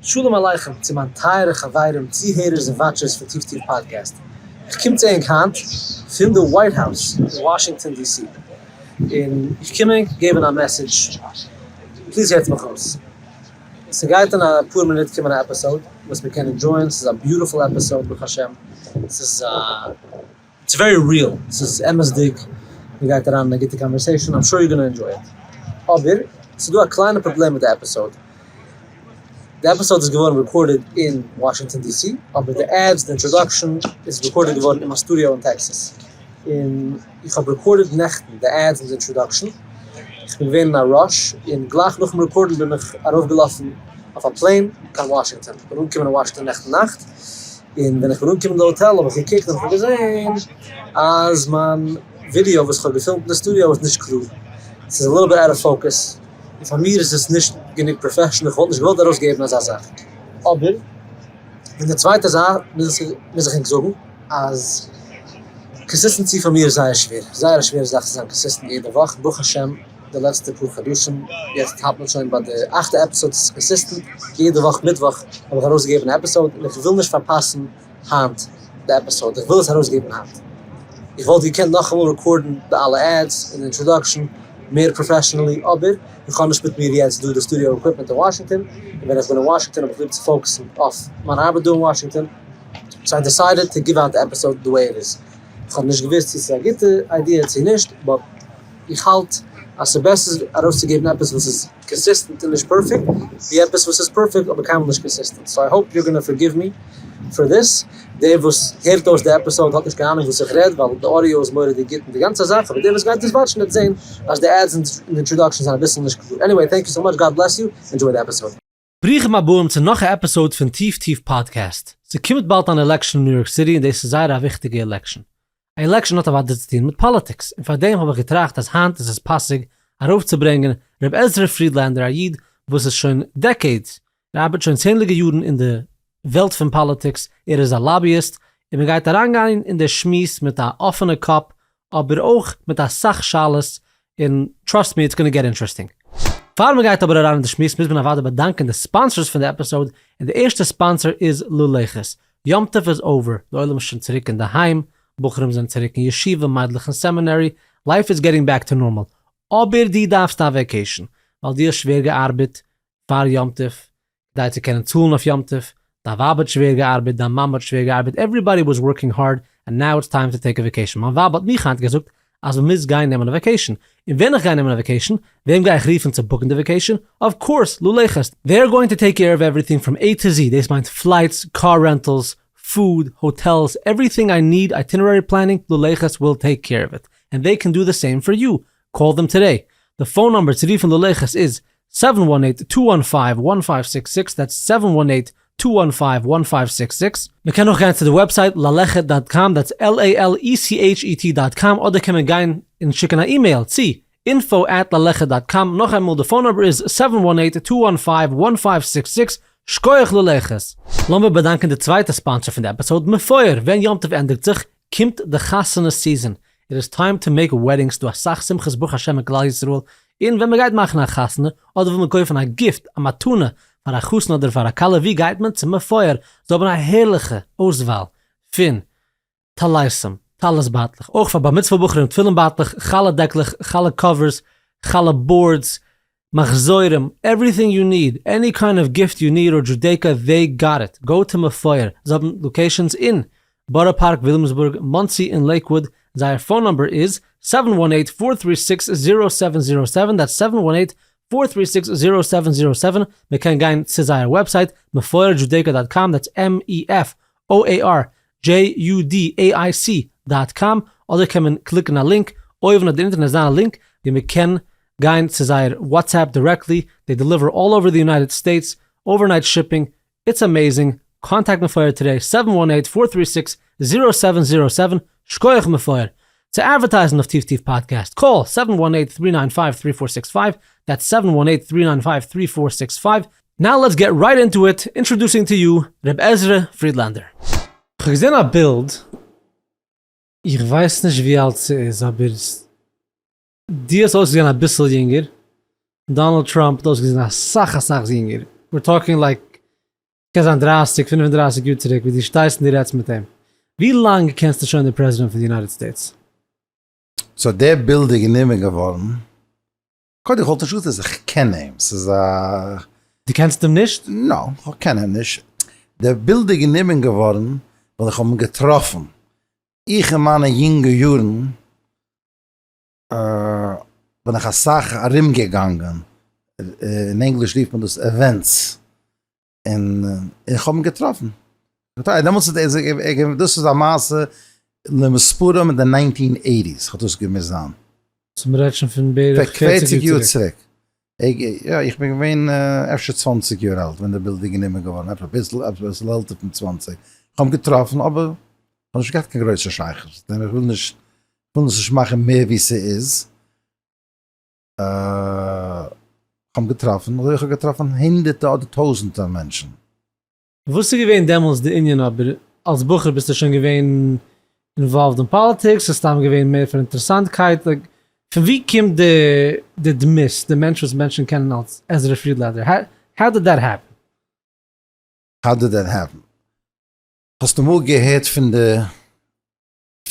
שלום עליכם צו מיין טייערע חברים, צוהערערס און watchers פון טיף טיף פאדקעסט. איך קום צו ענק היינט פון די White House אין וואשינגטאן DC, און איך קום ענק געבן א message, please הערטס מיך אויס. ס'גייט אין אפאר מינוט קומען א episode וואס מ'קען enjoy ען, ס'איז א beautiful episode ברוך השם, ס'איז א. It's very real, ס'איז אמת'דיג, מ'גייט אריין אין א גוטע conversation, I'm sure you gonna enjoy it. אבער, ס'איז דא א קליינע פראבלעם מיט די episode. די episode איז געווארן recorded אין וואשינגטאן DC, אבער די ads, די introduction, איז recorded געווארן אין מיין סטודיאו אין טעקסאס. און איך האב recorded נעכטן די ads און די introduction, איך בין געווען אין א rush, און גלייך נאכן record ן בין איך ארויפגעלאפן אויף א plane קיין וואשינגטאן. כ'בין אנגעקומען אין וואשינגטאן נעכטן נאכט. און ווען איך בין אנגעקומען אין די האטעל האב איך געקוקט און איך האב געזען אז מיין ווידיאו וואס איך האב געפילמט אין די סטודיאו איז נישט קלאר, ס'איז a little bit out of focus, און פאר מיר איז עס נישט גענוג professional, איך וואלט נישט געוואלט ארויסגעבן אזא זאך. אבער פון די צווייטע זייט מוז איך ענק זאגן אז consistency פאר מיר איז זייער שווער, זייער א שווערע זאך צו זיין consistent יעדע וואך, ברוך השם די לעצטע פאר חדשים, יעצט האלט מען שוין ביי די אכטע episode, ס'איז consistent, יעדע וואך מיטוואך האב איך ארויסגעגעבן א episode, און איך וויל נישט פארפאסן היינט די episode, איך וויל עס ארויסגעבן היינט. איך וואלט געקענט נאכאמאל record ן די אלע ads און introduction מער professionally, אבער איך האב נישט מיט מיר יעצט דא די studio equipment אין וואשינגטאן, און ווען איך בין אין וואשינגטאן האב איך ליב צו focus ן אויף מיין ארבעט דא אין וואשינגטאן, so I decided to give out די episode the way it is. איך האב נישט געוואוסט צו ס'איז א גוטע idea צו נישט, but איך האלט אז ס'איז בעסער ארויסצוגעבן עפעס וואס איז consistent און נישט perfect, ווי עפעס וואס איז perfect אבער קיינמאל נישט consistent. So I hope you gonna forgive me for this. דער וואס הערט אויס די episode האט נישט קיין אהנונג וואס איך רעד ווייל די audio איז מורא'דיג גוט און די גאנצע זאך, אבער דער וואס גייט עס watch ן וועט זען אז די ads און די introduction זענען אביסל נישט קלאר. Anyway, thank you so much, God bless you, enjoy די episode. ברוכים הבאים צו נאך א episode פון טיף טיף פאדקעסט. ס'קומט באלד אן election אין ניו יארק סיטי און דאס איז זייער א וויכטיגע election. א election האט אוודאי צו טון מיט politics און פארדעם האב איך געטראכט אז היינט איז עס פאסיג ארויפצוברענגען ר' עזרא פרידלענדער א איד וואס איז שוין decades, ער ארבעט שוין צענדליגע יארן אין די וועלט פון politics, ער איז א lobbyist און מ'גייט אריינגיין אין די שמועס מיט א אפענע קאפ אבער אויך מיט אסאך שאלות און trust me it's gonna get interesting. פאר מען גייט אבער אריין אין די שמועס מוז מען אוודאי באדאנקען די sponsors פון די episode, און די ערשטע sponsor איז ללכת. יום טוב איז over, די עולם איז שוין צוריק אינדערהיים, בחורים זענען צוריק אין ישיבה, מיידלעך אין seminary, life is getting back to normal. אבער דו דארפסט א vacation, ווייל דו האסט שווער געארבעט פאר יום טוב, כדי צו קענען צאלן אויף יום טוב, דיין ווייב האט שווער געארבעט, דיין מאמע האט שווער געארבעט, everybody was working hard, and now it's time to take a vacation, מיין ווייב האט מיך היינט געזאגט אז מען מוז גיין נעמען א vacation, און ווען איך גיי נעמען א vacation, וועם גיי איך רופן צו book ן די vacation? Of course, ללכת! They are going to take care of everything from A to Z, דאס מיינט flights, car rentals, food, hotels, everything I need, itinerary planning, ללכת will take care of it, and they can do the same for you, call them today, די phone number צו רופן ללכת איז seven one eight two one five one five six six that's seven one eight two one five one five six six. מען קען אויך גיין צו די website ללכת dot com that's L A L E C H E T dot com אדער קען מען גיין און שיקן א אימעיל צו info at ללכת dot com נאכאמאל די phone number איז seven one eight two one five one five six six שקויעך ללכת. לאמיר באדאנקען די צווייטע sponsor פון די episode מפואר ווען יום טוב ענדיגט זיך קומט די חתונה season, it is time to make weddings, ס'דא אסאך שמחות ברוך השם אין כלל ישראל, און ווען מ'גייט מאכן א חתונה, אדער וויל מען קויפן א gift, א מתנה, פאר א חתן אדער פאר א כלה, ווי גייט מען? צו מפואר, זיי האבן א הערליכע אויסוואל פון טליתים, טלית בייטלעך, אויך פאר בר מצוה בחורים, תפילין בייטלעך, חלה דעקלעך, חלה covers, חלה boards, מחזורים, everything you need, any kind of gift you need or Judaica they got it, go to מפואר, זיי האבן locations אין בארא פארק, וויליאמסבורג, מאנסי און לעיקוואוד, זייער phone number איז seven one eight four three six zero seven zero seven, that's seven one eight four three six zero seven zero seven, מען קען גיין צו זייער website מפואר Judaica dot com, that's M E F O A R J U D A I C dot com, אדער קען מען click ן א link, אויבן אויף די אינטערנעט איז דא א link ווי מען קען גיין צו זייער WhatsApp directly, they deliver all over די United States, overnight shipping, it's amazing, contact מפואר today, seven one eight four three six zero seven zero seven, שקויעך מפואר! צו advertise ן אויף טיף טיף פאדקעסט, call seven one eight three nine five three four six five, that's seven one eight three nine five three four six five, now let's get right into it, introducing to you ר' עזרא פרידלענדער. כ'האב געזען א בילד, איך ווייס נישט ווי אלט ס'איז אבער דו האסט אויסגעזען אביסל יונגער, דאנאלד טראמפ האט אויסגעזען אסאך אסאך יונגער, we're talking like. קען זיין דרייסיג, פינף און דרייסיג יאר צוריק ווי דו שטייסט און דו רעדסט מיט אים. ווי לאנג קענסטו שוין די פרעזידענט פון די United States? So דער בילד איז גענומען געווארן, קודם איך וואלט נישט געזאגט אז איך קען אים, ס'איז א. דו קענסט אים נישט? No, איך קען אים נישט. דער בילד איז גענומען געווארן ווייל איך האב אים געטראפן. איך אין מיינע יונגע יארן בין איך אסאך ארום געגאנגען, אין ענגליש רופט מען דאס events, און איך האב אים געטראפן. דעמאלטס איז ער, דאס איז א מעשה למספרם אין די nineteen eighties האט דאס געמוזט זיין. So מ'רעדט שוין פון בערך פערציג יאר צוריק. יא, איך בין געווען אפשר צוואנציג יאר אלט ווען די בילד איז גענומען געווארן, אביסל אביסל עלטער פון צוואנציג. איך האב אים געטראפן אבער איך האב נישט געהאט קיין גרויסע שייכות מיט אים, איך וויל נישט, איך וויל עס נישט מאכן מער ווי ס'איז. איך האב אים געטראפן, אזוי איך האב געטראפן הונדערטער אדער טויזענטער מענטשן. וואס איז געווען דעמאלטס די ענין אבער אלס בחור ביסטו שוין געווען involved אין פאליטיקס ס'איז סתם געווען מער פאר אינטערעסאנטקייט like פון ווי קומט די די דמות די מענטש וואס מענטשן קענען אלס עזרא פרידלענדער how did that happen? How did that happen? האסט אמאל געהערט פון די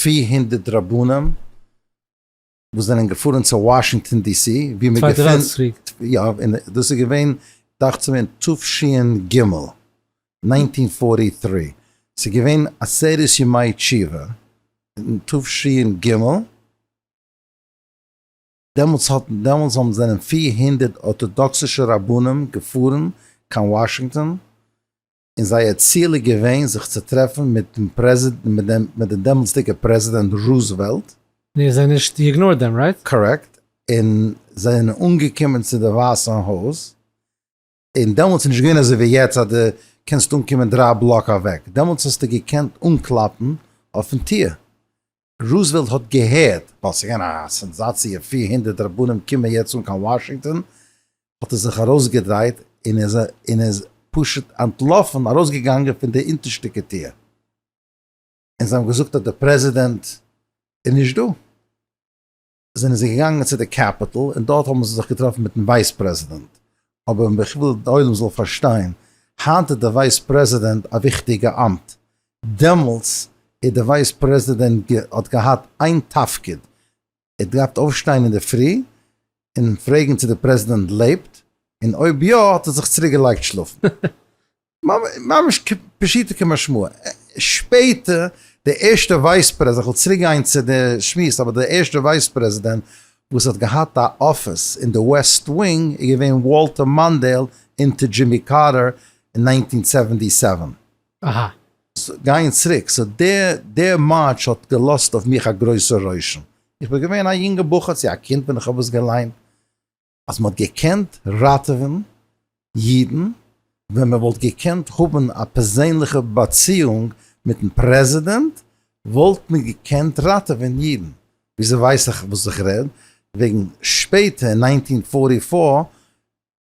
400 רבנים וואס זענען געפארן צו וואשינגטאן די סי, ווי מען צווייטע געפינט, וועלטס קריג. יא, און דאס איז געווען דאכט זיך מיר אין תש"ג, 1943, ס'איז געווען עשרת ימי תשובה אין תש"ג, דעמאלטס האט דעמאלטס האבן זענען 400 ארטאדאקסישע רבנים געפארן קיין וואשינגטאן, און זייער ציל איז געווען זיך צו טרעפן מיטן פרעזידענט מיט דעם מיט די דעמאלטסדיגע פרעזידענט רוזוועלט. און איר זענט נישט, you ignored them, right? Correct, און זיי זענען אנגעקומען צו די ווייסע הויז, און דעמאלטס איז נישט געווען אזוי ווי יעצט אז דו קענסט אנקומען דריי בלאק אוועק, דעמאלטס האסטו געקענט אנקלאפן אויפן טיר, רוזוועלט האט געהערט, ווייל ס'איז געווען א סענזאציע, 400 רבנים קומען יעצט אן קיין וואשינגטאן, האט ער זיך ארויסגעדרייט און איז און איז פשוט אנטלאפן, ארויסגעגאנגען פון די אונטערשטיגע טיר, און זיי האבן געזאגט אז דער פרעזידענט איז נישט דא. זענען זיי געגאנגען צו די קעפיטאל און דארט האבן זיי זיך געטראפן מיטן ווייס פרעזידענט, אבער איך וויל די עולם זאל פארשטיין, היינט איז די ווייס פרעזידענט א וויכטיגע אמט, דעמאלטס איז די ווייס פרעזידענט האט געהאט איין תפקיד, ער האט געדארפט אויפשטיין אינדערפרי און פרעגן צו די פרעזידענט לעבט, און אויב יא האט ער זיך צוריק געלייגט שלאפן. ממש פשוטו כמשמעו. שפעטער די ערשטע ווייס פרעזידענט, איך וויל צוריק גיין צו די שמועס, אבער די ערשטע ווייס פרעזידענט וואס האט געהאט א אפיס אין די West Wing איז געווען וואלטער מאנדעיל אונטער דזשימי קארטער אין 1977. אהא. גייען צוריק, so דער מארטש האט געלאזט אויף מיך א גרויסע רושם. איך בין געווען א יונגע בחור צו א קינד ווען איך האב עס געליינט, אז מ'האט געקענט ראטעווען אידן ווען מ'וואלט געקענט האבן א פערזענליכע באציאונג מיטן פרעזידענט וואלט מען געקענט ראטעווען אידן. וויאזוי ווייס איך וואס איך רעד? וועגן שפעטער אין 1944,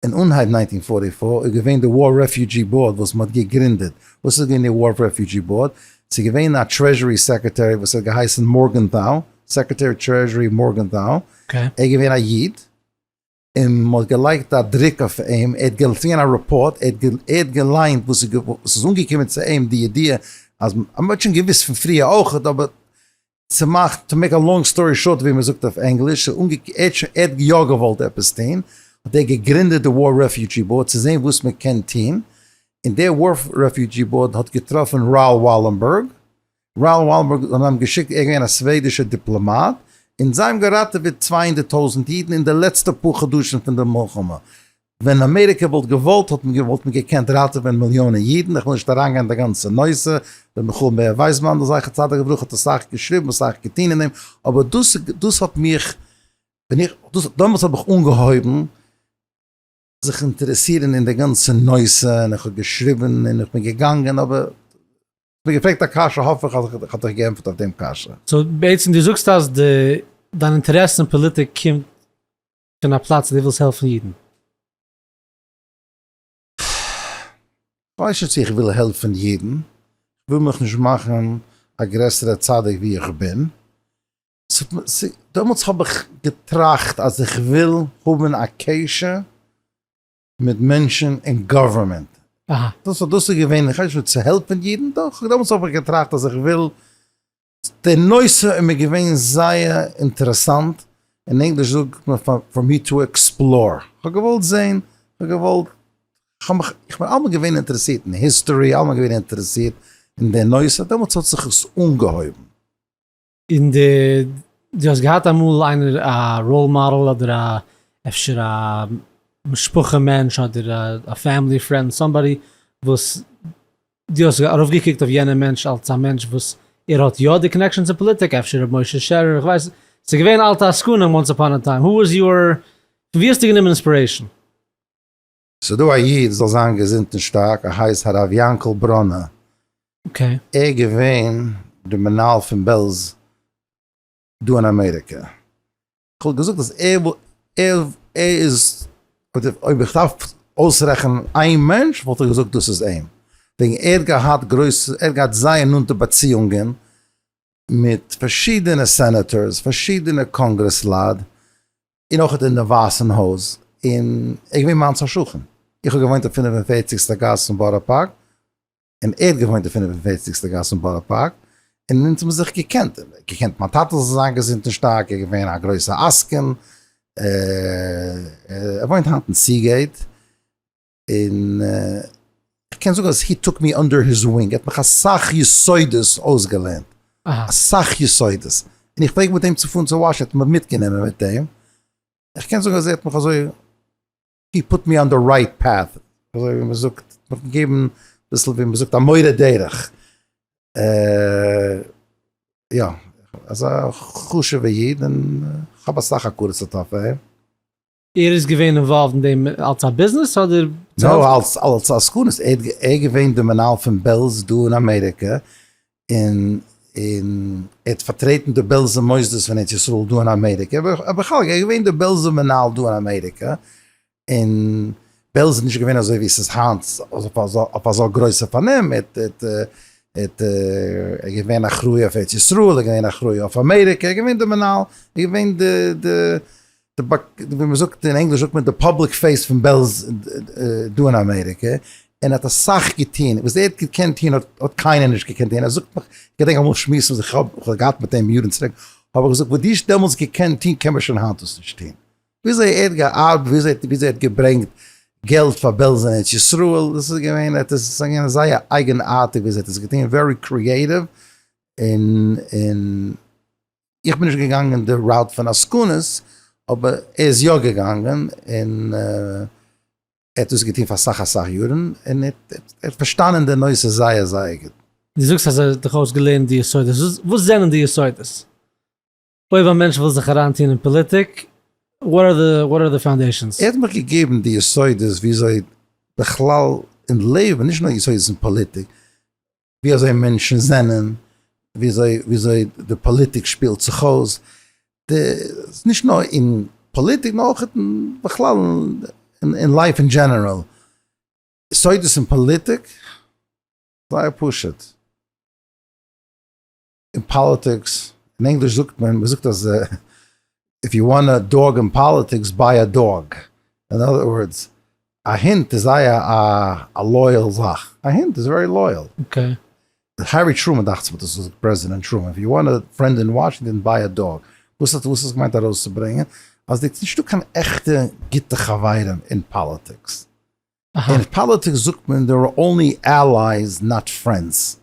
אין אנהייב 1944 איז געווען די War Refugee Board וואס מ'האט געגרינדעט. וואס איז געווען די War Refugee Board? ס'איז געווען א Treasury Secretary וואס האט געהייסן מארגענטאו, Secretary Treasury מארגענטאו, ער איז געווען א איד, און מ'האט געלייגט א דרוק אויף אים, ער האט געטון א רעפארט, ער האט געליינט וואס איז אנגעקומען צו אים די ידיעה אז, מ'האט שוין געוואוסט פון פריער אויך, אבער צו מאכן, to make a long story short ווי מ'זאגט אויף ענגליש, ער האט יא געוואלט עפעס טון, האט ער געגרינדעט די War Refugee Board צו זען וואס מ'קען טון, און דער War Refugee Board האט געטראפן ראול וואלענבערג, ראול וואלענבערג האט אים געשיקט, ער איז געווען א סוועדישער דיפלאמאט, און זיי האבן געראטעוועט 200,000 אידן אין די לעצטע פאר חדשים פון די מלחמה. ווען אמעריקע וואלט געוואלט האט מען וואלט מען געקענט ראטעווען מיליאנען אידן, איך וויל נישט אריינגיין אין די גאנצע נושא, ר' מיכאל מאיר ווייסמאנדל זכר צדיק לברכה האט אסאך געשריבן אסאך געטון אין דעם, אבער דאס דאס האט מיך, ווען איך, דאס דעמאלטס האב איך אנגעהויבן זיך אינטערעסירן אין די גאנצע נושא, און איך האב געשריבן און איך בין געגאנגען, אבער האסט מיר געפרעגט א קשיא האף איך אז איך האב דיך געענטפערט אויף דעם קשיא. So בעצם דו זאגסט אז די דיין אינטערעסע אין פאליטיק קומט פון א פלאץ אז דו ווילסט העלפן אידן. כ'ווייס נישט צו איך וויל העלפן אידן, כ'וויל מיך נישט מאכן א גרעסערע צדיק ווי איך בין, דעמאלטס האב איך געטראכט אז איך וויל האבן א קשר מיט מענטשן אין גאווערמענט. דאס דאס איז געווען, איך ווייס נישט צו העלפן אידן, דאך דעמאלטס האב איך געטראכט אז איך וויל, די נושא איז מיר געווען זייער אינטערעסאנט, אין ענגליש זאגט מען for me to explore, איך האב געוואלט זען, איך האב געוואלט, איך האב מיך, איך בין אלעמאל געווען אינטערעסירט אין history, אלעמאל געווען אינטערעסירט אין די נושא, דעמאלטס האט זיך עס אנגעהויבן. און די דו האסט געהאט אמאל איינער א role model אדער א אפשר א משפחה מענטש אדער א family friend somebody וואס דו האסט ארויפגעקוקט אויף יענעם מענטש אלס א מענטש וואס ער האט יא די connection צו פאליטיק אפשר ר' משה שערער איך ווייס ס'איז געווען אלטע עסקנים once upon a time who was your פון ווי האסטו גענומען inspiration? ס'דא א איד זאל זיין געזונט און שטארק ער הייסט הרב יענקל בראנער ער געווען די מנהל פון בעלז דא אין אמעריקע כ'וואלט געזאגט אז ער ער איז אויב איך דארף אויסרעכענען איין מענטש וואלט איך געזאגט דאס איז אים וועגן ער האט געהאט גרויסע ער האט געהאט זייער נאנטע באציאונגען מיט פארשידענע senators פארשידענע קאנגרעסלייט און אויך אין די ווייסן הויז, און ער איז געווען מיינס א שכן, איך האב געוואוינט אויף פינף און פערציגסטע גאס אין בארא פארק, און ער האט געוואוינט אויף פינף און פערציגסטע גאס אין בארא פארק, און אונז האבן זיך געקענט, ער האט געקענט מיין טאטע זאל זיין געזונט און שטארק, ער איז געווען א גרויסע עסקן, ער וואוינט היינט אין סיגעיט, און איך קען זאגן אז he took me under his wing, ער האט מיך אסאך יסודות אויסגעלערנט, אסאך יסודות, און איך פלעג מיט אים צו פארן צו וואשינגטאן, האט מיך מיטגענומען מיט אים, איך קען זאגן אז ער האט מיך אזוי, he put me on the right path, אזוי ווי מען זאגט, מיך געגעבן אביסל ווי מען זאגט א מורה דרך, יא, אזא חשוב'ע איד, און כ'האב אסאך הכרת הטוב פאר אים. ער איז געווען involved אין דעם אלס א ביזנעס אדער? no, אלס אלס עסקנות, ער איז געווען די מנהל פון בעלז דא אין אמעריקע, און און ער האט פארטרעטן די בעלזע מוסדות פון ארץ ישראל דא אין אמעריקע, בכלל ער איז געווען די בעלזע מנהל דא אין אמעריקע, און בעלז איז נישט געווען אזוי ווי עס איז היינט אויף אזא גרויסע פארנעם, ער האט ער איז געווען אחראי אויף ארץ ישראל, ער איז געווען אחראי אויף אמעריקע, ער איז געווען די מנהל, ער איז געווען די די ווי מען זאגט אין ענגליש זאגט מען די public face פון בעלז דא אין אמעריקע, און ער האט אסאך געטון, וואס ער האט געקענט טון האט קיינער נישט געקענט טון, ער זאגט מיך, איך געדענק אמאל שמועסן וואס איך האב געהאט מיט אים יארן צוריק, האב איך געזאגט וואס דו האסט דעמאלטס געקענט טון קען מען שוין היינט דאס נישט טון, וויאזוי ער האט געארבעט, וויאזוי ער האט געברענגט געלט פאר בעלז אין ארץ ישראל, דאס איז געווען עפעס, עס איז געווען זייער אייגענארטיג וויאזוי ער האט עס געטון, very creative, און און. איך בין נישט געגאנגען די route פון עסקנות, אבער ער איז יא געגאנגען, און ער האט דאס געטון פאר אסאך אסאך יארן, און ער האט פארשטאנען די נושא זייער זייער גוט. דו זאגסט אז ער האט דיך אויסגעלערנט די יסודות, וואס זענען די יסודות? אויב א מענטש וויל זיך אריינטון אין פאליטיק, what are the foundations? ער האט מיך געגעבן די יסודות וויאזוי בכלל אין לעבן, נישט נאר יסודות אין פאליטיק, ווי אזוי מענטשן זענען, ווי אזוי ווי אזוי די פאליטיק שפילט זיך אויס, די נישט נאר אין פאליטיק נאר אויך בכלל אין life אין general, יסודות אין פאליטיק, זייער פשוט, אין politics, אין ענגליש זאגט מען, מען זאגט אז if you want a dog in politics buy a dog, in other words, א הונט איז זייער א loyal זאך, א הונט איז very loyal. okay. הערי טרומען דאכט זיך האט עס געזאגט, פרעזידענט טרומען, if you want a friend in Washington buy a dog. וואס האט וואס האט עס געמיינט ארויסצוברענגען? אז ס'איז נישטא קיין עכטע גוטע חברים אין פאליטיקס. אין פאליטיקס זאגט מען there are only allies not friends.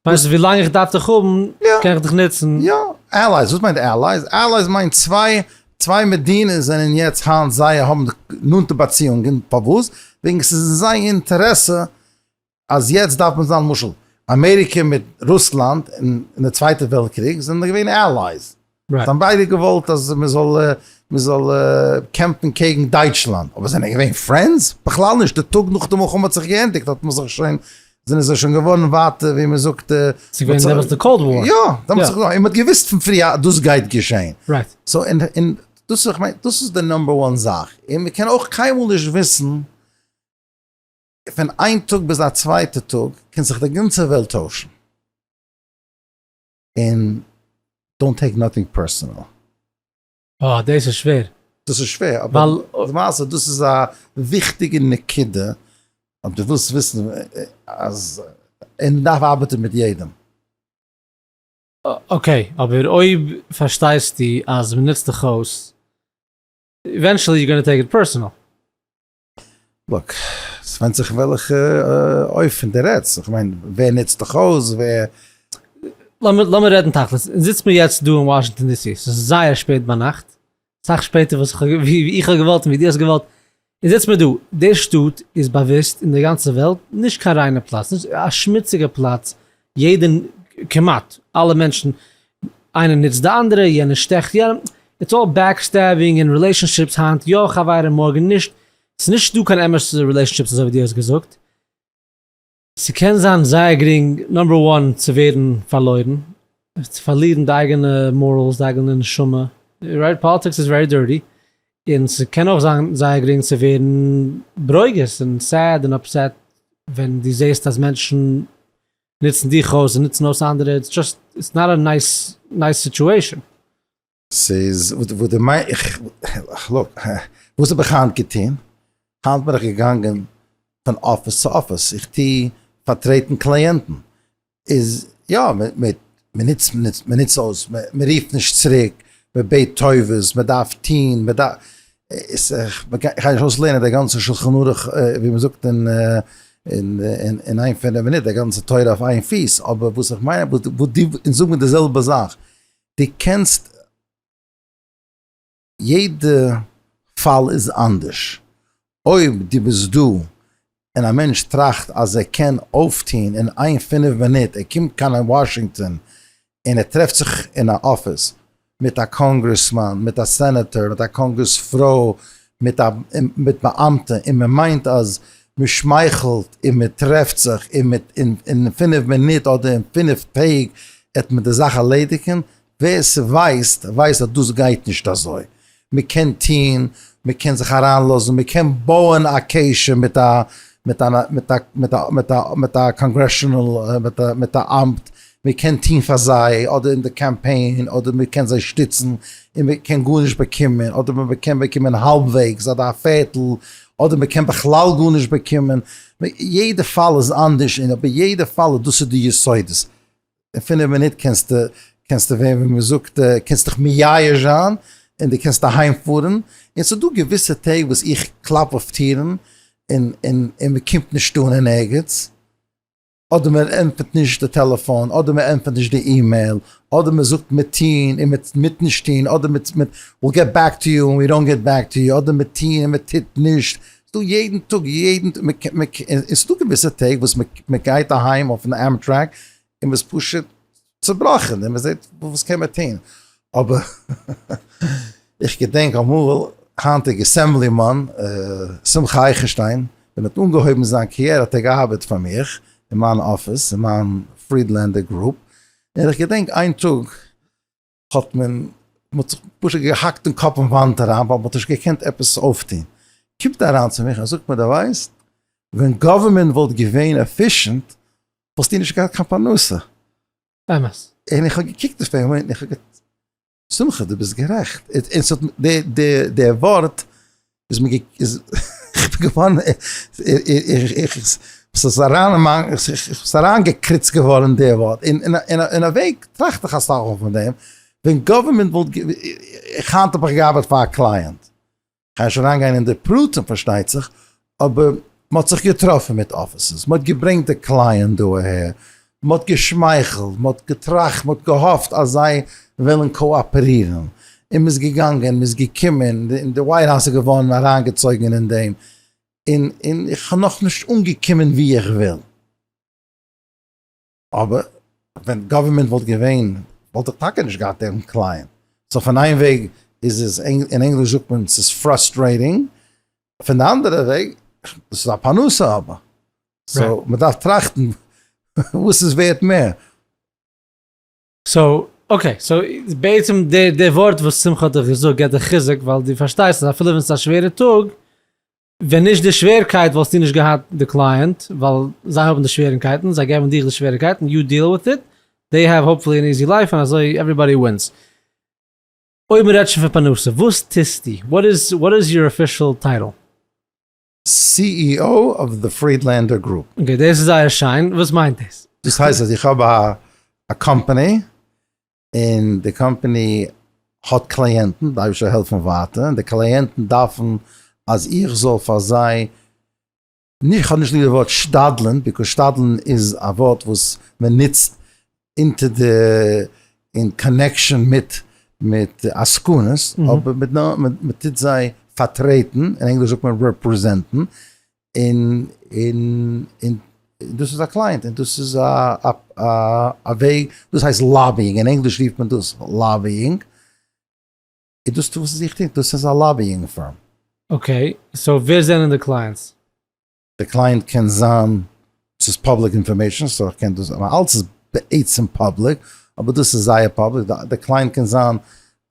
ווייסט ווילאנג איך דארף דיך האבן קען איך דיך נוצן. יא, allies, וואס מיינט allies? Allies מיינט צוויי צוויי מדינות זענען יעצט היינט זייער האבן נאנטע באציאונגען, פארוואס? וועגן ס'איז אין זייער אינטערעסע אז יעצט דארף מען זיין למשל אמעריקע מיט רוסלאנד אין די צווייטע וועלט קריג זענען געווען allies, זיי האבן ביידע געוואלט אז מען זאל מען זאל קעמפן קעגן דייטשלאנד, אבער זענען געווען friends? בכלל נישט, די טאג נאך די מלחמה האט זיך געענדיגט האט מען זיך שוין זענען זיי שוין געווארן ווייטער ווי מען זאגט. ס'איז געווען דעמאלטס די Cold War. יא, דעמאלטס און מען האט געוויסט פון פריער אז דאס גייט געשען. Right. So און און דאס איז כ'מיין דאס איז די number one זאך, און מען קען אויך קיינמאל נישט וויסן פון איין טאג ביז א צווייטע טאג קען זיך די גאנצע וועלט טוישן. און don't take nothing personal. אה, דאס איז שווער. דאס איז שווער, אבער למעשה דאס איז א וויכטיגע נקודה. אויב דו ווילסט וויסן אז און מ'דארף ארבעטן מיט יעדעם. Okay, אבער אויב פארשטייסטו אז מ'נוצט דיך אויס, eventually you gonna take it personal. Look, ס'ווענדט זיך וועלכע אופן דו רעדסט, איך מיין ווער נוצט דיך אויס, ווער. לאמיר רעדן תכלית, אונז זיצט מיר יעצט דא אין וואשינגטאן DC, ס'איז זייער שפעט ביינאכט, סאך שפעטער וואס איך האב ווי איך האב געוואלט און ווי דו האסט געוואלט, אונז זיצט מיר דא, די שטאט איז באוואוסט אין די גאנצע וועלט, נישט קיין ריינע פלאץ, נישט א שמוציגע פלאץ, יעדע כמעט אלע מענטשן איינער נוצט די אנדערע, יענער שטעכט יענעם, it's all backstabbing און relationships היינט יא חברים מארגן נישט, ס'איז נישט דא קיין אמת'ע relationships אזוי ווי דו האסט געזאגט, ס'קען זיין זייער גרינג number one צו ווערן פארלוירן, צו פארלירן די אייגענע morals, די אייגענע נשמה, right? Politics איז very dirty, און ס'קען אויך זיין זייער גרינג צו ווערן ברוגז און sad און upset ווען דו זעסט אז מענטשן נוצן דיך אויס און נוצן אויס אנדערע, it's just it's not a nice nice situation. ס'איז וואס דו מיינסט, איך, look, וואס האב איך היינט געטון? היינט בין איך געגאנגען פון אפיס צו אפיס, איך טו פארטרעטן קלייענטן, איז יא, מ'נוצט מ'נוצט אויס, מ'רופט נישט צוריק, מ'בעט טובות, מ'דארף טון, מ'דארף, איך גיי נישט אויסלערנען די גאנצע שלחן ערוך ווי מ'זאגט אין אין איין פינף מינוט, די גאנצע תורה אויף איין פיס, אבער וואס איך מיין, וואס דו, אונז זאגן די זעלבע זאך, דו קענסט, יעדע פאל איז אנדערש, אויב דו ביסט דא און א מענטש טראכט אז ער קען אויפטוהן אין איין פינף מינוט, ער קומט קיין וואשינגטאן און ער טרעפט זיך אין א אפיס מיט א קאנגרעסמאן, מיט א סענעטאר, מיט א קאנגרעספרוי, מיט א מיט באאמטע, און מען מיינט אז מען שמייכלט און מען טרעפט זיך און מיט אין פינף מינוט אדער אין פינף טעג עט מען די זאך ערלעדיגן, ווער ס'ווייסט ווייסט אז דאס גייט נישט אזוי, מ'קען טוהן, מ'קען זיך אריינלאזן, מ'קען בויען א קשר מיט א מיט א מיט א מיט א מיט א מיט א congressional מיט א מיט א אמט, מ'קען טוהן פאר זיי אדער אין די קאמפיין אדער מ'קען זיי שטיצן און מ'קען גארנישט באקומען אדער מ'קען באקומען האלבוועגס אדער א פערטל אדער מ'קען בכלל גארנישט באקומען, יעדע פאל איז אנדערש און אבער יעדע פאל דאס איז די יסודות. אין פינף מינוט קענסטו קענסטו ווערן ווי מען זאגט קענסט דיך מייאש זיין און דו קענסט אהיים פארן, און ס'איז דא געוויסע טעג וואס איך קלאפ אויף טירן און און און מען קומט נישט אן אין ערגעץ, אדער מען ענטפערט נישט די טעלעפאן, אדער מען ענטפערט נישט די אימעיל, אדער מען זאגט מיר טוהן און מען מיט נישט טוהן, אדער מיט מיט we'll get back to you און we don't get back to you, אדער מיר טוהן און מען טוט נישט, ס'דא יעדן טאג יעדן טאג, און ס'דא געוויסע טעג וואס מען גייט אהיים אויפן Amtrak און מ'איז פשוט צובראכן און מ'זעט וואס קען מען טון, אבער איך געדענק אמאל היינטיג אסעמבלימאן שמחה אייכנשטיין ווען ער האט אנגעהויבן זיין קאריערע האט ער געארבעט פאר מיך אין מיין אפיס אין מיין פרידלענדער group, און איך געדענק איין טאג האט מען, מ'האט זיך פשוט געהאקט אין קאפ אין וואנט אריין ווייל מ'האט נישט געקענט עפעס אויפטון, קומט ער אריין צו מיך און זאגט מיר דו ווייסט ווען government וואלט געווען efficient וואלסטו נישט געהאט קיין פרנסה. אמת. און איך האב געקוקט אויף אים און איך האב געזאגט שמחה דו ביסט גערעכט, און ס'האט די די די ווארט איז מיר איז איך בין געווארן איך ס'איז אריין אין מיין ס'איז אריינגעקריצט געווארן די ווארט, און אין א וועג טראכט איך אסאך מאל פון דעם, ווען government וואלט איך היינט האב איך געארבעט פאר א קלייענט, כ'גיי נישט אריינגיין אין די פרטים פארשטייט זיך, אבער מ'האט זיך געטראפן מיט אפיסערס, מ'האט געברענגט די קלייענט דא אהער, מ'האט געשמייכלט, מ'האט געטראכט, מ'האט געהאפט אז זיי וועלן קאאפערירן, און מ'איז געגאנגען, מ'איז געקומען, און די White House איז געווארן אריינגעצויגן אין דעם, און און איך האב נאכנישט אנגעקומען וואו איך וויל. אבער ווען government וואלט געווען וואלט איך טאקע נישט געהאט דעם קלייענט. So פון איין וועג איז עס, אין ענגליש זאגט מען ס'איז frustrating, פון די אנדערע וועג דאס איז א פרנסה אבער. So מ'דארף טראכטן וואס איז ווערט מער. So okay, so בעצם די די ווארט וואס שמחה האט דיך געזאגט געבט דיך חיזוק ווייל דו פארשטייסט אז אפילו ווען ס'איז א שווערע טאג, ווען נישט די שווערקייט וואלסטו נישט געהאט די קלייענט, ווייל זיי האבן די שוועריקייטן, זיי געבן דיך די שוועריקייטן, you deal with it, they have hopefully an easy life און אזוי everybody wins. אויב מ'רעדט שוין פון פרנסה, וואס טוסטו? What is what is your official title? CEO of the Friedlander Group. Okay, דאס איז זייער שיין, וואס מיינט דאס? דאס הייסט אז איך האב א קאמפאני, און די קאמפאני האט קלייענטן, די אייבערשטער זאל העלפן ווייטער, און די קלייענטן דארפן אז איך זאל פאר זיי, איך האב נישט ליב די ווארט שתדל'ן, because שתדל'ן איז א ווארט וואס מען נוצט אונטער די אין connection מיט מיט עסקנות, אבער מען טוט זיי פארטרעטן, אין ענגליש זאגט מען represent ן, און און און דאס איז א קלייענט און דאס איז א א וועג, דאס הייסט lobbying, אין ענגליש רופט מען דאס lobbying, און דאס טוה איך טון, דאס איז א lobbying firm. Okay, so ווער זענען די clients? די קלייענט קען זיין, ס'איז public information so איך קען דאס, אבער אלץ איז בעצם public, אבער דאס איז זייער public, די קלייענט קען זיין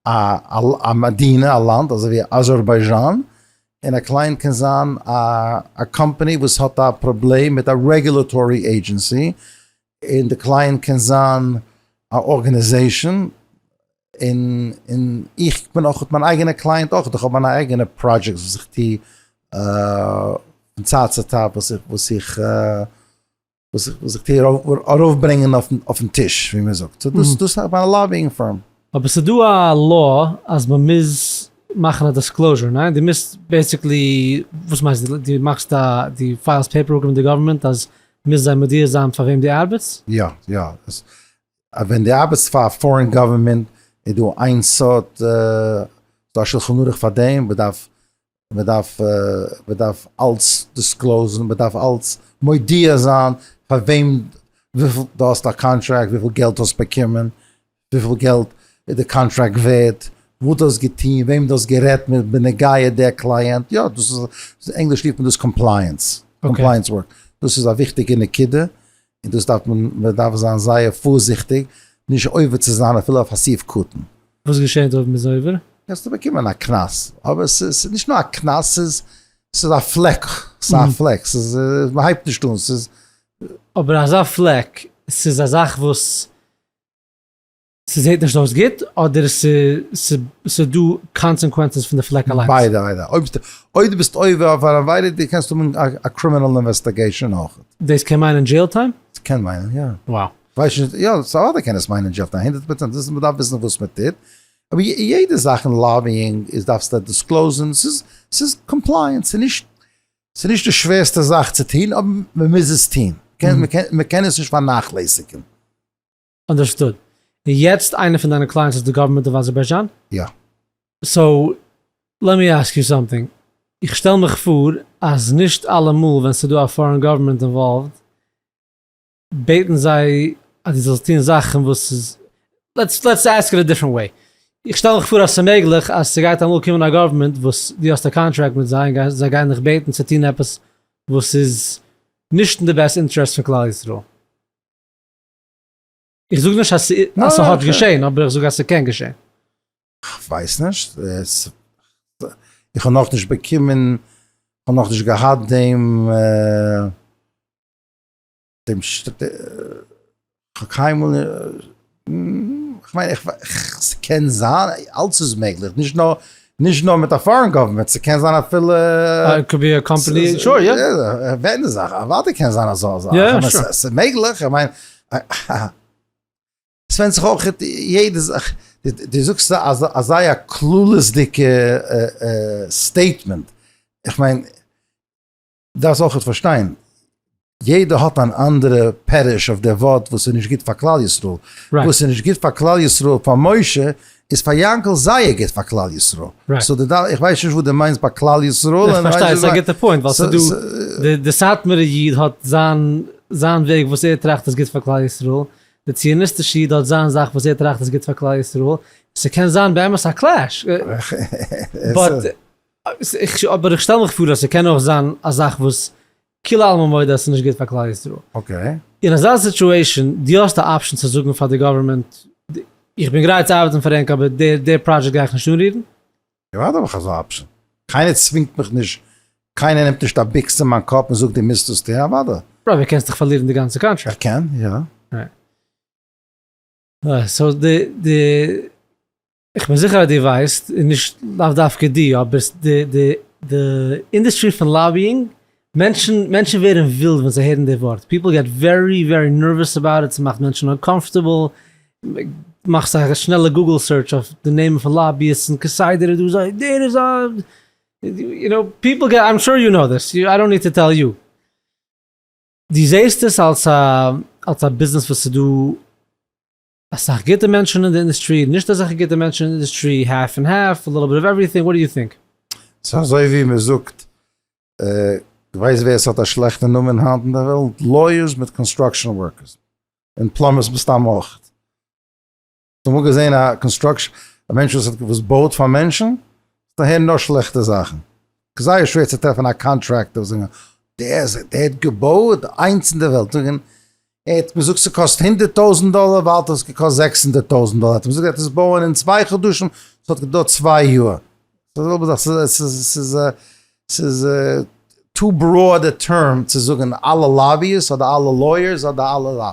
א מדינה, א לאנד, אזוי ווי אזערבייזשאן, און א קלייענט קען זיין א קאמפאני וואס האט א פראבלעם מיט א regulatory agency, און די קלייענט קען זיין א organization, און און איך בין אויך מיין אייגענע קלייענט אויך, איך האב מיינע אייגענע projects וואס איך טו פון צייט צו צייט וואס איך וואס איך וואס איך וואס איך טו ארויפברענגען אויפן טיש ווי מען זאגט, so דאס דאס איז מיין lobbying firm. אבער ס'איז דא א law אז מען מוז מאכן א disclosure, ניין? דו מוזט basically, וואס מיינסטו? דו מאכסט א, דו file סט paperwork מיט די גאווערמענט אז מוז זיי מודיע זיין פאר וועם דו ארבעטסט? יא, יא. ווען דו ארבעטסט פאר א foreign government איז דא איין סארט, ס'דא א שלחן ערוך פאר דעם, מ'דארף מ'דארף מ'דארף אלץ disclose ן, מ'דארף אלץ מודיע זיין פאר וועם, וויפיל דו האסט א קאנטראקט, וויפיל געלט דו האסט באקומען, וויפיל געלט איז די קאנטראקט ווערט, וואס דו האסט געטון, וועם דו האסט גערעדט מיט בנוגע דער קלייענט, יא דאס איז, אין ענגליש רופט מען דאס compliance, compliance work, דאס איז א וויכטיגע נקודה, און דאס דארף מען, מען דארף זיין זייער פארזיכטיג נישט עובר צו זיין אפילו אויף א סעיף קטן. וואס געשענט אויב מען איז עובר? קענסטו באקומען א קנס, אבער ס'איז נישט נאר א קנס, ס'איז ס'איז א פלעק, ס'איז א פלעק, ס'איז מען הייבט נישט אן, ס'איז. אבער אזא פלעק, ס'איז א זאך וואס ס'זעט נישט אויס גוט, אדער ס'דא consequences פון די פלעק אליינס? ביידע, ביידע. אויב דו ביסט עובר אויף אן עבירה, דו קענסט האבן א criminal investigation אויך. דאס קען מיינען jail time? ס'קען מיינען, יא. Wow. כ'ווייס נישט, יא, ס'אוודאי קען עס מיינען jail time, 100%. דאס מ'דארף וויסן וואס מ'טוט. אבער יעדע זאך אין lobbying איז דארפסטו disclose ן, ס'איז ס'איז compliance, ס'איז נישט ס'איז נישט די שווערסטע זאך צו טון, אבער מ'מוז עס טון. מ'קען עס נישט פארנאכלעסיגן. Understood. און יעצט איינער פון דיינע clients איז די government of אזערביידזשאן? יא. So let me ask you something, איך שטעל מיך פאר אז נישט אלעמאל ווען ס'דא א foreign government involved בעטן זיי אז דו זאלסט טון זאכן וואס איז, let's let's ask it a different way, איך שטעל מיך פאר אז ס'מעגליך אז ס'גייט אמאל קומען א government וואס דו האסט א קאנטראקט מיט זיי און זיי גייען דיך בעטן צו טון עפעס וואס איז נישט אין די best interest פון כלל ישראל. איך זאג נישט אז ס'האט געשען, אבער איך זאג אז ס'קען געשען. כ'ווייס נישט, איך האב נאכנישט באקומען, כ'האב נאכנישט געהאט דעם, דעם, כ'האב קיינמאל, כ'מיין, ס'קען זיין, אלץ איז מעגליך, נישט נאר נישט נאר מיט א foreign government, ס'קען זיין אפילו... It could be a company, sure, יא. ווען זאך, אוודאי קען זיין אזא זאך, ס'איז מעגליך, איך מיין, ס'ווענדט זיך אויך יעדע זאך, דו זאגסט אזא כללות'דיגע statement, איך מיין, דארפסט אויכעט פארשטיין, יעדער האט אן אנדערע פירוש אויף די ווארט וואס איז נישט גוט פאר כלל ישראל, וואס איז נישט גוט פאר כלל ישראל פאר משה, איז פאר יענקל זייער גוט פאר כלל ישראל, so די דארף, איך ווייס נישט וואס די מיינסט ביי כלל ישראל, איך פארשטיי, ס'איז א גוטע point, ווייל ס'איז דא, די סאטמארע איד האט זיין זיין וועג וואס ער טראכט איז גוט פאר כלל ישראל, די ציוניסטישע איד האט זיין זאך וואס ער טראכט איז גוט פאר כלל ישראל, ס'קען זיין באמת א clash, but אבער איך שטעל מיך פאר אז ס'קען אויך זיין א זאך וואס כולי עלמא מודה אז ס'איז נישט גוט פאר כלל ישראל. Okay. אין אזא situation, דו האסט א option צו זאגן פאר די government, איך בין גרייט צו ארבעטן פאר ענק אבער די פראדזשעקט גיי איך נישט אנרירן? אוודאי האב איך אזא option. קיינער צווינגט מיך נישט, קיינער נעמט נישט א ביקס אין מיין קאפ און זאגט דו מוזט דאס טון, אוודאי. אבער קענסט דאך פארלירן די גאנצע קאנטראקט. איך קען, יא. So די די איך בין זיכער אז דו ווייסט, און נישט לאו דווקא דו, אבער די די. די industry פון lobbying, מענטשן מענטשן ווערן ווילד ווען זיי הערן די ווארט, people get very very nervous about it, ס'מאכט מענטשן uncomfortable, מאכסט א שנעלע Google search אויף די נעמען פון lobbyists און כסדר איז דא זיי, דער איז א, you know, people get, I'm sure you know this, I don't need to tell you. דו זעסט עס אלס א אלס א ביזנעס וואס ס'איז דא אסאך גוטע מענטשן אין די industry, נישט אזעלכע גוטע מענטשן אין די industry, half and half, a little bit of everything, what do you think? ס'איז אזוי ווי מ'זאגט, דו ווייסט ווער ס'האט א שלעכטע נאמען היינט אין דער וועלט? lawyers מיט construction workers, און plumbers מסתם אויך. האסט אמאל געזען א construction, א מענטש וואס האט וואס בויט פאר מענטשן? זיי הערן נאר שלעכטע זאכן. זייער שווער צו טרעפן א contractor וואס זאגן דער איז דער האט געבויעט איינס אין די וועלט, זאגן ער האט געזאגט ס'קאסט 100,000 דאלער ווייל האט עס געקאסט 600,000 דאלער, האט אים געזאגט ער וועט עס בויען אין 2 חדשים, ס'האט געדויערט 2 יאר. ס'איז די זעלבע זאך, ס'איז ס'איז too broad a term צו זאגן אלע lobbyists אדער אלע lawyers אדער אלע.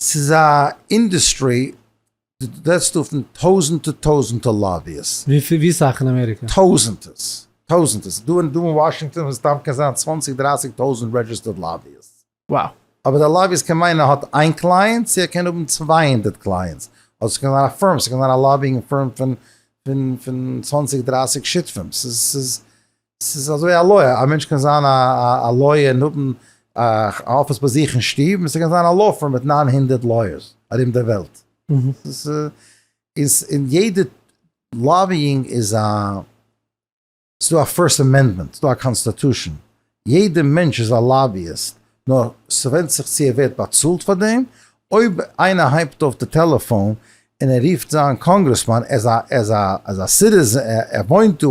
ס'איז א industry, דו רעדסט דא פון טויזענטער טויזענטער lobbyists. ווי סאך אין אמעריקע? טויזענטערס. טויזענטערס. דא אין דא אין וואשינגטאן מסתם קען זיין צוואנציג דרייסיג טויזענט registered lobbyists. Wow. אבער דער lobbyist קען מיינען ער האט איין client צו ער קען האבן 200 clients. אדער ס'קען זיין א firm, ס'קען זיין א lobbying firm פון פון פון צוואנציג דרייסיג שותפים. ס'איז ס'איז ס'איז אזוי א lawyer, א מענטש קען זיין א lawyer און האבן א אפיס ביי זיך אין שטוב, און ס'קען זיין א law firm מיט 900 lawyers ארום דער וועלט. איז אין יעדע lobbying איז א, ס'דא א First Amendment, ס'דא א constitution, יעדע מענטש איז א lobbyist, נאר ס'ווענדט זיך צו ער ווערט באצאלט פאר דעם, אויב איינער הייבט אויף די טעלעפאן און ער רופט זיין קאנגרעסמאן, ער איז א citizen, ער וואוינט דא,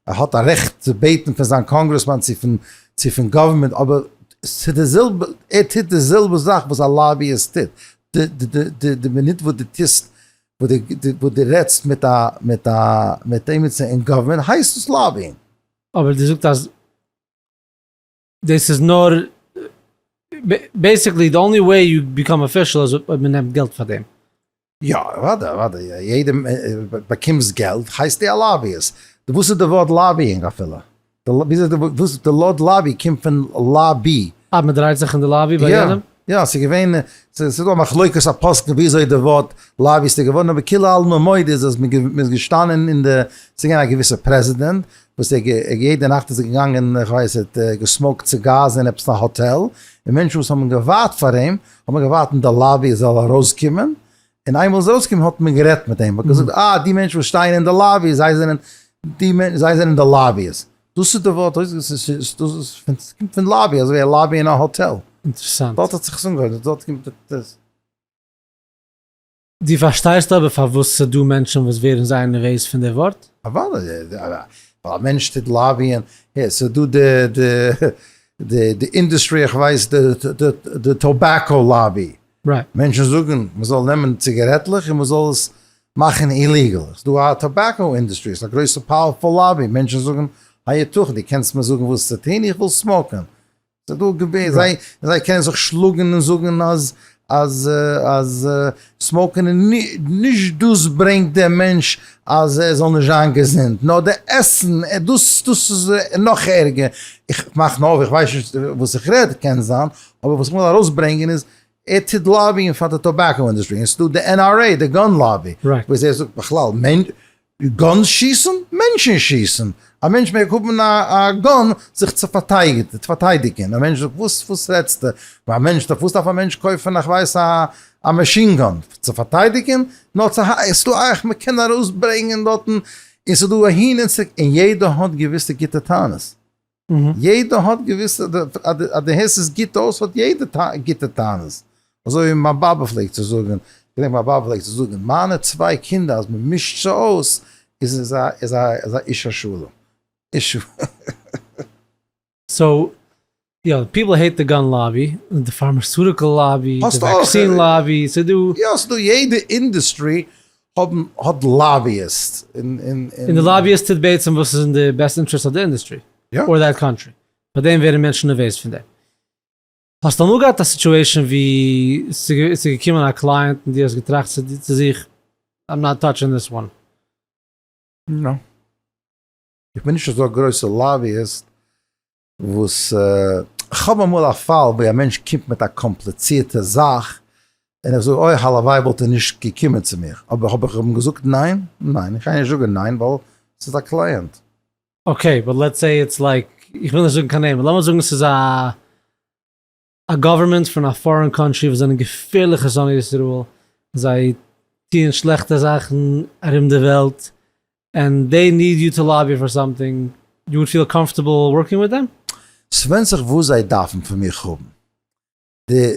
ער האט א רעכט צו בעטן פון זיין קאנגרעסמאן צו פון צו פון government, אבער ס'איז די זעלבע, ער טוט די זעלבע זאך וואס א lobbyist טוט, די מינוט וואס דו טוסט, וואס דו רעדסט מיט א מיט א מיט עימיצער אין government הייסט עס lobbying. אבער דו זאגסט אז דאס איז נאר basically the only way you become official איז אויב מען נעמט געלט פאר דעם. יא, אוודאי אוודאי, יעדער באקומסט געלט הייסט די א lobbyist. וואס איז די ווארט lobbying אפילו? די ווארט lobby קומט פון lobby. אה, מען דרייט זיך אין די lobby ביי יענעם? יא, ס'איז געווען, ס'איז דא א מחלוקת הפוסקים וויאזוי די ווארט lobbyist איז געווארן, אבער כולי עלמא מודה איז אז מ'איז געשטאנען אין די, ס'איז געווען א געוויסע פרעזידענט וואס ער יעדע נאכט איז ער געגאנגען, איך ווייס, ער האט גע smoked cigars אין עפעס א האטעל, און מענטשן וואס האבן געווארט פאר אים, האבן געווארט אין די lobby ער זאל ארויסקומען, און איינמאל איז ארויסגעקומען האט מען גערעדט מיט אים, מ'האט געזאגט אה, די מענטשן וואס שטייען אין די lobby, זיי זענען די מענטשן, זיי זענען די lobbyists. דאס איז די ווארט, דאס קומט פון lobby, אזוי ווי א lobby אין א האטעל. אינטערעסאנט. דארט האט זיך עס אנגעהויבן, דארט קומט עס. דו פארשטייסט אבער פארוואס ס'דא מענטשן וואס ווערן זייער נערוועז פון די ווארט? אוודאי, ווייל א מענטש טוט lobby ען, הער, ס'איז דא די די די industry, איך ווייס די די tobacco lobby, מענטשן זאגן מ'זאל נעמען ציגערעטלעך און מ'זאל עס מאכן illegal, ס'איז דא א tobacco industry, ס'איז א גרויסע powerful lobby, מענטשן זאגן היתכן, דו קענסט מיר זאגן וואס צו טון, איך וויל smoke ען, ס'איז דא געווען, זיי זיי קענען זיך שלאגן און זאגן אז אז אז smoke ן איז נישט דאס ברענגט דעם מענטש אז ער זאל נישט זיין געזונט, נאר די עסן, דאס דאס איז נאך ערגער, איך מאך נאר אויף, איך ווייס נישט וואס איך רעד, קען זיין, אבער וואס איך וויל ארויסברענגען איז, ער טוט lobby ען פאר די tobacco industry, און ס'איז דא די NRA, די gun lobby, וואס ער זאגט בכלל, guns שיסן? מענטשן שיסן! א מענטש מעג האבן א gun זיך צו פארטיידיגען, א מענטש זאגט וואס וואס רעדסטו? א מענטש דארף וואס דארף א מענטש קויפן איך ווייס א א machine gun? צו פארטיידיגען? נאר צו ה ס'דא אייך מ'קען ארויסברענגען דארטן און ס'דא אהין און צוריק און יעדער האט געוויסע גוטע טענות. יעדער האט געוויסע, אז דו הערסט עס גוט אויס האט יעדער גוטע טענות. אזוי ווי מיין באבע פלעגט צו זאגן, געדענק מיין באבע פלעגט צו זאגן, מיינע צוויי קינדער אז מען מישט זיי אויס איז איז א איז א איז א איש השלום. אישו. so, יא, people hate the gun lobby, די pharmaceutical lobby, די vaccine lobby, ס'איז דא. יא, ס'איז דא יעדע industry האבן האט lobbyists און און און די lobbyist טוט בעצם וואס איז אין די best interest of the industry or that country, פאר דעם ווערן מענטשן נערוועז פון דעם. האסט אמאל געהאט א situation ווי ס'איז געקומען א client און דו האסט געטראכט צו זיך I'm not touching this one? No. איך בין נישט אזא גרויסע lobbyist וואס כ'האב אמאל א פאל ווי א מענטש קומט מיט א קאמפליצירטע זאך און איך זאג אוי הלוואי וואלט ער נישט געקומען צו מיך, אבער האב איך אים געזאגט ניין? ניין איך גיי נישט זאגן ניין ווייל ס'איז א קלייענט. Okay, but let's say it's like, איך וויל נישט זאגן קיין נעמען, לאמיר זאגן ס'איז א א government פון א foreign country וואס זענען געפערליכע שונאי ישראל, זיי טוען שלעכטע זאכן ארום די וועלט, and they need you to lobby for something, you would feel comfortable working with them? ס'ווענדט זיך וואס זיי דארפן פון מיך האבן. די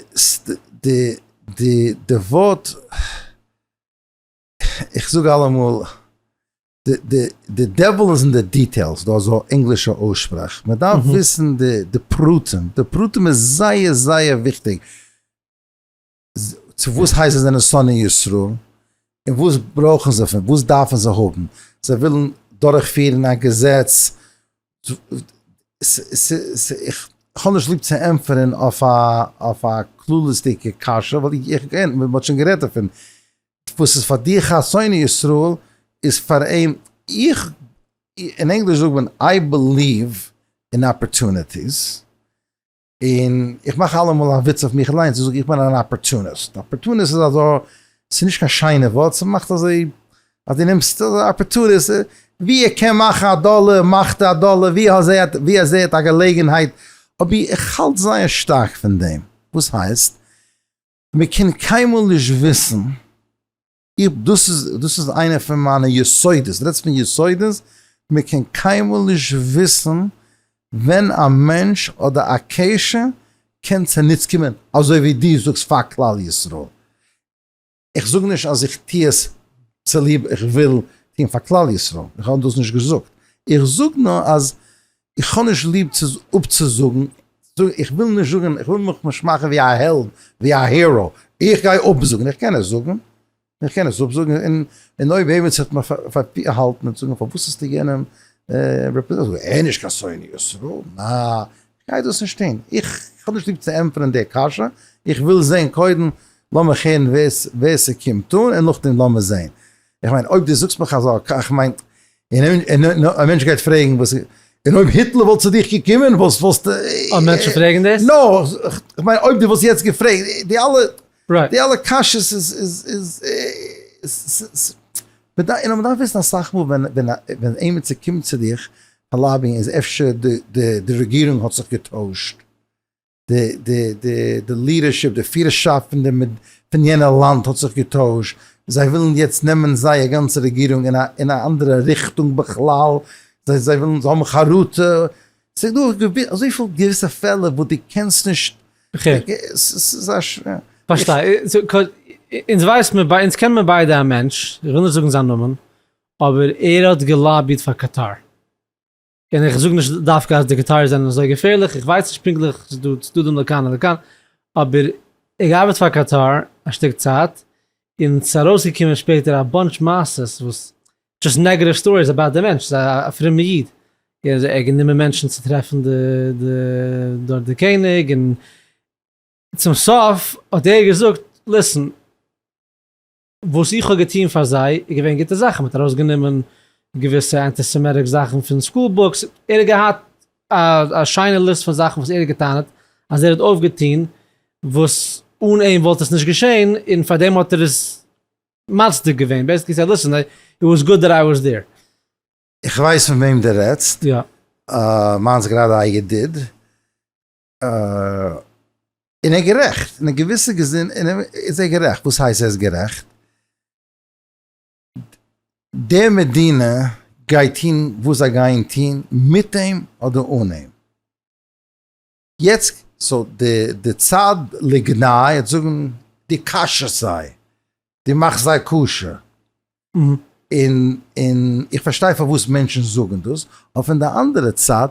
די די די ווארט, איך זאג אלעמאל, די די די devil איז אין די details, דא אזא ענגלישע אויסשפראך, מען דארף וויסן די די פרטים, די פרטים איז זייער זייער וויכטיג, צו וואס הייסט זיי זענען שונאי ישראל, און וואס ברויכן זיי פון, וואס דארפן זיי האבן, זיי ווילן דורכפירן א געזעץ, איך האב נישט ליב צו ענטפערן אויף א אויף א כללית'דיגע קשיא, ווייל איך, מען האט שוין גערעדט דערפון, וואס איז פאר דיך א שונא ישראל איז פאר אים, איך, אין ענגליש זאגט מען I believe in opportunities, און איך מאך אלעמאל א וויץ אויף מיך אליינס, איך זאג איך בין אן opportunist, opportunist איז אזא, ס'איז נישט קיין שיינע ווארט, ס'מאכט אזוי אז דו נעמסט opportunist, ווי ער קען מאכן א דאלער מאכט ער א דאלער, ווי ער זעהט ווי ער זעהט א געלעגנהייט, אבער איך האלט זייער שטארק פון דעם, וואס הייסט? מען קען קיינמאל נישט וויסן, איך דאס איז דאס איז איינע פון מיינע יסודות, רעדסט פון יסודות, מען קען קיינמאל נישט וויסן ווען א מענטש אדער א קשר קען צוניץ קומען אזוי ווי דו זאגסט פאר כלל ישראל, איך זאג נישט אז איך טו עס צוליב איך וויל טון פאר כלל ישראל, איך האב דאס נישט געזאגט, איך זאג נאר אז איך האב נישט ליב צו אפצוזאגן, איך וויל נישט זאגן, איך וויל מיך נישט מאכן ווי א העלד, ווי א hero, איך גיי אפזאגן, איך קען עס זאגן, איך קען עס אפזאגן, און אויב עימיצער וועט מיר פארהאלטן און זאגן פארוואס האסטו יענעם רעפרעזענט, זאג איך, ער איז נישט קיין שונא ישראל, נא, איך גיי דאס נישט טון, איך האב נישט ליב צו ענטפערן די קשיא, איך וויל זען קודם, לאמיך הערן ווער ס'קומט אן, און נאכדעם לאמיר זען. איך מיין אויב דו זאגסט מיך אזא, איך מיין, און א מענטש גייט פרעגן וואס, און אויב היטלער וואלט צו דיך געקומען וואלסט וואלסטו. אה, מענטשן פרעגן דאס? No, איך מיין אויב דו וואלסט יעצט געפרעגט, די אלע, די אלע קשיות איז איז איז, און מען דארף וויסן אסאך מאל ווען ווען עימיצער קומט צו דיך פאר lobbying איז אפשר די די רעגירונג האט זיך געטוישט, די די די די leadership די פירערשאפט פון די פון יענע לאנד האט זיך געטוישט, זיי ווילן יעצט נעמען זייער גאנצע רעגירונג אין א אין א אנדערע ריכטונג בכלל, זיי זיי ווילן זיי האבן חרטה, ס'איז דא אזויפיל געוויסע פעלער וואס דו קענסט נישט, ס'איז א שווער. פארשטיי, אונז ווייסט מען, אונז קען מען ביידע א מענטש, איך וויל נישט זאגן זיין נאמען, אבער ער האט געלאביט פאר קאטאר. און איך זאג נישט דווקא אז די קאטארי זענען אזוי געפערליך, איך ווייס נישט פונקטליך, ס'איז דא צדדים לכאן ולכאן, אבער ער געארבעט פאר קאטאר א שטיק צייט, און ס'איז ארויסגעקומען שפעטער א bunch מעשות וואס just negative stories about די מענטש, ס'איז א פרומע איד, ער האט גענומען מענטשן צו טרעפן די די דארט די קעניג, און צום סוף האט ער געזאגט listen, וואס איך האב געטון פאר זיי איז געווען גוטע זאכן, מ'האט ארויסגענומען געוויסע antisemitic זאכן פון school books, ער האט געהאט א שיינע ליסט פון זאכן וואס ער האט געטענה'ט אז ער האט אויפגעטון וואס אן אים וואלט עס נישט געשען, און פאר דעם האט ער עס מצדיק געווען, basically said listen, it was good that I was there. איך ווייס פון וועם דו רעדסט, מיינס גראדע א ידיד, און ער גערעכט, אין א געוויסע געזין איז ער גערעכט, וואס הייסט ער איז גערעכט? די מדינה גייט טוהן וואס זיי גייען טוהן מיט אים אדער אן אים. יעצט so די צד לגנאי וועט זאגן דו כשר'סט זיי, דו מאכסט זיי כשר, און און איך פארשטיי פארוואס מענטשן זאגן דאס, אבער פון די אנדערע צד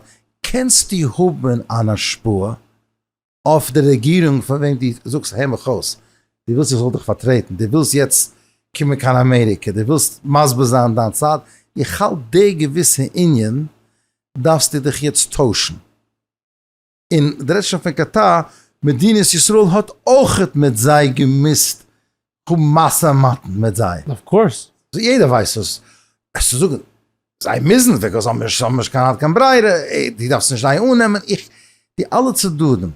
קענסטו האבן אן השפעה אויף די רעגירונג פון וועם דו זאגסט הער מיך אויס, דו ווילסט איך זאל דיך פארטרעטן, דו ווילסט יעצט קומען קיין אמעריקע, דו ווילסט מסביר זיין דיין צד, איך האלט די געוויסע ענין דארפסטו דיך יעצט טוישן. און דו רעדסט שוין פון קאטאר, מדינת ישראל האט אויכעט מיט זיי געמוזט האבן משא ומתן מיט זיי. Of course. יעדער ווייסט עס. עס צו זאגן. זיי מוזן, because האבן נישט האבן נישט קיין קיין ברירה, דו דארפסט נישט זיי אננעמען, איך, די אלע צדדים,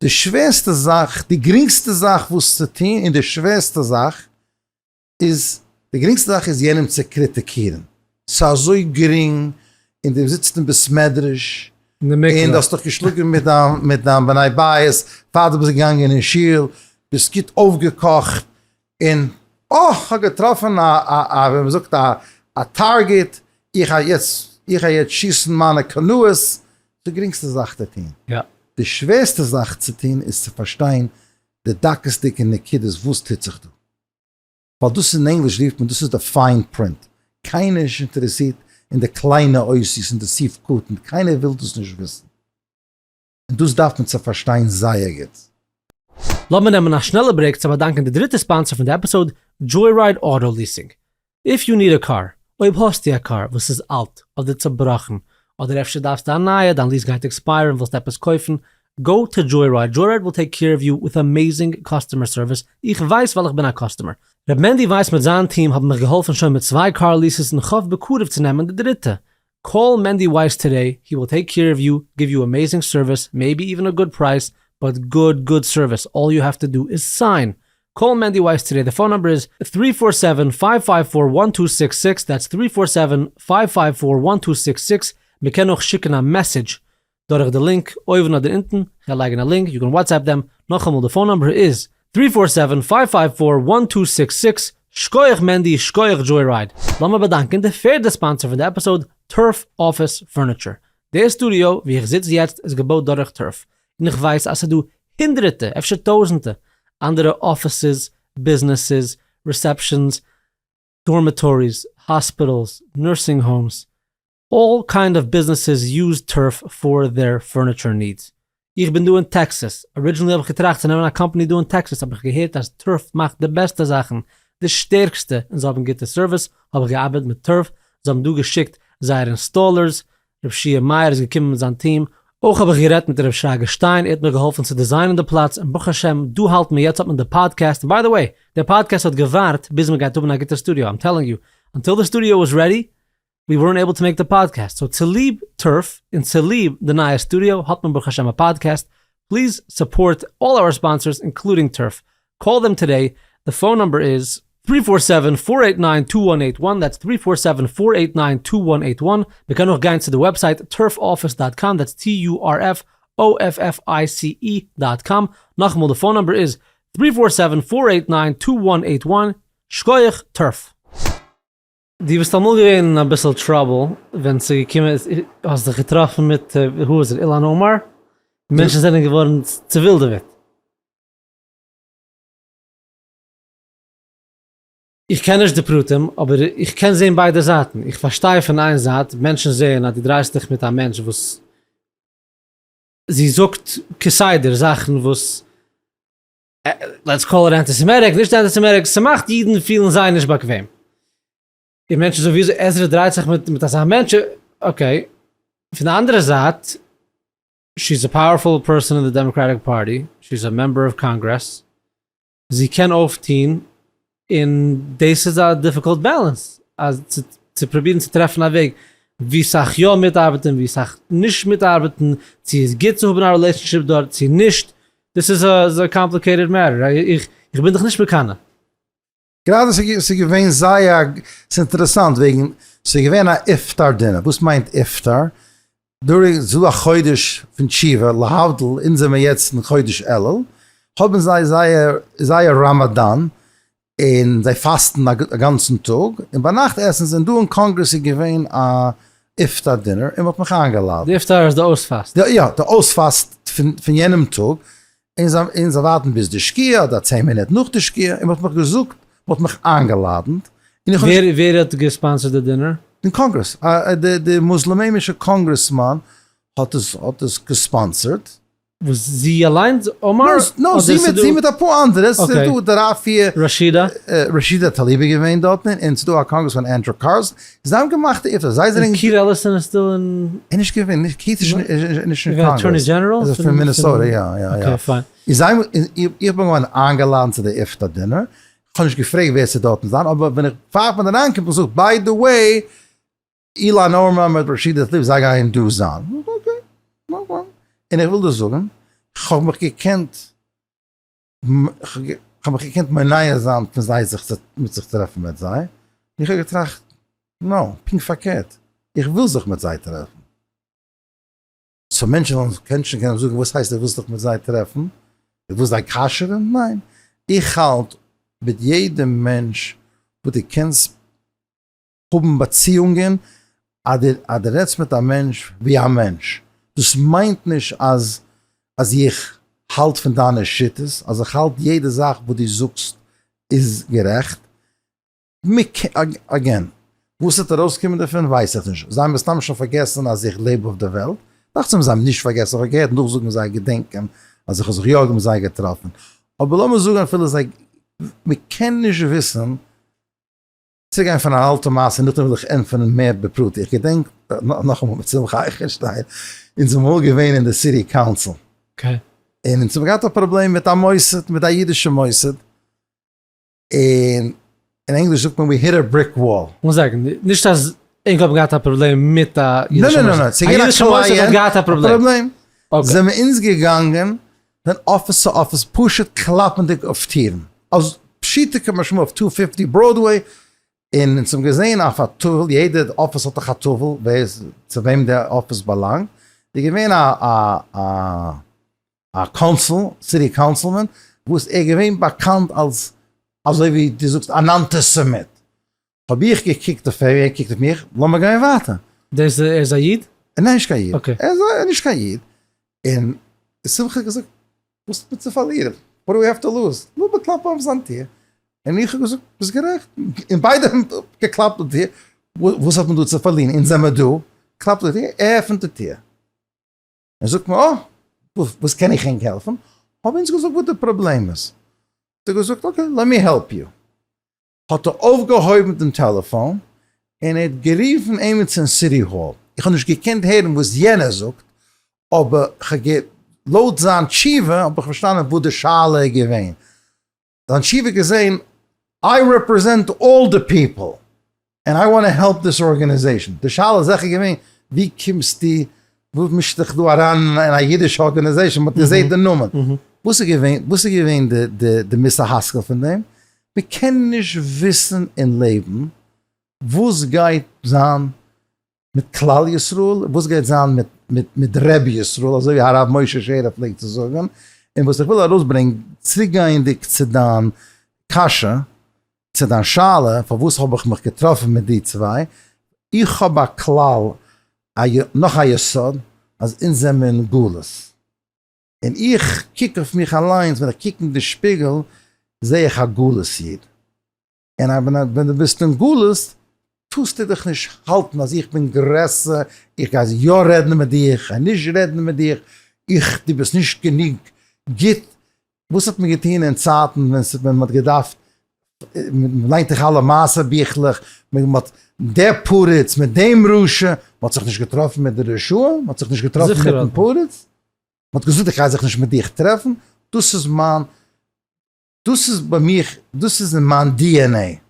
די שווערסטע זאך, די גרינגסטע זאך וואס צו טון און די שווערסטע זאך איז, די גרינגסטע זאך איז יענעם צו קריטיקירן, ס'איז אזוי גרינג, און דו זיצט אין בית מדרש, און דו האסט דיך געשלאגן מיט דיין מיט דיין בני בית פאר דו ביסט געגאנגען אין שול, ביסט גוט אויפגעקאכט, און אה כ'האב געטראפן א א א ווי מ'זאגט א א target, איך גיי יעצט איך גיי יעצט שיסן מיינע קנאות, די גרינגסטע זאך צו טון. די שווערסטע זאך צו טון איז צו פארשטיין די דקות'דיגע נקודות וואס טוט זיך דא. ווייל דאס אין ענגליש רופט מען דאס איז די fine print, קיינער איז נישט אינטערעסירט אין די קליינע אותיות און די סעיף קטן, קיינער וויל דאס נישט וויסן. און דאס דארף מען צו פארשטיין זייער גוט. לאמיר נעמען א שנעלע break צו באדאנקען די דריטע sponsor פון די episode, Joyride Auto Leasing. If you need a car, אויב האסטו א קאר וואס איז אלט אדער צובראכן, אדער אפשר דארפסטו א נייע, דיין lease גייט expire ן ווילסט עפעס קויפן, go to Joyride, Joyride will take care of you with amazing customer service, איך ווייס ווייל איך בין א customer. ר' מענדי ווייס מיט זיין טיעם האבן מיך געהאלפן שוין מיט צוויי car leases און כ'האף בקרוב צו נעמען די דריטע. Call מענדי ווייס today, he will take care of you, give you amazing service, maybe even a good price, but good good service, all you have to do is sign. Call מענדי ווייס today, די phone number איז three four seven five five four one two six six, that's three four seven five five four one two six six, מען קען אויך שיקן א message דורך די link אויבן אדער אונטן, כ'גיי לייגן א link, you can WhatsApp them, נאכאמאל די phone number איז three four seven five five four one two six six, שקויעך מענדי, שקויעך Joyride. לאמיר באדאנקען די פערדע sponsor פון די episode, Turf Office Furniture. די סטודיאו ווי איך זיץ יעצט איז געבויט דורך Turf, און איך ווייס אז ס'דא הונדרעטע, אפשר טויזענטע, אנדערע אפיסעס, ביזנעסעס, receptions, dormitories, hospitals, nursing homes, all kind of businesses use Turf for their furniture needs. איך בין דא אין טעקסעס, originally האב איך געטראכט צו נעמען א קאמפאני דא אין טעקסעס האב איך געהערט אז Turf מאכט די בעסטע זאכן, די שטערקסטע און זיי האבן גוטע סערוויס, האב איך געארבעט מיט Turf, זיי האבן דא געשיקט זייער installers, ר' שיע מאיר איז געקומען מיט זיין טיעם, אויך האב איך גערעדט מיט ר' שרגא שטיין, ער האט מיר געהאלפן צו design ען די פלאץ, און ברוך השם דא האלט מען, יעצט האט מען די פאדקעסט, און by the way, דער פאדקעסט האט געווארט ביז מען גייט האבן א גוטע סטודיאו, I'm telling you, until the studio was ready, we weren't able to make the podcast, so צוליב Turf און צוליב די נייע סטודיאו האט מען ברוך השם א פאדקעסט, please support all our sponsors including Turf, call them today, די phone number איז. Three four seven four eight nine two one eight one, that's three four seven four eight nine two one eight one, מען קען אויך גיין צו די website Turf Office dot com, that's T U R F O F F I C E dot com, נאכאמאל די phone number איז three four seven four eight nine two one eight one, שקויעך Turf. דו ביסט אמאל געווען אין אביסל trouble ווען ס'איז געקומען, האסט זיך געטראפן מיט, who was it, אילאן אומאר? מענטשן זענען געווארן צעווילדעוועט. איך קען נישט די פרטים, אבער איך קען זען ביידע זייטן. איך פארשטיי פון איין זייט, מענטשן זעען אז דו דרייסט דיך מיט א מענטש וואס זי זאגט כסדר זאכן וואס, let's call it antisemitic, נישט antisemitic, ס'מאכט אידן פילן זייער נישט באקוועם. און מענטשן זאגן וויאזוי עזרא דרייט זיך מיט אזא מענטש, okay. פון די אנדערע זייט, she is a powerful person אין די Democratic Party, she is a member of Congress, זי קען אויפטוהן, און דאס איז א difficult balance, אז צו פרובירן צו טרעפן א וועג ווי סאך יא מיטארבעטן ווי סאך נישט מיטארבעטן, צו איז גוט צו האבן א relationship דארט צו נישט, דאס איז א complicated matter, איך בין דיך נישט מקנא. גראדע ס'איז געווען זייער א, ס'איז אינטערעסאנט וועגן ס'איז געווען א איפטאר dinner, וואס מיינט איפטאר? דא איז א חודש פון תשובה, להבדיל אונז זעמער יעצט אין חודש אלול, האבן זיי זייער זייער ראמאדאן, און זיי פאסטן א גאנצן טאג, און ביינאכט עסן זיי, און דא אין קאנגרעס איז געווען א איפטאר dinner, און מ'האט מיך איינגעלאדנט. די איפטאר איז די אויספאסט? יא, די אויספאסט פון יענעם טאג, און זיי ווארטן ביז די שקיעה אדער צען מינוט נאך די שקיעה, און מ'האט מיך געזאגט, מ'האט מיך איינגעלאדנט, און איך האב נישט. ווער האט גע sponsor ט די dinner? די קאנגרעס, די מוסלעמענישע congressman האט עס האט עס גע sponsor ט. וואס זי אליינס אומאר? No, זי מיט אפאר אנדערע, ס'איז דא דריי פיר. ראשידא? ראשידא טאליב איז געווען דארטן, און ס'איז דא א congressman ענדרו קארלסאן, זיי האבן געמאכט די איפטאר, זיי זענען. און קיט עליסאן איז still אין? ער איז נישט געווען, קיט איז נישט אין קאנגרעס. Attorney general? ער איז פון מינעסאטע, יא יא יא. Okay fine. איך בין געווארן איינגעלאדנט צו די איפטאר dinner, איך האב נישט געפרעגט ווער ס'וועט דארטן זיין, אבער ווען איך פאר איך בין אריינגעקומען האב איך געזאגט by the way. אילאן אומאר מיט ראשידא טליב זיי גייען דא זיין. Okay, און איך וויל דיר זאגן, כ'האב מיך געקענט, כ'האב מיך געקענט מונע זיין פון זיי זיך צו, מיט זיך טרעפן מיט זיי, און איך האב געטראכט, no, פונקט פארקערט, איך וויל זיך מיט זיי טרעפן. so מענטשן וועלן קענען קענען זאגן וואס הייסט דו ווילסט דיך מיט זיי טרעפן? דו ווילסט זיי כשר'ן? ניין, איך האלט מיט יעדע מענטש וואס דו קענסט האבן באציאונגען, אז דו רעדסט מיט א מענטש ווי א מענטש, דאס מיינט נישט אז אז איך האלט פון דיינע שיטות, אז איך האלט יעדע זאך וואס דו זאגסט איז גערעכט, again, וואס וועט ארויסקומען דערפון ווייס איך נישט, זיי האבן מסתם שוין פארגעסן אז איך לעב אויף דער וועלט, דאכט זיך מיר זיי האבן נישט פארגעסן, איך האב געהערט נאכזאגן זיי געדענקען אז איך האב זיך יא מיט זיי געטראפן, אבער לאמיר זאגן אפילו זיי, מען קען נישט וויסן, צוגיין פון אן אלטע מעשה נאכדעם וויל איך ענטפערן מער בפרטי, איך געדענק נאכאמאל מיט שמחה אייכנשטיין, אונז זעמיר אמאל געווען אין די city council, און אונז האבן געהאט א פראבלעם מיט א מוסד, מיט א אידישע מוסד, און אין ענגליש זאגט מען we hit a brick wall. מוז זאגן, נישט אז ענק האבן געהאט א פראבלעם מיט א אידישע מוסד, א אידישע מוסד האט געהאט א פראבלעם. זעמיר אונז געגאנגען פון אפיס צו אפיס פשוט קלאפענדיג אויף טירן, אז פשוטו כמשמעו אויף two fifty Broadway, און אונז האבן געזען אויף א טאוול, יעדע אפיס האט דאך א טאוול ווער צו וועם די אפיס באלאנגט, איז געווען א א א council, city councilman, וואס ער איז געווען באקאנט אלס אזוי ווי דו זאגסט אן אנטיסעמיט, האב איך געקוקט אויף אים, ער קוקט אויף מיך, לאמיר גיין ווייטער. דאס ער איז א איד? ניין נישט קיין איד, ער איז נישט קיין איד, און שמחה האט געזאגט וואס האט מען צו פארלירן, what do we have to lose, לאמיר קלאפן אויף זיין טיר, און איך האב געזאגט ביסט גערעכט, און ביידע האבן געקלאפט אויף די טיר, וואס האט מען דא צו פארלירן, אונז זעמער דא, קלאפט אויף די טיר, ער עפנט די טיר. ער זאגט מיר, אה, וואס קען איך ענק העלפן? האב אונז געזאגט וואס די פראבלעם איז. האט ער געזאגט, okay, let me help you. האט ער אויפגעהויבן דעם טעלעפאן און ער האט גערופן עימיצן אין city hall. איך האב נישט געקענט הערן וואס יענער זאגט, אבער לויט זיין תשובה האב איך פארשטאנען וואס די שאלה איז געווען. זיין תשובה געזען I represent all the people and I want to help this organization, די שאלה איז זיכער געווען ווי קומסטו, וואס מישט זיך דא אריין אין א אידישע organization, מ'האט געזעהט די נאמען, וואס איז געווען וואס איז געווען די מוסר השכל פון דעם? מ'קען נישט וויסן אין לעבן וואס גייט זיין מיט כלל ישראל, וואס גייט זיין מיט מיט מיט רבי ישראל, אזוי ווי הרב משה שערער פלעגט צו זאגן, און וואס איך וויל ארויסברענגען, צוריקגייענדיג צו דיין קשיא, צו דיין שאלה, פארוואס האב איך מיך געטראפן מיט די צוויי, איך האב א כלל, א נאך א יסוד, אז אונז זעמיר אין גלות, און איך קוק אויף מיך אליינס, ווען איך קוק אין די שפיגל, זע איך א גלות איד, און ווען דו ביסט אין גלות טארסטו דיך נישט האלטן אז איך בין גרעסער, איך גיי יא רעדן מיט דיר, איך גיי נישט רעדן מיט דיר, איך, דו ביסט נישט גענוג גוט. וואס האט מען געטון אין צייטן ווען ווען מען האט געדארפט, מען ליינט דאך אלע מעשה ביכלעך, מען האט דער פריץ מיט דעם רשע, מען האט זיך נישט געטראפן מיט די רשעים, מען האט זיך נישט געטראפן מיטן פריץ, מען האט געזאגט איך גיי זיך נישט מיט דיך טרעפן, דאס איז מיין דאס איז ביי מיך, דאס איז אין מיין DNA.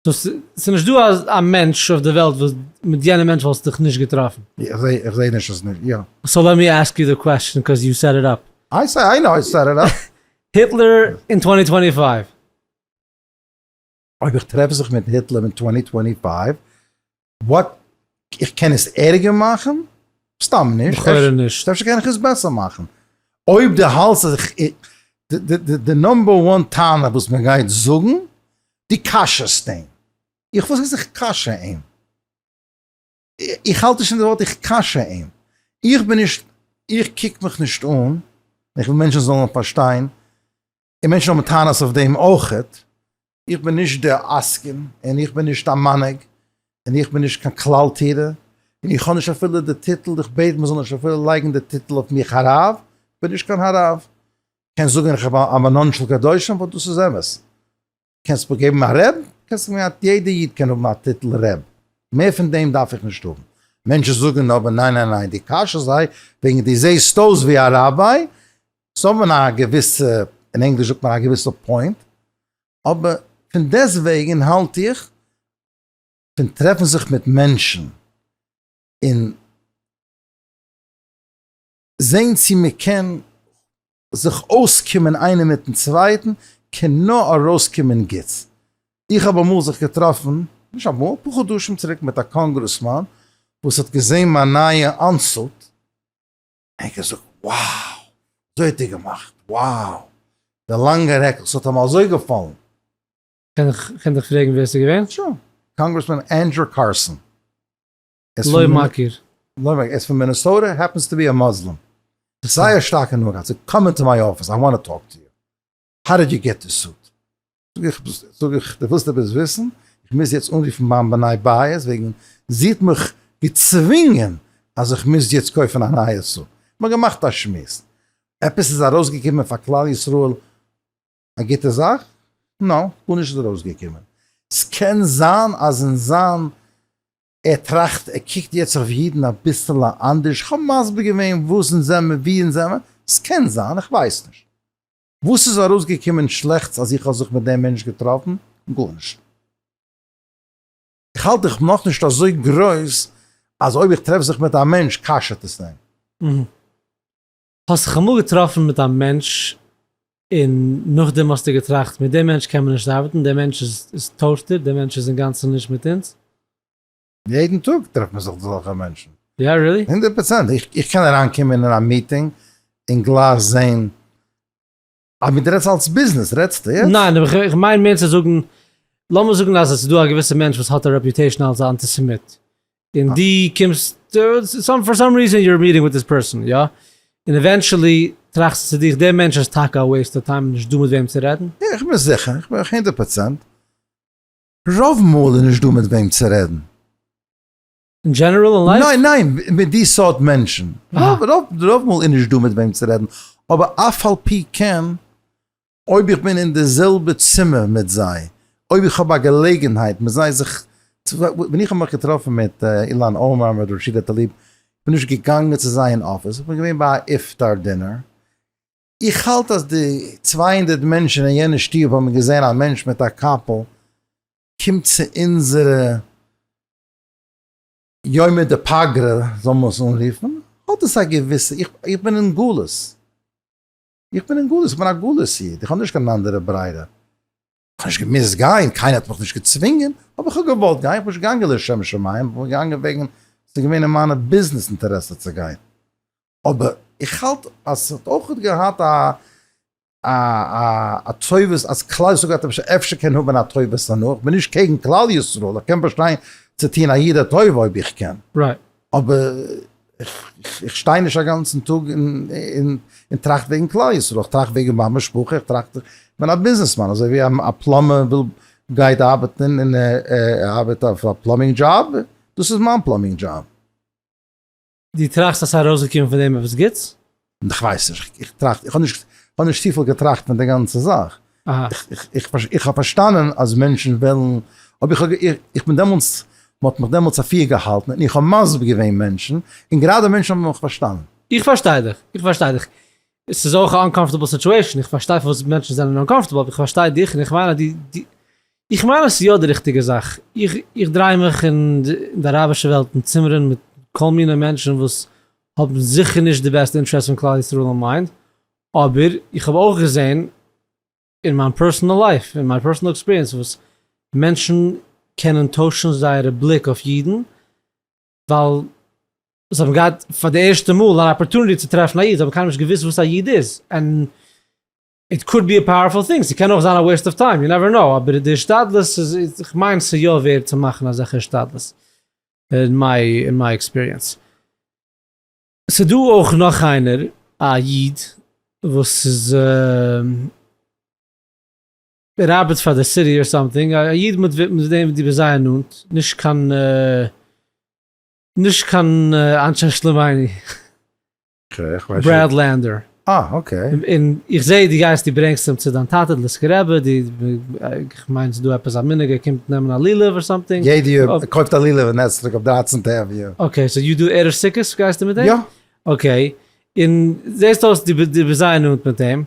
ס'איז נישט דא א מענטש אויף די וועלט וואס מיט יענע מענטש וואלסטו דיך נישט געטראפן. איך זעה נישט אז נישט, יא. so let me ask you the question cause you set it up. I say, I know I set it up. היטלער אין twenty twenty five. אויב איך טרעף זיך מיט היטלער אין twenty twenty five, what, איך קען עס ערגער מאכן? סתם נישט. לכאורה נישט. אפשר קען איך עס בעסער מאכן. אויב דו האלטסט אז איך, די number one טענה וואס מען גייט זאגן, דו כשר'סט אים. איך וואס הייסט איך כשר אים? איך האלט נישט אין די ווארט איך כשר אים. איך בין נישט, איך קוק מיך נישט אן, איך וויל מענטשן זאלן פארשטיין, און מענטשן האבן טענות אויף דעם אויכעט, איך בין נישט דער עסקן, און איך בין נישט א מנהיג, און איך בין נישט קיין כלל טירער, און איך האב נישט אפילו די טיטל, איך בעט מען זאל נישט אפילו לייגן די טיטל אויף מיך הרב, איך בין נישט קיין הרב, קענסט זאגן איך בין א מנן של קדושים, וואס דאס איז אמת, קענסט מיר געבן א רב, קענסט מיר א, יעדע איד קען האבן א טיטל רב, מער פון דעם דארף איך נישט האבן, מענטשן זאגן אבער ניין ניין ניין, די קשיא זיי וועגן דו זעסט אויס ווי א ראביי, זיי האבן א געוויסע, אין ענגליש זאגט מען א געוויסע point, אבער פון דעסטוועגן האלט איך. פון טרעפן זיך מיט מענטשן און זען צו מען קען זיך אויסקומען איינער מיטן צווייטן, קען נאר ארויסקומען גוטס. איך האב אמאל זיך געטראפן, נישט אמאל, אפאר חדשים צוריק מיט א קאנגרעסמאן וואס האט געזען מיין נייע אנצוג, און געזאגט wow, אזוי האט איר געמאכט, wow, די לאנגע רעקל, ס'האט אים אזוי געפאלן. קען דיך פרעגן ווער ס'איז געווען? sure, קאנגרעסמאן ענדרו קארסאן. לא מכיר. לא מכיר, ער איז פון מינעסאטע, happens to be a Muslim. זייער שטארקע נאר געהאט, זאגט come into my office, I want to talk to you. How did you get this suit? זאג איך, זאג איך, דו ווילסט עפעס וויסן? איך מוז יעצט אנרופן מיין בני בית וועגן זי האט מיך געצווינגען אז איך מוז יעצט קויפן א נייע suit. מ'האט געמאכט א שמועס. עפעס איז ארויסגעקומען פאר כלל ישראל א גוטע זאך? No, גארנישט איז ארויסגעקומען. ס'קען זיין אז אין זיין ער טראכט, ער קוקט יעצט אויף אידן אביסעלע אנדערש, כ'האב מסביר געווען וואס אונז זעמער, ווי אונז זעמער, ס'קען זיין, איך ווייס נישט. וואס איז ארויסגעקומען שלעכטס אז איך האב זיך מיט דעם מענטש געטראפן? גארנישט. איך האלט איך בין נאכנישט אזוי גרויס אז אויב איך טרעף זיך מיט א מענטש כשר'ט עס אים. האסט זיך אמאל געטראפן מיט א מענטש און נאכדעם האסטו געטראכט מיט דעם מענטש קען מען נישט ארבעטן, דער מענטש איז toasted, דער מענטש איז אינגאנצן נישט מיט אונז? יעדן טאג טרעפט מען זיך אזעלכע מענטשן. יא really? 100%. איך קען אריין קומען אין א meeting און גלייך זעהן אז מיט רעדסט אלס ביזנעס רעדסטו יעצט? ניין אבער איך מיין מער צו זאגן, לאמיר זאגן אז עס איז דא א געוויסע מענטש וואס האט א reputation אלס א אנטיסעמיט, און דו קומסט, for some reason you're meeting with this person, יא? און eventually טראכסטו צו דיך, דער מענטש איז טאקע א waste of time, נישט דא מיט וועם צו רעדן. יא איך בין זיכער, איך בין 100%, רוב מאל איז נישט דא מיט וועם צו רעדן. אין general אין life? ניין ניין, מיט די סארט מענטשן. רוב מאל איז נישט דא מיט וועם צו רעדן, אבער אף על פי כן, אויב איך בין אין די זעלבע צימער מיט זיי, אויב איך האב א געלעגנהייט מיט זיי זיך צו, ווען איך האב מיך געטראפן מיט אילאן אומאר מיט ראשידא טאליב, איך בין נישט געגאנגען צו זיי אין אפיס, איך בין געווען ביי א איפטאר dinner, איך האלט אז די 200 מענטשן אין יענע שטוב האבן געזען א מענטש מיט א קאפל קומט צו אונזערע יומא דפגרא זאל מען עס אנרופן, האט עס א געוויסע, איך בין אין גלות, איך בין אין גלות, איך בין א גלות איד, איך האב נישט קיין אנדערע ברירה, איך האב נישט געמוזט גיין, קיינער האט מיך נישט געצווינגען, אבער איך האב געוואלט גיין, איך בין נישט געגאנגען לשם שמים, איך בין געגאנגען וועגן ס'איז געווען אין מיינע ביזנעס אינטערעסע צו גיין, אבער איך האלט אז ס'האט אויך געהאט א א טובת אז כלל ישראל גייט אפשר אפשר קען האבן א טובת הנאה, איך בין נישט קעגן כלל ישראל, איך קען באשטיין צו טוהן א איד א טובה אויב איך קען, אבער איך שטיי נישט א גאנצן טאג און טראכט וועגן כלל ישראל, איך טראכט וועגן מיין משפחה, איך טראכט, איך בין א ביזנעסמאן, אזוי ווי א plumber וויל גייט ארבעטן און ער ארבעט אויף א plumbing job, דאס איז מיין plumbing job. דו טראכסט אז ס'איז ארויסגעקומען פון דעם עפעס גוטס? איך ווייס נישט, איך טראכט, איך האב נישט, איך האב נישט צופיל געטראכט פון די גאנצע זאך. איך האב פארשטאנען אז מענטשן וועלן, אבער איך האב, איך בין דעמאלטס, מ'האט מיך דעמאלטס אפירגעהאלטן און איך האב מסביר געווען מענטשן, און גראדע מענטשן האבן מיך פארשטאנען. איך פארשטיי דיך, איך פארשטיי דיך. עס איז אויך א uncomfortable situation, איך פארשטיי פארוואס מענטשן זענען uncomfortable, אבער איך פארשטיי דיך און איך מיין אז דו, איך מיין אז ס'איז יא די ריכטיגע זאך, איך איך דריי מיך אין די אראבישע וועלט אין צימערן מיט כל מיני מענטשן וואס האבן זיכער נישט די best interest פון כלל ישראל אין mind, אבער איך האב אויך געזען אין מיין personal life, אין מיין personal experience וואס מענטשן קענען טוישן זייערע בליק אויף אידן, ווייל זיי האבן געהאט פאר די ערשטע מאל אן opportunity צו טרעפן א איד, זיי האבן קיינמאל נישט געוואוסט וואס א איד איז, and it could be a powerful thing, ס'קען אויך זיין א waste of time, you never know, אבער די השתדלות איז, איך מיין ס'איז יא ווערד צו מאכן אזעלכע השתדלות, אין מיי אין מיי experience. ס'דא אויך נאך איינער א איד וואס איז. ער ארבעט פאר די city or something, א איד מיט וועם דו ביסט זייער נאנט, נישט קיין נישט קיין אנשי שלומינו, בראד לענדער. אה okay. און איך זעה דו גייסט דו ברענגסט אים צו דיין טאטע די ליסקא רבי, דו איך מיין ס'איז דא עפעס א מנהג ער קומט נעמען א לולב or something. יעדע יאר ער קויפט א לולב און אתרוג אויף 13'טע avenue. Okay so you do ערב סוכות גייסטו מיט אים? יא. Okay, און זעסט אויס דו ביסט זייער נאנט מיט אים.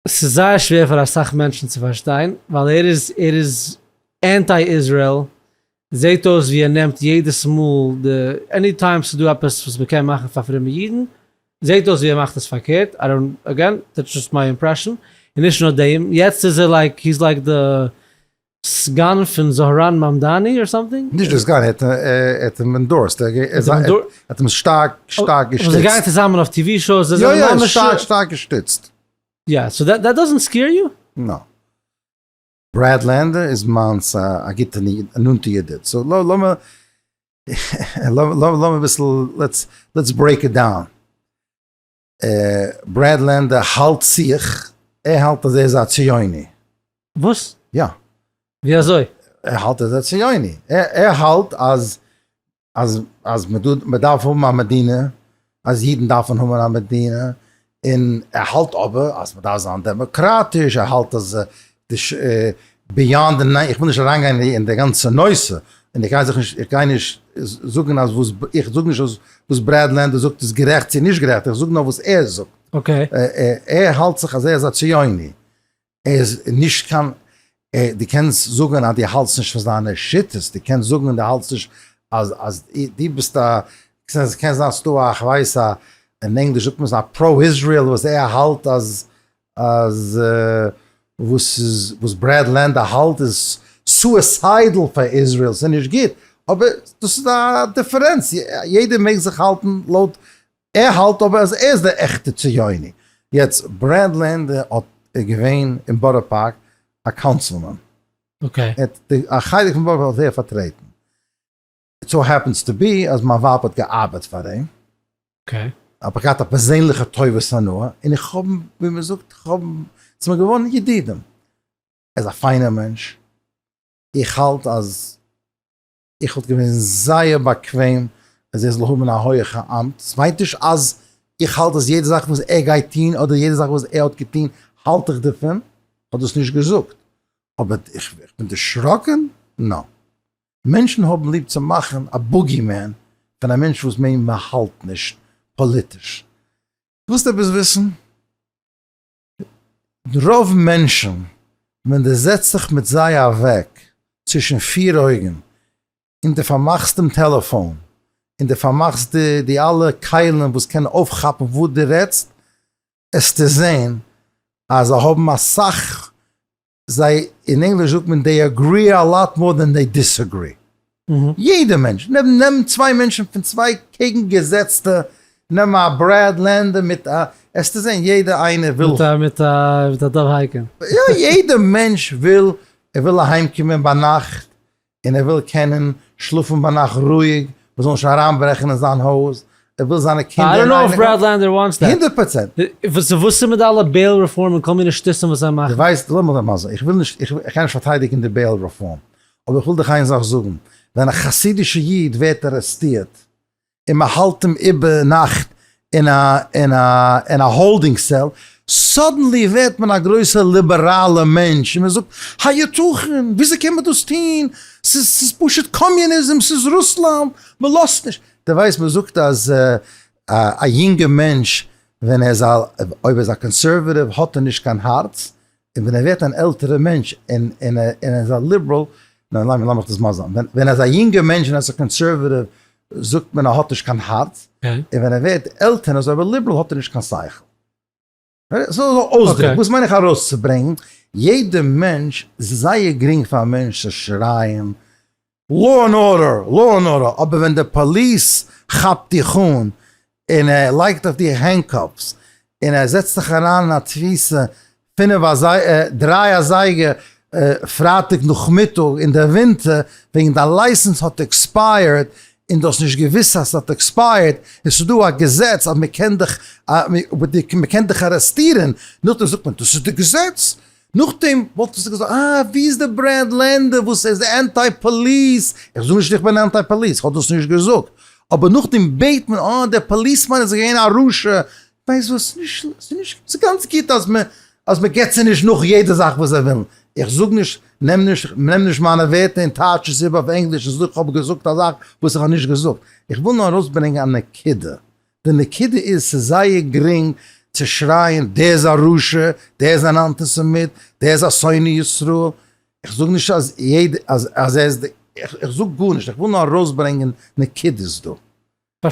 ס'איז זייער שווער פאר אסאך מענטשן צו פארשטיין, ווייל ער איז, ער איז. anti Israel, זעהט אויס ווי ער נעמט יעדעס מאל די, any time ס'איז דא עפעס וואס מ'קען מאכן פאר פרומע אידן, זעהט אויס ווי ער מאכט עס פארקערט, I don't, again, that's just my impression, און נישט נאר דעם, יעצט איז ער like, he's like די סגן פון זאהראן מאמדאני or something? נישט די סגן, ער האט אים endorsed, ער האט אים שטארק שטארק געשטיצט. זיי גייען צוזאמען אויף TV shows, זיי זענען ממש. יא יא, שטארק שטארק געשטיצט. יא, so that doesn't scare you? No. בראד לענדער איז מיינס א גוטע נאנטע ידיד, so לאמיר לאמיר אביסל let's break it down. בראד לענדער האלט זיך, ער האלט אז ער איז א ציוני. וואס? יא. ווי אזוי? ער האלט ער איז א ציוני. ער האלט אז אז אז מען דארף האבן א מדינה, אז אידן דארפן האבן א מדינה, און ער האלט אבער אז מען דארף זיין דעמאקראטיש, ער האלט אז די beyond די איך וויל נישט אריינגיין אין די גאנצע נושא, און איך גיי זיך נישט איך גיי נישט זאגן אז וואס איך זאג נישט אז וואס בראד לענדער זאגט איז גערעכט צו נישט גערעכט, איך זאג נאר וואס ער זאגט. okay. ער האלט זיך אז ער איז א ציוני. ער איז נישט קיין, דו קענסט זאגן אז דו האלטסט נישט פון זיינע שיטות, דו קענסט זאגן דו האלטסט נישט אז אז דו ביסט א, קען זיין ס'דא א כ'ווייס א, אין ענגליש זאגט מען עס א pro Israel וואס ער האלט אז אז וואס איז וואס ברעד לענדא האלט איז suicidal פאר Israel, ס'איז נישט גוט, אבער דאס איז א דיפערענץ, יעדער מעג זיך האלטן לויט ער האלט אבער אז ער איז דער עכטע ציוני. יעצט ברעד לענדער האט איז געווען אין בארא פארק א councilman. okay. ער האט א חלק פון בארא פארק האט ער פארטרעטן. it so happens to be אז מיין ווייב האט געארבעט פאר אים. okay. האב איך געהאט א פערזענליכע טובת הנאה און איך האב ווי מען זאגט איך האב ס'איז מיר געווארן ידידים. ער איז א פיינער מענטש. איך האלט אז. איך וואלט געווען זייער באקוועם אז ער זאל האבן א הויעכע אמט, ס'מיינט נישט אז איך האלט אז יעדע זאך וואס ער גייט טון אדער יעדע זאך וואס ער האט געטון האלט איך דערפון, כ'האב דאס נישט געזאגט, אבער איך בין דערשראקן? נא. מענטשן האבן ליב צו מאכן א bogeyman פון א מענטש וואס מען האלט נישט פאליטיש. ווילסט עפעס וויסן? רוב מענטשן ווען די זעצט זיך מיט זיי אוועק צווישן פיר אויגן און די פארמאכסט דעם טעלעפאון און די פארמאכסט די די אלע כלים וואס קענען אויפכאפן וואס די רעדסט עסטו זעהן אז זיי האבן אסאך זיי, אין ענגליש זאגט מען they agree a lot more than they disagree. יעדע מענטש, נעם נעם צוויי מענטשן פון צוויי קעגנגעזעצטע, נעם א ברעד לענדער מיט א, עסטו זען יעדע איינער וויל. מיט א מיט א מיט א דוב הייקינד. יא יעדע מענטש וויל, ער וויל אהיים קומען ביינאכט און ער וויל קענען שלאפן ביינאכט רואיג, מען זאל נישט אריינברעכן אין זיין הויז, ער וויל זיינע קינדער אינאיינעם. 100 פראצענט. וואס איז מיט די אלע bail reform און כל מיני שטותים וואס זיי מאכן? דו ווייסט, לאמיר דיר מסביר, איך וויל נישט, איך קען נישט פארטיידיגן די bail reform, אבער איך וויל דיך איין זאך זאגן, ווען א חסידישע איד ווערט ארעסטירט און מען האלט אים איבער נאכט אין א אין א אין א holding cell, suddenly ווערט מען א גרויסער ליבעראלער מענטש און מען זאגט, היתכן? וויאזוי קען מען דאס טון? ס'איז ס'איז פשוט קאמיוניזם, ס'איז רוסלאנד, מען לאזט נישט. דו ווייסט מען זאגט אז א יונגע מענטש ווען ער איז א אויב ער איז א conservative האט ער נישט קיין הארץ, און ווען ער ווערט אן עלטערע מענטש און און ער איז א ליבעראל, ניין לאמיך דאס מסביר זיין, ווען ער איז א יונגע מענטש און ער איז א conservative זאגט מען ער האט נישט קיין הארץ, און ווען ער ווערט עלטער און איז אבער ליבעראל האט ער נישט קיין שכל. ס'איז אזא אויסדרוק, וואס מיין איך ארויסצוברענגן, יעדע מענטש, ס'איז זייער גרינג פאר א מענטש צו שרייען law and order, law and order, אבער ווען די פאליס כאפט דיך אן און ער לייגט אויף דיר handcuffs און ער זעצט דיך אריין אין א תפיסה פינף אזייגער, דריי אזייגער פרייטאג נאכמיטאג אין די ווינטער וועגן דיין license האט expired און דו האסט נישט געוויסט אז ס'האט expired און ס'איז דא א געזעץ אז מ'קען דיך מ'קען דיך ארעסטירען, נאכדעם זאגט מען דאס איז די געזעץ, נאכדעם וואלט עס געזאגט אה ווי איז די ברעד לענדער וואס איז anti police, איך זאג נישט איך בין anti police, איך האב דאס נישט געזאגט, אבער נאכדעם בעט מען אה דער policeman איז געווען א רשע, ווייסט וואס ס'נישט ס'נישט ס'גאנץ גוט אז מען אז מען געבט זיי נישט נאך יעדע זאך וואס זיי ווילן, איך זאג נישט נעם נישט נעם נישט מיינע ווערטער און טייטש עס איבער אויף ענגליש און זאג איך האב געזאגט א זאך וואס איך האב נישט געזאגט, איך וויל נאר ארויסברענגען א נקודה, די נקודה איז ס'איז זייער גרינג צו שרייען דער איז א רשע, דער איז אן אנטיסעמיט, דער איז א שונא ישראל. איך זאג נישט אז יעדע אז אז ער איז די איך זאג גארנישט איך וויל נאר ארויסברענגען נקודות דא.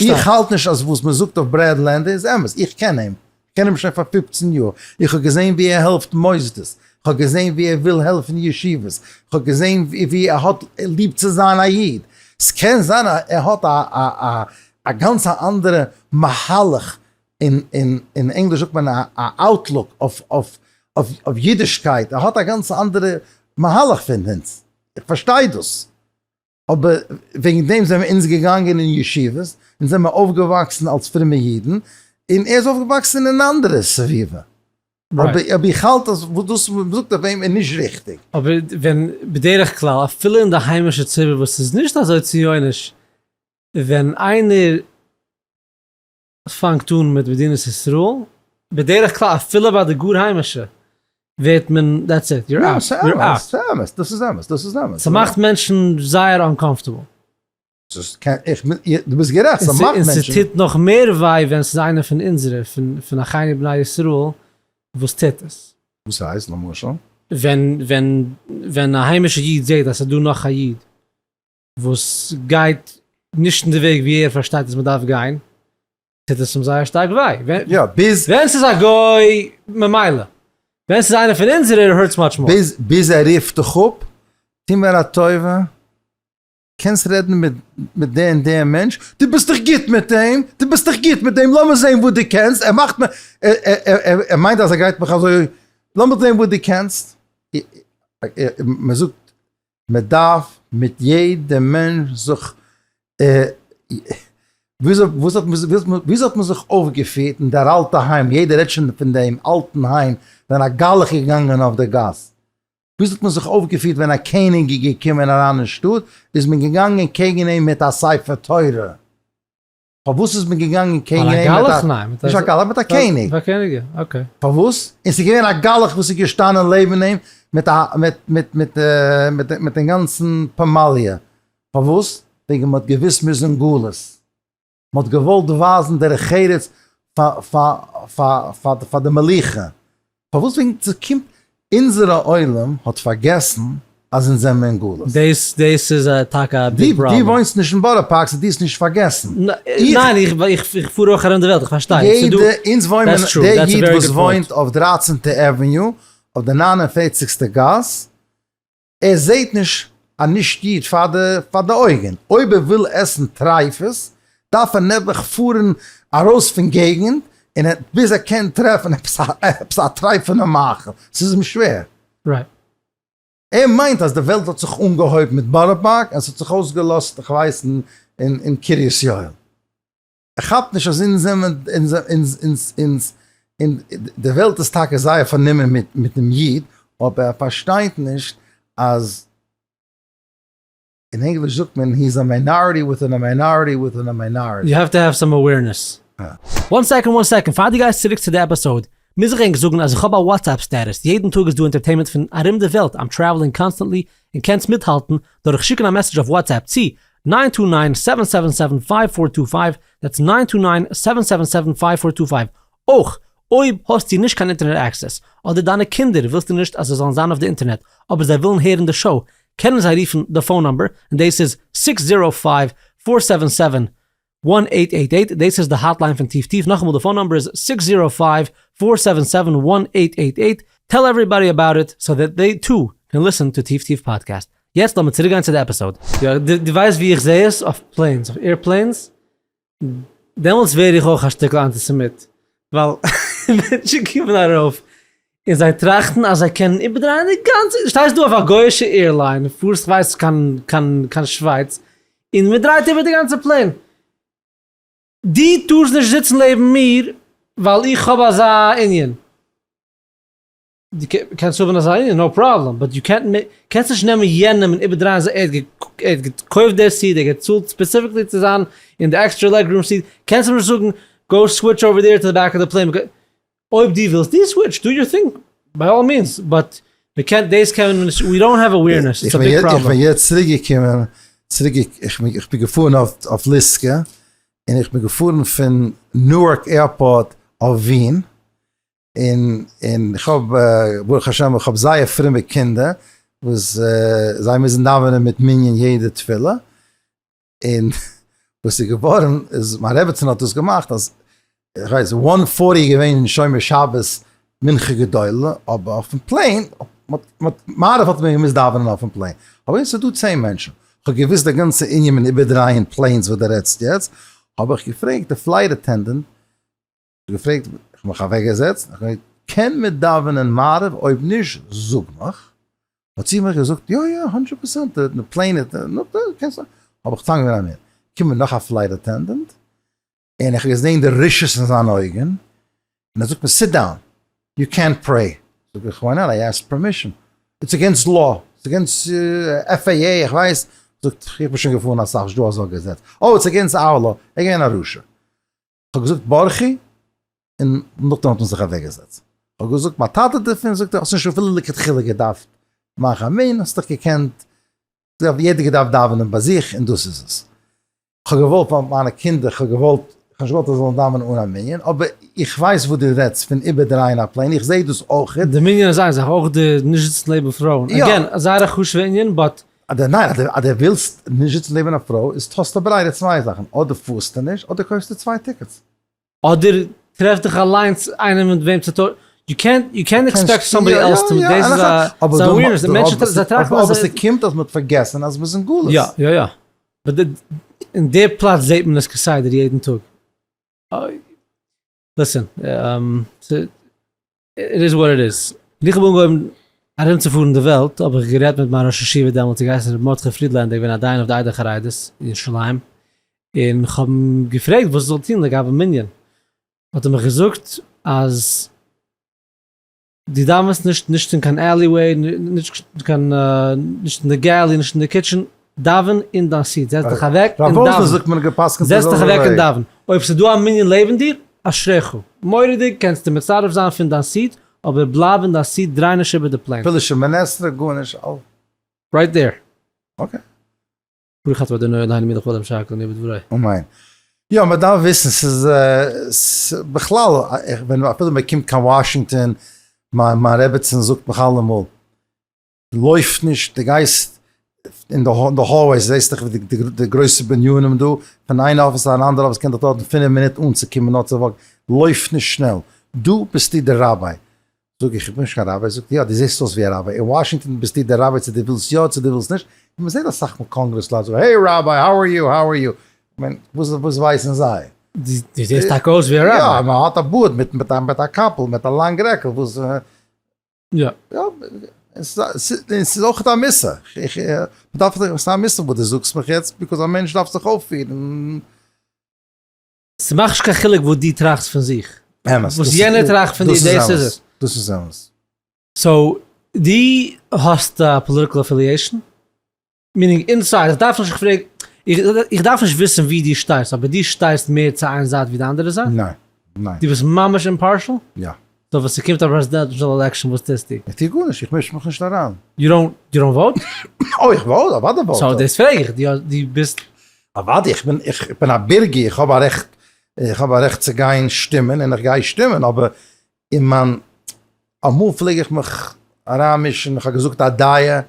איך האלט נישט אז וואס מען זאגט אויף ברעד לענדער איז אמת, איך קען אים, איך קען אים שוין פאר 15 יאר, איך האב געזען ווי ער העלפט מוסדות, איך האב געזען ווי ער וויל העלפן ישיבות, איך האב געזען ווי ער האט ליב צו זיין א איד, ס'קען זיין אז ער האט א א א גאנץ א אנדערע מהלך, אין אין ענגליש זאגט מען א outlook אויף אויף אויף אידישקייט, ער האט א גאנץ אנדערע מהלך פון אונז, איך פארשטיי דאס. אבער וועגן דעם זענען אונז געגאנגען אין ישיבות, אונז זעמער אויפגעוואקסן אלס פרומע אידן, און ער איז אויפגעוואקסן אין אן אנדערע סביבה. אבער איך האלט אז וואס דאס וואס מ'זאגט אויף אים איז נישט ריכטיג. אבער ווען בדרך כלל אפילו אין די היימישע ציבור וואס איז נישט אזוי ציוניש, ווען איינער פאנגט אן מיט מדינת ישראל, בדרך כלל אפילו ביי די גאר היימישע ווערט מען that's it, you're out, you're out. ס'איז אמת, דאס איז אמת, דאס איז אמת. ס'מאכט מענטשן זייער uncomfortable. דו ביסט גערעכט, ס'מאכט מענטשן. און ס'טוט נאך מער וויי ווען ס'איז איינער פון אונזערע, פון אחינו בני ישראל, וואס טוט עס. וואס הייסט למשל? ווען ווען ווען א היימישע איד זעט אז ס'איז דא נאך א איד וואס גייט נישט אין די וועג ווי ער פארשטייט אז מ'דארף גיין, טוט עס אים זייער שטארק וויי. יא, ביז. ווען ס'איז א גוי, ממילא. ווען ס'איז איינער פון אונזערע, it hurts much more. ביז, ביז ער רופט דיך אפ, טו מיר א טובה, קענסט רעדן מיט מיט דער און דער מענטש, דו ביסט דאך גוט מיט אים, דו ביסט דאך גוט מיט אים, לאמיר זען וואס דו קענסט, ער מאכט מיר, ער מיינט אז ער גייט מיך אזוי, לאמיר זען וואס דו קענסט, מען זאגט מען דארף מיט יעדע מענטש זיך וויאזוי האט מען זיך אויפגעפירט אין דער אלטע היים, יעדער רעדט שוין פון דעם אלטן היים ווען א גלח איז געגאנגען אויף די גאס, וויאזוי האט מען זיך אויפגעפירט ווען א קעניג איז געקומען אריין אין שטאט, איז מען געגאנגען קעגן אים מיט א ספר תורה. פארוואס איז מען געגאנגען קעגן אים מיט א, ניין, נישט א גלח, מיט א קעניג. מיט א קעניג, יא, okay. פארוואס? און ס'איז געווען א גלח וואס איז געשטאנען לעבן אים מיט א, מיט, מיט, מיט, מיט, מיט דעם גאנצן פמליא. פארוואס? וועגן מ'האט געוואוסט מ'איז אין גלות. מ'האט געוואלט ווייזן דרך ארץ פאר, פאר, פאר, פאר, פאר די מלוכה. פארוואס וועגן ס'קומט אונזערע עולם האט פארגעסן אז אונז זעמער אין גלות. דאס דאס איז טאקע א big problem. דו וואוינסט נישט אין בארא פארק so דו האסט נישט פארגעסן. ניין איך פאר אויך ארום די וועלט איך פארשטיי. יעדע אונז וואוינען דער איד וואס וואוינט אויף דרייצענטע avenue אויף די ניין און פערציגסטע גאס ער זעהט נישט א נישט איד פאר די פאר די אויגען, אויב ער וויל עסן טרייפות דארף ער נעבעך פארען ארויס פון געגענט און ער ביז ער קען טרעפען עפעס א עפעס א טרייפענע מאכל, ס'איז אים שווער. Right. ער מיינט אז די וועלט האט זיך אנגעהויבן מיט בארא פארק און ס'האט זיך אויסגעלאזט איך ווייס אין אין קרית יואל. ער כאפט נישט אז אונז זעמער אונז אונז אונז אונז און די וועלט איז טאקע זייער פארנומען מיט מיט דעם איד, אבער ער פארשטייט נישט אז אין ענגליש זאגט מען he is a minority within a minority within a minority. You have to have some awareness. One second one second, פאר דו גייסט צוריק צו די episode, מוז איך ענק זאגן אז איך האב א WhatsApp status, יעדן טאג איז דא entertainment פון ארום די וועלט, I'm traveling constantly, און קענסט מיטהאלטן דורך שיקן א message אויף WhatsApp צו nine two nine seven seven seven five four two five, that's nine two nine seven seven seven five four two five. אויך, אויב האסטו נישט קיין אינטערנעט access, אדער דיינע קינדער ווילסטו נישט אז זיי זאלן זיין אויף די אינטערנעט, אבער זיי ווילן הערן די show, קענען זיי רופן די phone number, און דאס איז six zero five four seven seven one eight eight eight, דאס איז די hotline פון טיף טיף, נאכאמאל די phone number איז six zero five four seven seven one eight eight eight, tell everybody about it so that they too can listen to טיף טיף פאדקעסט. יעצט לאמיר צוריק גיין צו די episode. יא, דו ווייסט ווי איך זעה עס? אויף planes, אויף airplanes, דעמאלטס ווער איך אויך א שטיקל אנטיסעמיט, ווייל מענטשן קומען ארויף און זיי טראכטן אז זיי קענען איבערדרייען די גאנצע, שטייסט דא אויף א גוי'אישע airline, פארסט כ'ווייס קיין קיין קיין שווייץ, און מען דרייט איבער די גאנצע plane. דו טארסט נישט זיצן לעבן מיר ווייל איך האב אזא ענין. דו קענסט האבן אזא ענין, no problem, but you can't make, קענסט נישט נעמען יענעם און איבערדרייען זיי, ער האט געקויפט די seat, ער האט געצאלט specifically צו זיין אין די extra leg room seat, קענסט אים נישט זאגן go switch over there to די back of די plane, אויב דו ווילסט דו switch, do your thing, by all means, but מ'קען, דאס קען מען נישט, we don't have awareness, it's a big problem. איך בין יעצט צוריק געקומען, צוריק איך בין געפארן אויף ליסקא, און איך בין געפארן פון Newark airport אויף ווין, און און איך האב ברוך השם איך האב זייער פרומע קינדער. וואס זיי מוזן דאווענען מיט מנין יעדע תפילה, און וואס איז געווארן איז מיין רעבעצין האט דאס געמאכט אז איך ווייס one forty געווען שומר שבת מנחה גדולה אבער אויפן plane מעריב האט מען געמוזט דאווענען אויפן plane אבער יעצט איז דא צען מענטשן כ'האב געוויסט די גאנצע ענין מיט איבערדרייען planes וואס דו רעדסט יעצט האב איך געפרעגט די flight attendant געפרעגט, איך האב מיך אוועקגעזעצט, איך האב געזאגט, קען מען דאווענען מעריב, אויב נישט זאג מיך, האט זי מיך געזאגט, יא יא, הונדרעט פראצענט, די plane איז, נו, קענסט, האב איך צוזאמגענומען א מינוט, קומען נאך א flight attendant, און איך האב געזען די רשעות אין זיינע אויגן, און ער זאגט מיר, סיט דאון, יו קענט פרעי, זאג איך, why not, I asked permission, it's against law, it's against FAA, איך ווייס, זאגט, איך בין שוין געפארן אסאך, נישטא אזא געזעץ, oh, it's against our law, ער איז געווען א רשע. כ'האב געזאגט ברכי, און נאכדעם האט מען זיך אוועקגעזעצט. כ'האב געזאגט מיין טאטע דערפון, זאגט ער האסט נישט אפילו לכתחילה געדארפט מאכן א מנין, האסט דאך געקענט, יעדער געדארפט דאווענען ביי זיך און דאס איז עס. כ'האב געוואלט פאר מיינע קינדער, כ'האב געוואלט, כ'האב נישט געוואלט זיי זאלן דאווענען אן א מנין, אבער איך ווייס וואס דו רעדסט פון איבערדרייען א plane, איך זע דאס אויך. די מנין איז איין זאך, אויך די נישט זיצן לעבן פרויען, again, זייער א חשוב'ע ענין, but אדער ניין, אז דו ווילסט נישט זיצן לעבן א פרוי איז האסטו ברירה צוויי זאכן, אדער פארסטו נישט אדער קויפסטו צוויי tickets. אדער טרעף דיך אליינס איינעם מיט וועם צו טוישן, יו קענט יו קענט עקספעקט סאמבאדי עלס טו, דאס איז א ס'איז א awareness, די מענטשן זיי טראכטן אז. אבער ס'קומט אז מ'האט פארגעסן אז מ'איז אין גלות. יא יא יא, but אין די פלאץ זעט מען עס כסדר יעדן טאג. Listen, it is what it is. ווען איך האב אנגעהויבן ארומצופארן די וועלט האב איך גערעדט מיט מיין ראש ישיבה דעמאלטס, איז געהייסן ר' מרדכי פרידלענדער, געווען א דיין אויף די עדה החרדית אין ירושלים, און איך האב אים געפרעגט וואס איך זאל טון לגבי מנין, האט ער מיך געזאגט אז דו דאווענסט נישט, נישט אין קיין alleyway, נישט קיין, נישט אין די galley, נישט אין די kitchen, דאווען אין דיין seat, זעץ דיך אוועק און דאווען, זעץ דיך אוועק און דאווען, אויב ס'איז דא א מנין לעבן דיר, אשריך, מורא'דיג, קענסטו מצרף זיין פון דיין seat, אבער בלייב אין דיין seat, דריי נישט איבער די plane. אפילו שמונה עשרה גארנישט. Right there. Okay. ברוך אתה אדוני אלהינו מלך העולם שהכל נהיה בדברו. אמן. יא מען דארף וויסן ס'איז בכלל ווען אפילו מען קומט קיין וואשינגטאן מיין רעבעצין זאגט מיך אלעמאל לויף נישט די גייסט אין די hallways זעסט דאך די גרויסע בנינים דא פון איין אפיס צו אן אנדערע אפיס קען דיך דויערן פינף מינוט אנצוקומען נאר צו walk ן לויף נישט שנעל דא ביסטו די ראביי זאג איך, איך בין נישט קיין ראביי, זאגט ער, יא, דו זעסט אויס ווי א ראביי, אין וואשינגטאן ביסטו דער ראביי צו דו ווילסט יא צו דו ווילסט נישט, און מען זעט אסאך מאל קאנגרעס לייט זאגן, hey rabbi, how are you, how are you, כ'מיין, וואס וואס ווייסן זיי? דו זעסט טאקע אויס ווי א ראביי. יא, מען האט א בארד מיט מיט א קאפל, מיט א לאנג רעקל, וואס. יא. יא, ס'איז אויך א מוסר, איך, מ'דארף, ס'איז א מוסר וואס דו זאגסט מיך יעצט, because א מענטש דארף זיך אויפפירן. ס'מאכט נישט קיין חילוק וואס דו טראכסט פון זיך. אמת. וואס יענער טראכט פון דיר, דאס איז עס. דאס איז אמת. So, דו האסט א political affiliation? Meaning inside, איך דארף נישט, איך פרעג, איך דארף נישט וויסן ווי דו שטייסט, אבער דו שטייסט מער צו איין זייט ווי די אנדערע זייט? ניין. ניין. דו ביסט ממש impartial? יא. So ווען ס'קומט א presidential election וואס טוסטו? איך טו גארנישט, איך מיש מיך נישט אריין. You don't, you don't vote? אוי איך vote, אוודאי vote איך. So דאס פרעג איך, דו ביסט. אוודאי, איך בין, איך בין א בירגער, איך האב א רעכט, איך האב א רעכט צו גיין שטימען און איך גיי שטימען, אבער אין מיין, אמאל פלעג איך מיך אריינמישן, איך האב געזאגט א דעה,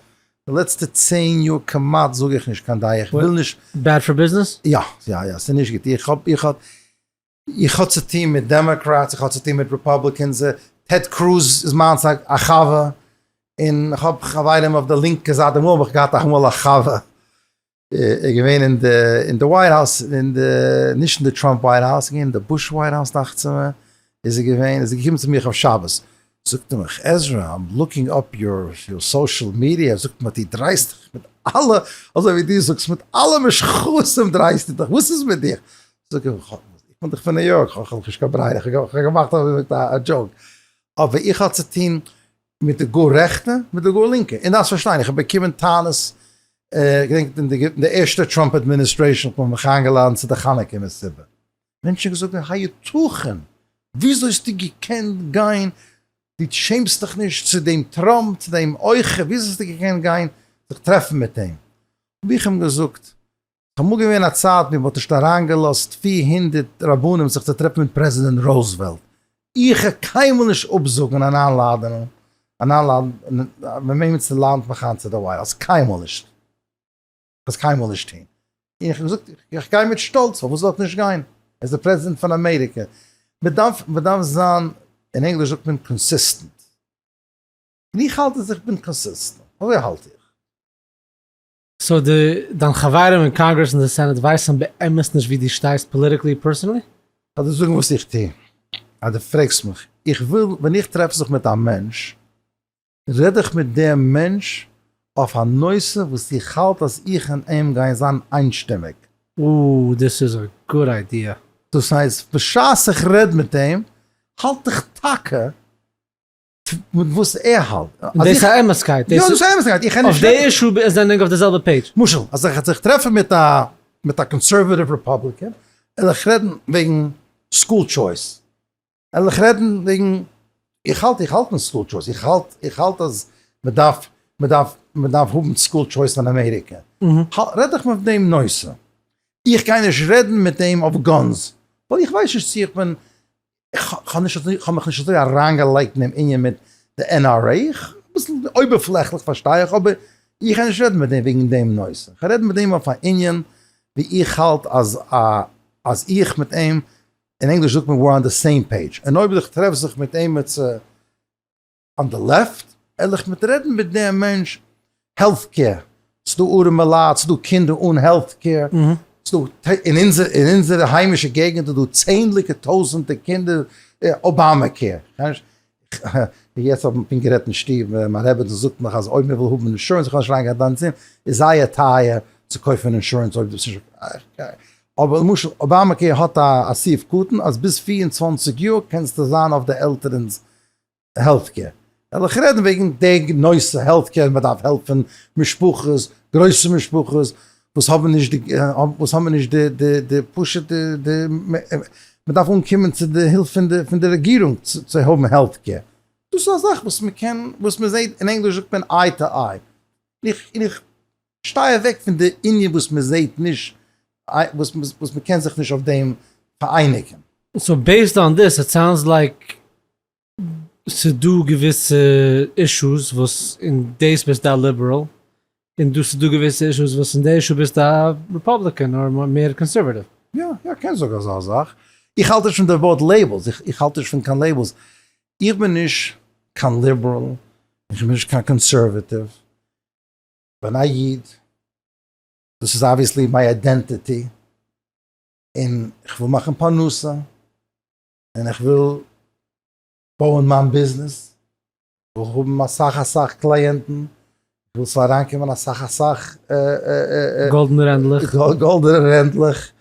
די לעצטע צען יאר כמעט זאג איך נישט קיין דעה, איך וויל נישט. Bad for business? יא, יא, יא, ס'איז נישט גוט, איך האב, איך האב. איך האב צוטון מיט Democrats, איך האב צוטון מיט Republicans, טעד קרוז איז מיינס א חבר, און איך האב חברים אויף די לינקע זייט, אמאל האב איך געהאט אמאל א חבר, איז געווען אין די אין די White House, אין די, נישט אין די טראמפ White House, איז געווען אין די בוש White House דאכט זיך מיר, איז ער געווען, איז ער געקומען צו מיך אויף שבת, זאגט ער מיך, עזרא, I'm looking up your social media, זאגט מיר, דו דרייסט דיך מיט אלע, אזוי ווי דו זאגסט, מיט אלע משחיתים דרייסטו דיך, וואס איז מיט דיך? זאג איך, איך בין דאך פון ניו יארק, איך האב נישט קיין ברירה, איך האב געמאכט א joke, אבער איך האב צוטון מיט די גאר רעכטע, מיט די גאר לינקע, און דארפסט פארשטיין, איך האב באקומען טענות, געדענק אין די ערשטע טראמפ administration האט מען מיך איינגעלאדענט צו די חנוכה מסיבה, מענטשן האבן געזאגט היתכן, וויאזוי האסטו געקענט גיין, דו שעמסט דיך נישט צו דעם טראמפ, צו דעם עוכר, וויאזוי האסטו געקענט גיין זיך טרעפן מיט אים, האב איך אים געזאגט, ס'איז אמאל געווען א צייט ווי מ'האט נישט אריינגעלאזט 400 רבנים זיך צו טרעפן מיט פרעזידענט רוזוועלט. איך וועל קיינמאל נישט אפזאגן אן איינלאדענונג. אן איינלאדן, ווען עמיצער לאדנט מיך איין צו די White House, קיינמאל נישט. איך וועל עס קיינמאל נישט טון. און איך האב געזאגט, איך גיי מיט שטאלץ, פארוואס זאל איך נישט גיין? ער איז דער פרעזידענט פון אמעריקע. מען דארף, מען דארף זיין, אין ענגליש זאגט מען consistent. און איך האלט אז איך בין consistent. אזוי האלט איך. so די, דיין חברים אין קאנגרעס און די סענאט ווייסן באמת נישט ווי דו שטייסט politically personally? כ'וועל דיר זאגן וואס איך טו, אז דו פרעגסט מיך. איך וויל, ווען איך טרעף זיך מיט א מענטש, רעד איך מיט דעם מענטש אויף א נושא וואס איך האלט אז איך און אים גייען זיין איינשטימיג. אוי, דאס איז א good idea. דאס הייסט, בשעת איך רעד מיט אים, האלט איך טאקע מיט וואס ער האלט. און דאס איז א אמת'קייט. יא, דאס איז א אמת'קייט. איך קען נישט. אויף די issue זענען ענק אויף די זעלבע page. למשל, אז איך זיך טרעפן מיט א מיט א conservative Republican, וועל איך רעדן וועגן school choice. וועל איך רעדן וועגן, איך האלט איך האלט פון school choice, איך האלט איך האלט אז מען דארף מען דארף מען דארף האבן school choice אין אמעריקע, רעד איך אויף דעם נושא, איך גיי נישט רעדן מיט אים אויף guns, ווייל איך ווייס נישט צו איך בין, איך האב נישט אזוי איך האב מיך נישט אזוי אריינגעלייגט אין דעם ענין מיט די NRA, אביסל אויבערפלעכליך פארשטיי איך, אבער איך גיי נישט רעדן מיט אים וועגן דעם נושא, איך רעד מיט אים אויף א ענין ווי איך האלט אז אז איך מיט אים אין ענגליש זאגט מען we're on the same page, און אויב איך טרעף זיך מיט עימיצער on the left, וועל איך מיט רעדן מיט דעם מענטש health care, ס'דא ארעמע לייט, ס'דא קינדער אן health care, ס'דא אין אונזער אין אונזערע היימישע געגענט איז דא צענדליגע טויזענטער קינדער Obamacare, יעצט האב איך גערעדט אין שטוב, מיין רעבעצן זאגט מיך אז אויב מען וויל האבן אינשורענס, איך וויל נישט אריינגיין דאן צו, איז זייער טייער צו קויפן אינשורענס אויב דו ביסט נישט, אבער למשל Obamacare האט א סעיף קטן אז ביז 24 יאר קענסטו זיין אויף די עלטערנס health care. וועל איך רעדן וועגן די נושא health care, מען דארף העלפן משפחות, גרויסע משפחות וואס האבן נישט די וואס האבן נישט די די די פשוט די די מען דארף אנקומען צו די הילף פון די פון די רעגירונג צו האבן health care. דאס איז א זאך וואס מען קען וואס מען זעט אין ענגליש זאגט מען eye to eye. איך איך שטיי אוועק פון די ענין וואס מען זעט נישט וואס וואס מען קען זיך נישט אויף דעם פאראייניגען. so based on this it sounds like ס'דא געוויסע issues וואס אין דאס ביסטו א ליבעראל, און דא ס'דא געוויסע issues וואס אין די issue ביסטו א Republican אדער מער conservative. יא, יא, קענסט זאגן אזא זאך. איך האלט נישט פון די ווארט labels, איך האלט נישט פון קיין labels. איך בין נישט קיין ליבעראל, איך בין נישט קיין conservative. כ'בין א איד, דאס איז obviously my identity, און איך וויל מאכן פרנסה, און איך וויל בויען מיין ביזנעס, איך וויל האבן אסאך אסאך קלייענטן, איך וויל ס'זאל אריינקומען אסאך אסאך גאלדענע רענדלעך, גאלדענע רענדלעך,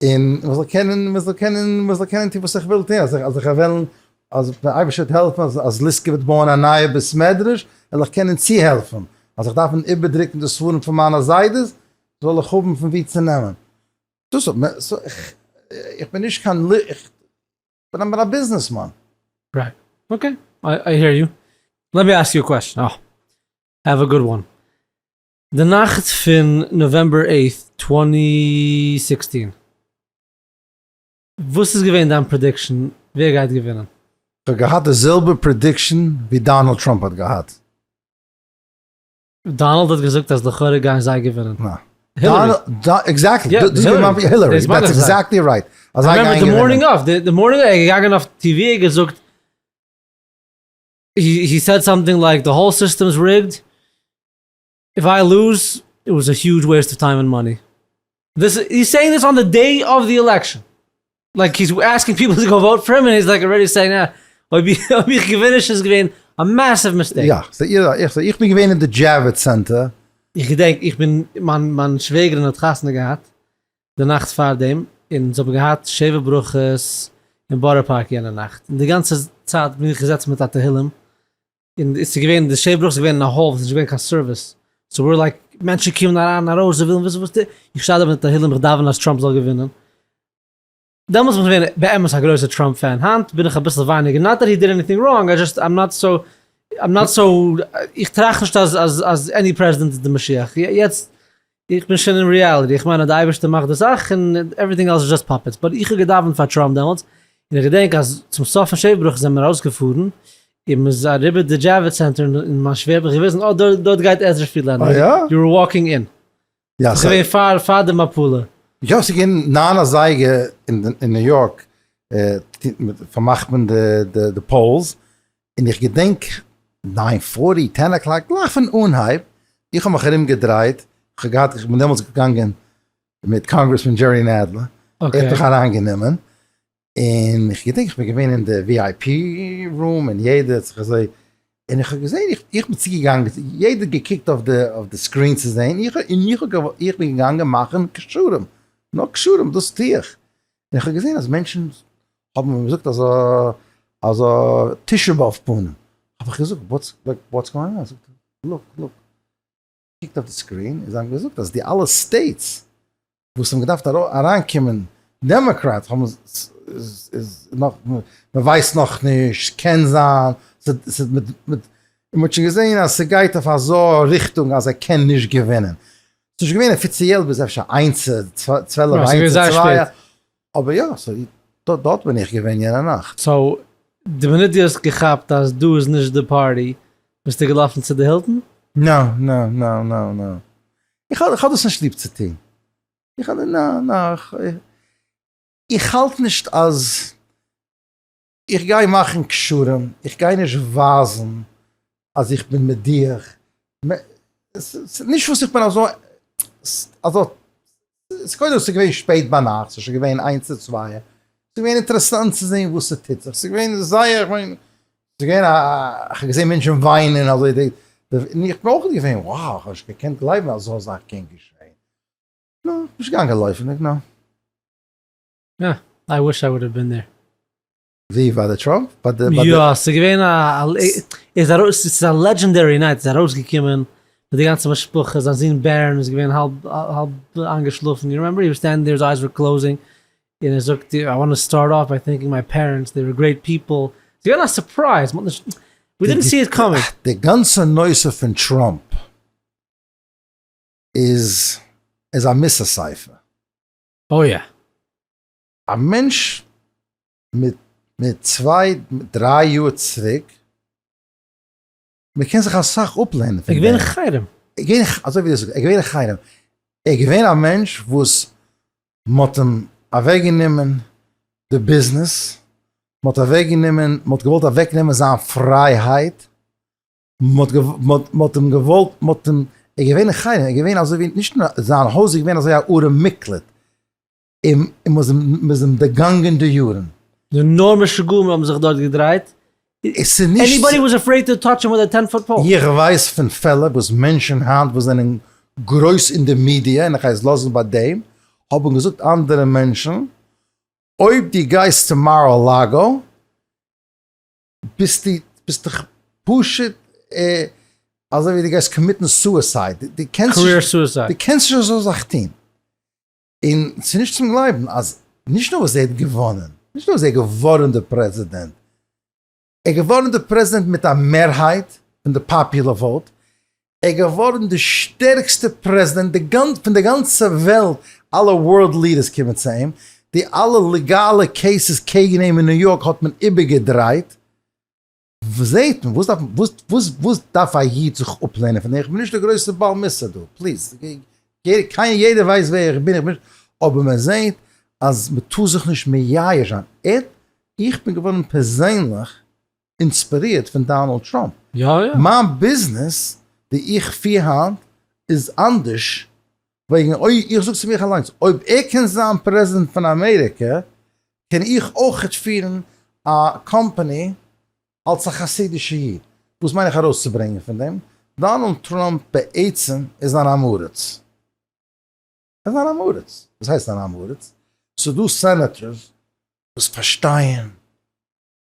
און מען זאל קענען, מען זאל קענען, מען זאל קענען טון וואס איך וויל טון, אז איך, אז איך וועל, אז דער אייבערשטער וועט העלפן אז אז ליסקא וועט בויען א נייע בית מדרש, וועל איך קענען צוהעלפן, אז איך דארף איבערדרוקן די ספרים פון מיינע זיידעס, זאל איך האבן פון וואו צו נעמען. דאס האט מען, so איך, איך בין נישט קיין לי, איך בין א ביזנעסמאן. right, okay, I hear you. let me ask you a question, אה, have a good one. די נאכט פון November 8 2016, וואס איז געווען דיין prediction ווער גייט געווינען? כ'האב געהאט די זעלבע prediction ווי דאנעלד טראמפ האט געהאט. דאנעלד האט געזאגט אז לכאורה גייען זיי געווינען. הילערי. exactly. הילערי. that's exactly right. אז זיי גייען געווינען. morning of, די morning ער איז געגאנגען אויף TV ער געזאגט he said something like the whole system is rigged. if I lose it was a huge waste of time and money. this he's saying this on the day of the election. like he's asking people to go vote for him and he's like already saying אה, אויב איך געווין נישט איז געווען א massive mistake. יא, איך בין געווען אין די Javits Center. איך געדענק איך בין מיין מיין שוועגערין האט חתונה געהאט די נאכט פאר דעם און זיי האבן געהאט שבע ברכות אין בארא פארק יענע נאכט און די גאנצע צייט בין איך געזעצן מיט א תהילים און עס איז געווען די שבע ברכות איז געווען אין א hall וואס איז נישט געווען קיין service, so we're like מענטשן קומען אריין און ארויס זיי ווילן וויסן וואס די, איך שטיי דא מיט תהילים איך דאווען אז טראמפ זאל געווינען, דעמאלטס בין איך געווען באמת א גרויסע טראמפ fan, היינט בין איך אביסל ווייניגער, not that he did anything wrong, I just I'm not so, I'm not so, איך טראכט נישט אז אז אז any פרעזידענט איז די משיח, יעצט איך בין שוין אין reality, איך מיין אז די אייבערשטער מאכט די זאך און everything else איז just puppets, but איך האב געדאווענט פאר טראמפ דעמאלטס, און איך געדענק אז צום סוף פון שבע ברכות זענען מיר ארויסגעפארן, און מ'איז אריבער די Javits Center און מיין שווער האט מיך געוויזן אה דארט גייט עזרא פרידלענדער, אה יא? you were walking in. יא ס'איז געווען פאר פאר די מפלה. יא ס'איז געווען ניין אזייגער אין ניו יארק פארמאכט מען די polls, און איך געדענק nine forty, ten o'clock, גלייך פון אנהייב, איך האב מיך ארום געדרייט, איך האב געהאט, איך בין דעמאלטס געגאנגען מיט קאנגרעסמאן דזשערי נעדלער, ער האט מיך אריינגענומען, און איך געדענק איך בין געווען אין די VIP room און יעדער האט זיך אזוי, און איך האב געזען, איך בין צוגעגאנגען, יעדער האט געקוקט אויף די אויף די screen צו זען, איך און איך האב איך בין געגאנגען מאכן קשרים, נאר קשרים דאס טו איך, און איך האב געזען אז מענטשן האבן ווי מ'זאגט אזא אזא תשעה באב פנים, האב איך געזאגט what's what's going on, זאגט ער look look. געקוקט אויף די screen און זיי האבן געזאגט אז די אלע states וואס האבן געדארפט אריינקומען דעמאקראט האבן איז נאך מען ווייסט נאך נישט קען זיין ס'איז מיט מיט און מ'האט שוין געזעהן אז ס'גייט אויף אזא ריכטונג אז ער קען נישט געווינען ס'איז נישט געווען אפיציעל ביז אפשר איינס צוועלף איינס צוויי אבער יא so דארט בין איך געווען יענע נאכט. so די מינוט דו האסט געכאפט אז דא איז נישט די פארטי ביסטו געלאפן צו די הילטאן? נא נא נא נא נא. איך האב דאס נישט ליב צו טון. איך האב נא נא איך האלט נישט אז איך גיי מאכן קשרים, איך גיי נישט ווייזן אז איך בין מיט דיך, נישט וואס איך בין אזוי אזוי, קודם ס'איז געווען שפעט ביינאכט, ס'איז שוין געווען איינס צו צוויי, ס'איז געווען אינטערעסאנט צו זען וואס ס'טוט זיך, ס'איז געווען זייער, איך מיין, ס'איז געווען א, איך האב געזען מענטשן וויינען אזוי, און איך בין אויך געווען wow, איך האב נישט געקענט גלייבן אז אזא זאך קען געשען, נו, נישט געגאנגען לויפן, נו. יא, I wish I would have been there. ווי? ביי די טראמפ? ביי די ביי די. יא, ס'איז געווען א איז ארויס ס'איז א legendary night, איז ארויסגעקומען מיט די גאנצע משפחה, זיין זון בערן איז געווען האלב האלב איינגעשלאפן, you remember? he was standing there his eyes were closing, און ער זאגט I want to start off by thanking my parents, they were great people, ס'איז געווען א surprise, מ'האט נישט, we didn't see it coming. די גאנצע נושא פון טראמפ איז איז א מוסר ספר. אוי יא. א מענטש מיט מיט צוויי דריי יאר צוריק, מען קען זיך אסאך אפלערנען פון דעם. ער געווען אין חרם. ער געווען, אזוי ווי דו זאגסט, ער געווען אין חרם. ער געווען א מענטש וואס מען האט אים אוועק גענומען די ביזנעס, מען האט אוועק גענומען, מען האט געוואלט אוועק נעמען זיין פרייהייט, מען האט אים געוואלט, מען האט אים, ער איז געווען אין חרם, ער איז געווען אזוי ווי, נישט נאר זיין הויז איז געווען אזוי א ערי מקלט, און מען איז אים דערגאנגען די יארן. די נאר משוגעים האבן זיך דארט געדרייט, עס איז נישט. anybody was afraid to touch him with a ten foot pole. איך ווייס פון פעלער וואס מענטשן היינט וואס זענען גרויס אין די מידיע, און איך גיי עס לאזן ביי דעם, האבן געזאגט אנדערע מענטשן, אויב דו גייסט צו מאר-א-לאגא, ביסטו ביסט דאך פשוט אזוי ווי דו גייסט commit ן suicide, דו קענסט נישט, דו קענסט נישט אזא זאך טון, און ס'איז נישט צום גלייבן אז נישט נאר וואס ער האט געוואנען, נישט נאר וואס ער איז געווארן די פרעזידענט, ער איז געווארן די פרעזידענט מיט א מערהייט פון די popular vote, ער איז געווארן די שטערקסטע פרעזידענט פון די גאנצע וועלט, אלע world leaders קומען צו אים, די אלע לעגאלע cases קעגן אים אין ניו יארק האט מען איבערגעדרייט, זעהט מען, וואס דארף א איד זיך אפלערנען פון דעם, איך בין נישט דער גרויסער בעל מוסר דא, please, יעדער ווייסט ווער איך בין, איך בין נישט, אבער מען זעהט אז מען טאר זיך נישט מייאש זיין, איך בין געווארן פערזענליך אינספירירט פון דאנאלד טראמפ. יא יא. מיין ביזנעס ווי איך פיר היינט איז אנדערש וועגן אויב איך זאג צו מיך אליינס אויב ער קען זיין פרעזידענט פון אמעריקע קען איך אויכעט פירן א קאמפאני אלס א חסידישע איד. וואס מיין איך ארויסצוברענגען פון דעם? דאנאלד טראמפ בעצם איז אן עם הארץ. ער איז אן עם הארץ. וואס הייסט אן עם הארץ? ס'דא senators וואס פארשטייען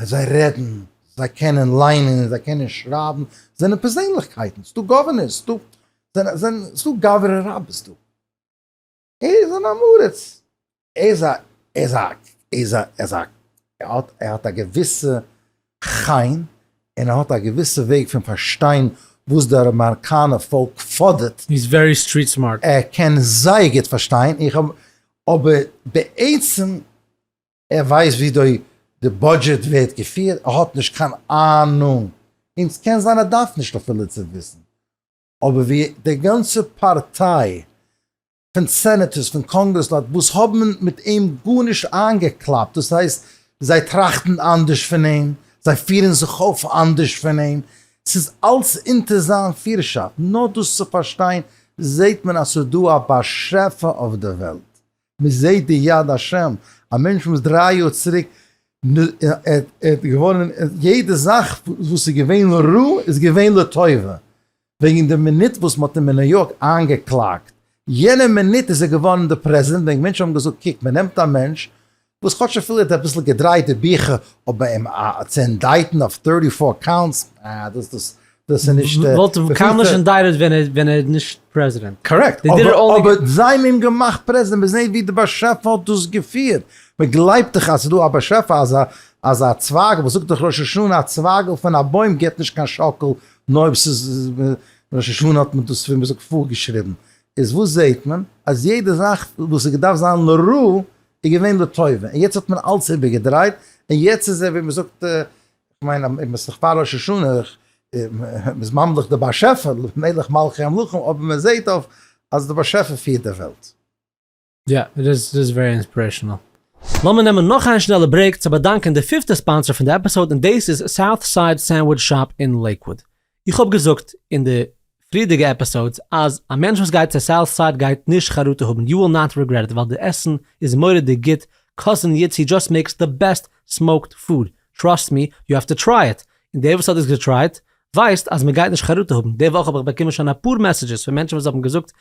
זיי רעדן, זיי קענען ליינען, זיי קענען שרייבן, זענען פערזענליכקייטן, ס'דא governors, ס'דא, ס'דא גברא רבות דא. ער איז אן עם הארץ, ער איז א, ער איז א, ער איז א, ער איז א, ער האט, ער האט א געוויסע חן, און ער האט א געוויסע וועג פון פארשטיין וואס דער אמעריקאנער פאלק פאדערט. He is very street smart. ער קען זייער גוט פארשטיין, איך האב, אבער בעצם ער ווייסט ווי די. די budget ווערט געפירט, ער האט נישט קיין אהנונג, און ס'קען זיין ער דארף נישט אפילו צו וויסן, אבער ווי די גאנצע פארטיי פון senators פון קאנגרעסלייט וואס האבן מיט אים גארנישט איינגעקלאפט, דאס הייסט זיי טראכטן אנדערש פון אים, זיי פירן זיך אויף אנדערש פון אים, ס'איז אלץ אונטער זיין פירערשאפט, נאר דאס צו פארשטיין זעט מען אז ס'איז דא א באשעפער אויף די וועלט, מען זעט די יד השם, א מענטש וואס דריי יאר צוריק ער האט געוואונען יעדע זאך וואס איז געווען לרעה איז געווען לטובה, וועגן די מינוט וואס מען האט אים אין ניו יארק איינגעקלאגט, יענע מינוט איז ער געווארן די פרעזידענט, וועגן מענטשן האבן געזאגט קוק מען נעמט א מענטש וואס כאטש אפילו ער האט אביסל געדרייט די ביכער, אבער אים צו indict ן אויף thirty four counts, אה דאס דאס דאס איז נישט. וואלט אים קיינמאל נישט indicted ווען ער ווען ער איז נישט פרעזידענט. Correct, אבער זיי האבן אים געמאכט פרעזידענט, מען זעט ווי די באשעפער האט דאס געפירט, מען גלייבט דאך אז ס'איז דא א באשעפער, אז אז א צווייגל, וואס זאגט דאך ראש השנה, א צווייגל פון א בוים גיבט נישט קיין שאקל נאר אויב ס'איז ראש השנה האט מען דאס ווי מען זאגט פארגעשריבן, איז וואס זעט מען? אז יעדע זאך וואס איז געדארפט זיין לרעה איז געווען לטובה, און יעצט האט מען אלץ איבערגעדרייט, און יעצט איז ער ווי מען זאגט, כ'מיין אז מ'איז דאך פאר ראש השנה, מ'איז ממליך די באשעפער, מלך מלכי המלכים, אבער מען זעט אויף אז די באשעפער פירט די וועלט. יא, איט איז איט איז very inspirational. לאמיר נעמען נאך איין שנעלע break צו באדאנקען די פיפטע sponsor פון די episode און דאס איז South Side Sandwich Shop אין לעיקוואוד. איך האב געזאגט אין די פריערדיגע episodes אז א מענטש וואס גייט צו South Side גייט נישט חרטה האבן, you will not regret it, ווייל די עסן איז מורא'דיג גוט, cousin יצי just makes the best smoked food, trust me, you have to try it, און דער וואס האט עס געטרייט ווייסט אז מ'גייט נישט חרטה האבן, די וואך האב איך באקומען שוין אפאר messages פון מענטשן וואס האבן געזאגט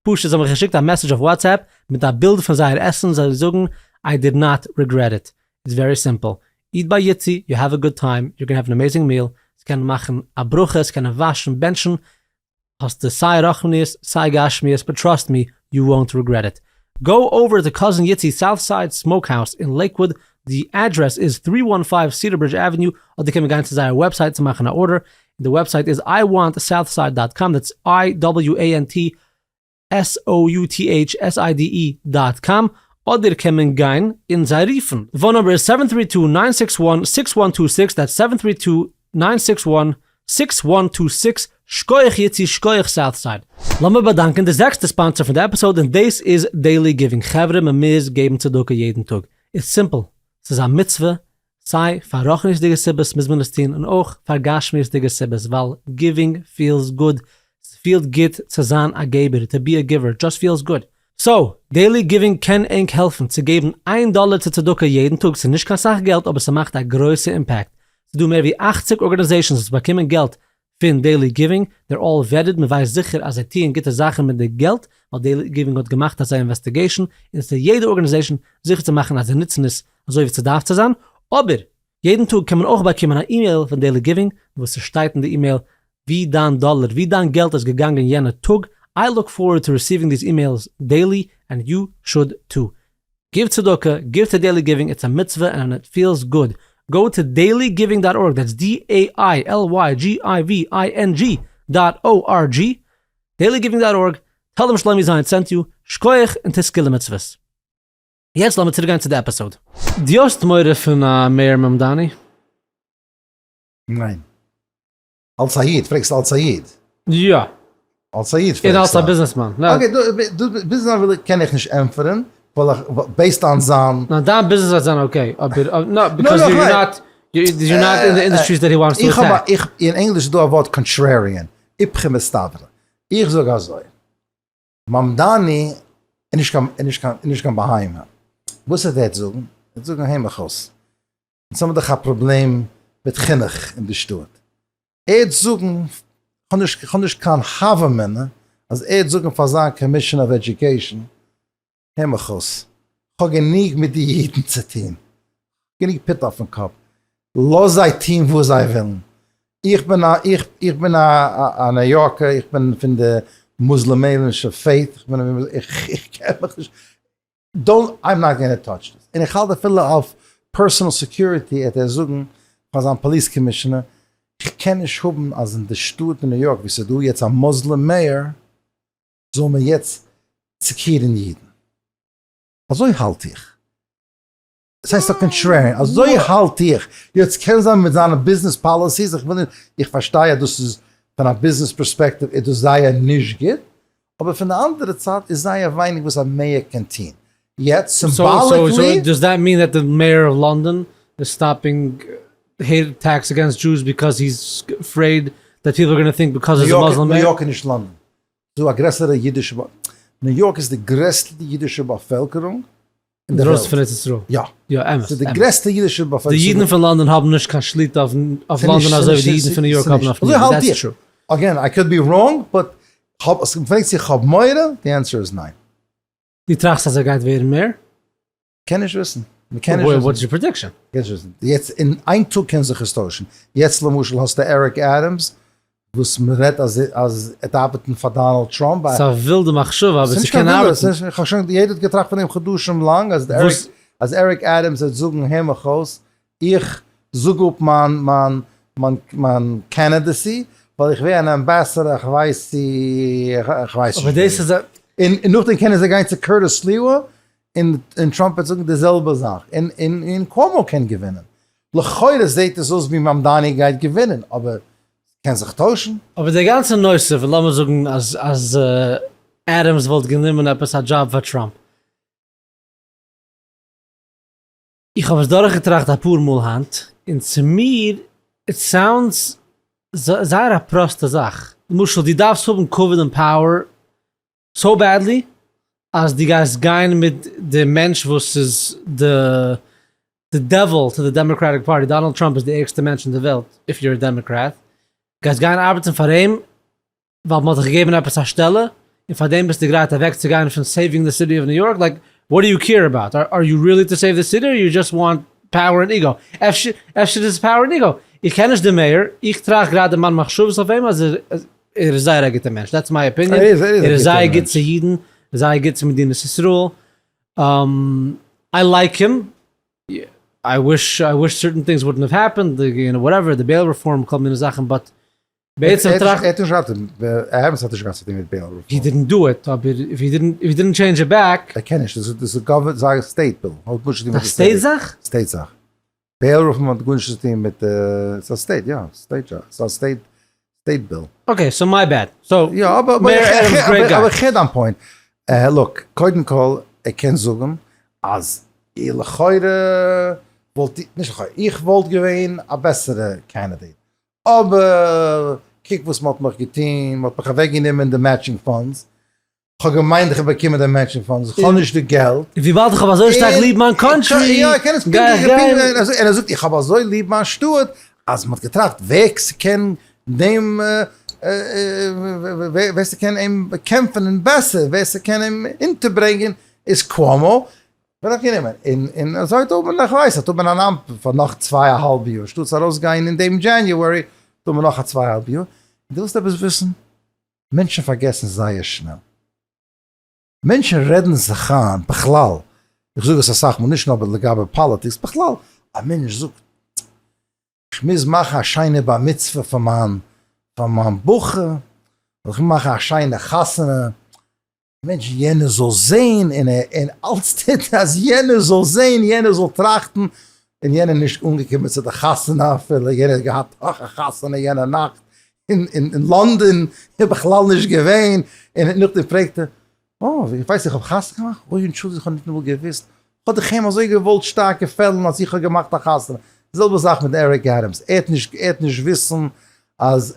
פשוט זיי האבן מיך געשיקט א message אויף WhatsApp מיט א בילד פון זייער עסן, זיי זאגן I did not regret it, it's very simple, eat ביי יצי, you have a good time, you gonna have an amazing meal, עס קען מאכן א ברכה, עס קען וואשן, בענטשן, האסטו סיי רוחניות סיי גשמיות, but trust me, you won't regret it. Go over to cousin יצי South Side Smoke House אין לעיקוואוד, די אדרעס איז three one five Cedar Bridge Avenue, אדער קען מען גיין צו זייער website צו מאכן א order, די website איז I want Southside dot com, that's I W A N T S O U T H S I D E dot com, אדער קען מען גיין און זיי רופן, די phone number איז seven three two nine six one six one two six, that's seven three two nine six one six one two six, שקויעך יצי שקויעך South Side. לאמיר באדאנקען די זעקסטע sponsor פון די episode און דאס איז Daily Giving, חברה מען מוז געבן צדקה יעדן טאג, it's simple, ס'איז א מצוה, סיי פאר רוחניות'דיגע סיבות מוז מען עס טון און אויך פאר גשמיות'דיגע סיבות ווייל giving feels good, ס'פילט גוט צו זיין א געבער, to be a giver just feels good. So, Daily Giving קען ענק העלפן צו געבן איין דאלער צו צדקה יעדן טאג, ס'איז נישט קיין סאך געלט אבער ס'מאכט א גרויסע impact, ס'איז דא מער ווי 80 organizations וואס באקומען געלט פון Daily Giving, they're all vetted, מ'ווייסט זיכער אז זיי טוען גוטע זאכן מיט די געלט, ווייל Daily Giving האט געמאכט אזא investigation, און ס'איז יעדע organization זיכער צו מאכן אז זיי נוצן עס אזוי ווי ס'דארף צו זיין, אבער יעדן טאג קען מען אויך באקומען א אימעיל פון Daily Giving וואס ס'שטייט אין די אימעיל ווי דיין דאלער, ווי דיין געלט איז געגאנגען יענע טאג, I look forward to receiving these emails daily and you should too. Give צדקה, give to Daily Giving, it's א מצוה and it feels good. Go to Daily Giving dot org, that's D A I L Y G I V I N G dot O R G, Daily Giving dot org, tell them שלומי זיין sent you, שקויעך און תזכה למצוות. יעצט לאמיר צוריק גיין צו די episode. דו האסט מורא פון א mayor מאמדאני? ניין. אלס א איד, פרעגסט אלס א איד? יא. אלס א איד פרעגסטו? און אלס א ביזנעסמאן. Okay, דו ביזנעסמאן וויל איך קען איך נישט ענטפערן, ווייל איך based on זיין. ניין, דיין ביזנעס וועט זיין okay, אבער no, because you not, you not in די industries that he wants to attack. איך, אין ענגליש איז דא א ווארט contrarian, איפכא מסתברא. איך זאג אזוי, מאמדאני איז נישט קיין, איז נישט קיין, איז נישט קיין בהמה. וואס ער וועט זאגן? ער וועט זאגן הער מיך אויס, אונז האבן דאך א פראבלעם מיט חינוך אין די שטאט. ער וועט זאגן, כ'האב נישט, כ'האב נישט קיין הוה אמינא אז ער וועט זאגן פאר זיין commissioner of education, הער מיך אויס, כ'האב גענוג מיט די אידן צו טון, גענוג פוטער אויפן קאפ, לאז זיי טון וואס זיי ווילן, איך בין א, איך, איך בין א א ניו יארקער, איך בין פון די מוזלעמענישע faith, איך בין, איך, איך קען מיך נישט, don't, I'm not gonna touch this, און איך האלט אפילו אויף personal security העט ער זאגן פאר זיין police commissioner, איך קען נישט האבן אז אין די שטאט אין ניו יארק ווי ס'איז דא יעצט א מוזלעם mayor זאל מען יעצט סעקירן אידן. אזוי האלט איך. דאס הייסט א contrarian, אזוי האלט איך, יעצט קען זיין מיט זיינע business policies, איך וויל נישט, איך פארשטיי אז דאס איז פון א business perspective איז דאס זייער נישט גוט, אבער פון די אנדערע צד איז זייער ווייניג וואס א mayor קען טוהן, יעצט symbolically. Does that mean that the mayor of London is stopping hate attacks against Jews because he's afraid that people are gonna think because he's a Muslim mayor? ניו יארק איז נישט לאנדאן, ס'איז דא א גרעסערע אידישע, ניו יארק איז די גרעסטע אידישע באפעלקערונג אין דער וועלט. פון ארץ ישראל. יא. יא, אמת. ס'איז די גרעסטע אידישע באפעלקערונג. די אידן פון לאנדאן האבן נישט קיין שליטה אויף לאנדאן אזוי ווי די אידן פון ניו יארק האבן אויף ניו יארק. That's true. Again, I could be wrong, but כ'האב, אז מ'פרעגט צו איך האב מורא, די ענטפער איז ניין. דו טראכסט אז ער גייט ווערן mayor? קען נישט וויסן. מ'קען נישט וויסן. What's your prediction? קען נישט וויסן. יעצט אין איין טאג קען זיך עס טוישן. יעצט למשל האסטו עריק עדעמס וואס מ'רעדט אז אז ער וועט ארבעטן פאר דאנאלד טראמפ. ס'איז א ווילדע מחשבה אבער ס'קען ארבעטן. איך האב שוין יעדער האט געטראכט פון דעם חדשים לאנג אז אז עריק עדעמס וועט זאגן הער מיך אויס איך זאג אפ מיין מיין מיין מיין candidacy ווייל איך ווער אן ambassador איך ווייס צו איך ווייס נישט. אבער דאס איז א. און נאכדעם קענען זיי גיין צו קורטיס סליווא און און טראמפ וועט זאגן די זעלבע זאך און און און קואמא קען געווינען. לכאורה זעהט עס אויס ווי מאמדאני גייט געווינען אבער קען זיך טוישן. אבער די גאנצע נושא פון לאמיר זאגן אז אז עדעמס וואלט גענומען עפעס א דזשאב פאר טראמפ. איך האב עס דורכגעטראכט אפאר מאל היינט, און צו מיר it sounds זייער א פראסטע זאך. למשל דו דארפסט האבן כבוד און power so badly אז דו גייסט גיין מיט די מענטש וואס איז די די devil to the Democratic Party, דאנאלד טראמפ איז די ערגסטע מענטש אין די וועלט if you're a Democrat, גייסט גיין ארבעטן פאר אים ווייל מ'האט דיך געגעבן עפעס א שטעלע און פאר דעם ביסטו גרייט אוועק צו גיין פון saving the city of New York, like what do you care about? Are you really to save the city or you just want power and ego? אפשר אפשר איז עס power און ego? איך קען נישט די mayor, איך טראכט גראדע מיין מחשבות אויף אים אז ער איז זייער א גוטער מענטש, that's my opinion, ער איז זייער גוט צו אידן, זייער גוט צו מדינת ישראל, I like him, I wish I wish certain things wouldn't have happened, you know whatever, די bail reform כל מיני זאכן but בעצם טראכט. ער האט נישט געהאט, עדעמס האט נישט געהאט צוטון מיט bail reform. He didn't do it, אבער if he didn't, if he didn't change it back. ער קען נישט, דאס איז government, זייער state bill, האט גארנישט צוטון מיט די state. זאך? State זאך. Bail reform האט גארנישט צוטון מיט, ס'איז א state, יא, state זאך, ס'איז א state, state bill. Okay, so my bad. So, יא, אבער, אבער איך הער דיין point. Look, קודם כל, ער קען זאגן אז לכאורה וואלט, נישט לכאורה, איך וואלט געווען א בעסערע candidate. אבער קוק וואס מ'האט מיך געטון, מ'האט מיך אוועקגענומען די matching funds, כ'האב געמיינט איך האב באקומען די matching funds, איך האב נישט די געלט. און וויבאלד איך האב אזוי שטארק ליב מיין country, גיי איך גיין. און ער זאגט איך האב אזוי ליב מיין שטאט, אז מ'האט געטראכט ווער ס'קען דעם, ווער ס'קען אים באקעמפן און בעסער, ווער ס'קען אים אונטערברענגען איז קואמא, ווען איך גענומען און און אזוי טאר מען איך ווייס טאר מען אן אמט פאר נאך צוויי א האלב יאר שטאטס ארויס גיין אין דעם January טאר מען נאך א צוויי האלב יאר דו ווילסט עפעס וויסן מענטשן פארגעסן זייער שנעל מענטשן רעדן זיך איין בכלל איך זאג עס אסאך מאל נישט נאר לגבי politics בכלל א מענטש זאגט איך מוז מאכן א שיינע בר מצוה פאר מיין פאר מיין בחור איך מוז מאכן א שיינע חתונה מענטש יענער זאל זעהן און ער און אלץ טוט אז יענער זאל זעהן יענער זאל טראכטן און יענער נישט אנגעקומען צו די חתונה אפילו יענער האט געהאט נאך א חתונה יענע נאכט אין אין לאנדאן איז בכלל נישט געווען און נאכדעם פרעגט ער אה איך ווייס איך האב חתונה געמאכט אוי אנטשולדיגט איך האב ניטאמאל געוויסט איך האב דיך אים אזוי געוואלט שטארק געפעלן אז איך האב געמאכט א חתונה די זעלבע זאך מיט עריק עדעמס ער האט נישט ער האט נישט וויסן אז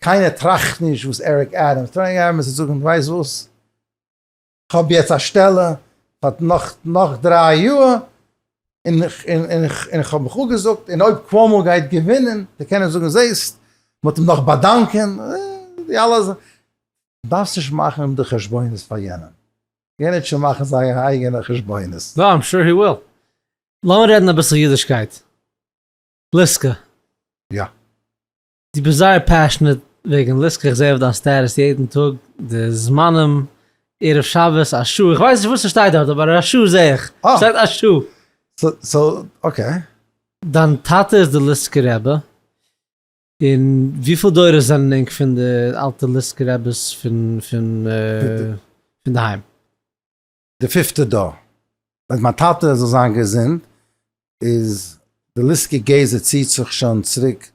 קיינער טראכט נישט וואס עריק עדעמס, עריק עדעמס וועט זאגן ווייסט וואס, כ'האב יעצט א שטעלע פאר נאך נאך דריי יאר, און און כ'האב מיך אפגעזאגט, און אויב קואמא גייט געווינען, וועט קענען זאגן זעסט, מ'האט אים נאך באדאנקען, די אלע זאכן, דארפסט נישט מאכן די חשבונות פאר יענעם, יענער וועט שוין מאכן זייער אייגענע חשבונות. No, I'm sure he will. לאמיר רעדן אביסל אידישקייט. ליסקא. יא. דו ביסט זייער passionate וועגן ליסקא, איך זעה אויף דיין status יעדן טאג די זמנים, ערב שבת א שעה, איך ווייס נישט וואס ס'שטייט דארט אבער א שעה זעה איך, שטייט א שעה. So okay. דיין טאטע איז די ליסקא רבי, און וויפיל דורות זענען ענק פון די אלטע ליסקא רבי'ס פון פון די היים? די פיפטע דור. מיין טאטע זאל זיין געזונט. איז די ליסקע גזע ציט זיך שוין צוריק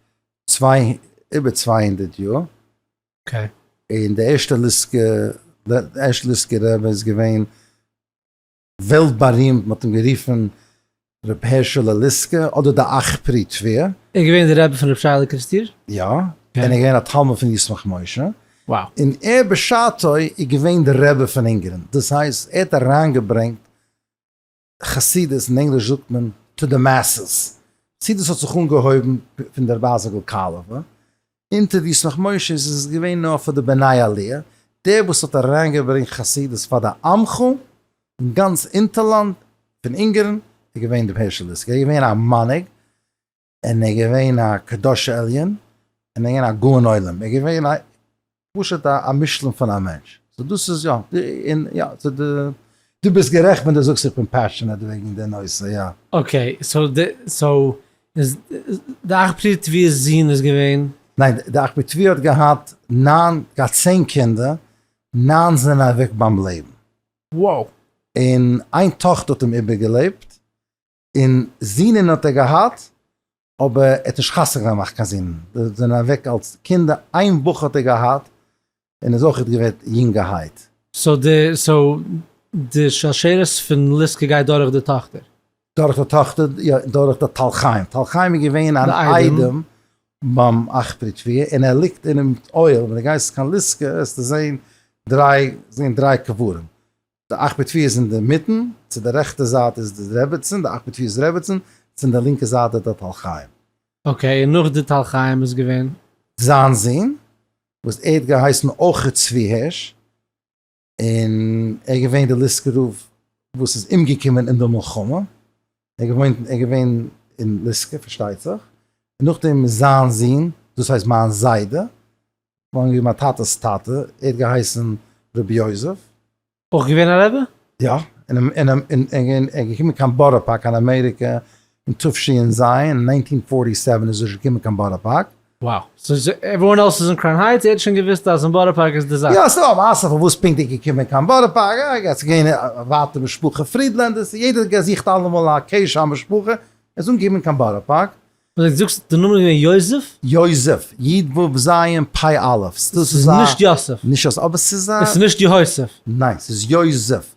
צוויי איבער 200 יאר. Okay. און די ערשטע ליסקע, די ערשטע ליסקע רבי איז געווען וועלט בארימט, מען האט אים גערופן ר' הערשעלע ליסקע אדער די אך פרי תבואה. ער איז געווען די רבי פון ר' שייעלע קערעסטיר? יא, און ער איז געווען א תלמיד פון ישמח משה. Wow. און ער בשעתו איז געווען די רבי פון אונגערן, דאס הייסט ער האט אריינגעברענגט חסידות, אין ענגליש זאגט מען to the masses, חסידות האט זיך אנגעהויבן פון דער באזיגל קאלעווע, אונטער די ישמח משה איז עס געווען נאר פאר די בני עליה, דער וואס האט אריינגעברענגט חסידות פאר די עמך אין גאנץ אונטערלאנד פון אונגערן איז געווען דער הערשל ליסקא, ער איז געווען א מנהיג און ער איז געווען א קדוש עליון און ער איז געווען א גאון עולם, ער איז געווען א פשוט א מושלם פון א מענטש, so דאס איז יא, און יא, so דו ביסט גערעכט ווען דו זאגסט איך בין passionate וועגן די נושא, יא. Okay, so די, so איז די אך פרי תבואה'ס זון איז געווען? ניין, די אך פרי תבואה האט געהאט ניין, געהאט 10 קינדער, ניין זענען אוועק ביים לעבן. Wow. און איין טאכטער האט אים איבערגעלעבט, און זינען האט ער געהאט, אבער ער האט נישט חתונה געמאכט קיין זינען, זיי זענען אוועק אלס קינדער, איין בחור האט ער געהאט, און איז אויך געווען יונגערהייט. so די so די שלשלת פון ליסקא גייט דורך די טאכטער? דורך די טאכטער, יא, דורך די טל חיים, טל חיים איז געווען אן איידעם ביים אך פרי תבואה, און ער ליגט אינעם אוהל, ווען דו גייסט קיין ליסקא וועסטו זען דריי, זען דריי קברים, די אך פרי תבואה איז אינדערמיטן, צו די רעכטע זייט איז די רעבעצין, די אך פרי תבואה'ס רעבעצין, צו די לינקע זייט איז די טל חיים. Okay, און נאך די טל חיים איז געווען? זיין זון, וואס ער האט געהייסן אויך צבי הערש, און ער איז געווען די ליסקא רב וואס איז אומגעקומען אין די מלחמה, ער האט געוואוינט, ער איז געווען אין ליסקא פארשטייט זיך, און נאכדעם איז זיין זון, דאס הייסט מיין זיידע, מיין טאטע'ס טאטע, ער האט געהייסן רבי יוזף. אויך געווען א רבי? יא, און ער איז געקומען קיין בארא פארק קיין אמעריקע אין תש"ז, אין 1947 איז ער שוין געקומען קיין בארא פארק. Wow, so everyone else איז אין קראון הייטס, ער האט שוין געוואוסט אז אין בארא פארק איז די זאך. יא, ס'איז דא א מעשה פארוואס פונקט ער איז געקומען קיין בארא פארק, עס איז געווען א ווייטע משפחה פרידלענדערס, יעדער האט געזוכט אלעמאל א קשר א משפחה, ער איז אנגעקומען קיין בארא פארק. וואס דו זאגסט די נאמען איז געווען יוזף? יוזף, י ו ז פ א. ס'איז נישט יוסף. נישט יוסף, אבער ס'איז א. עס איז נישט יהוסף. ניין, ס'איז יוזף.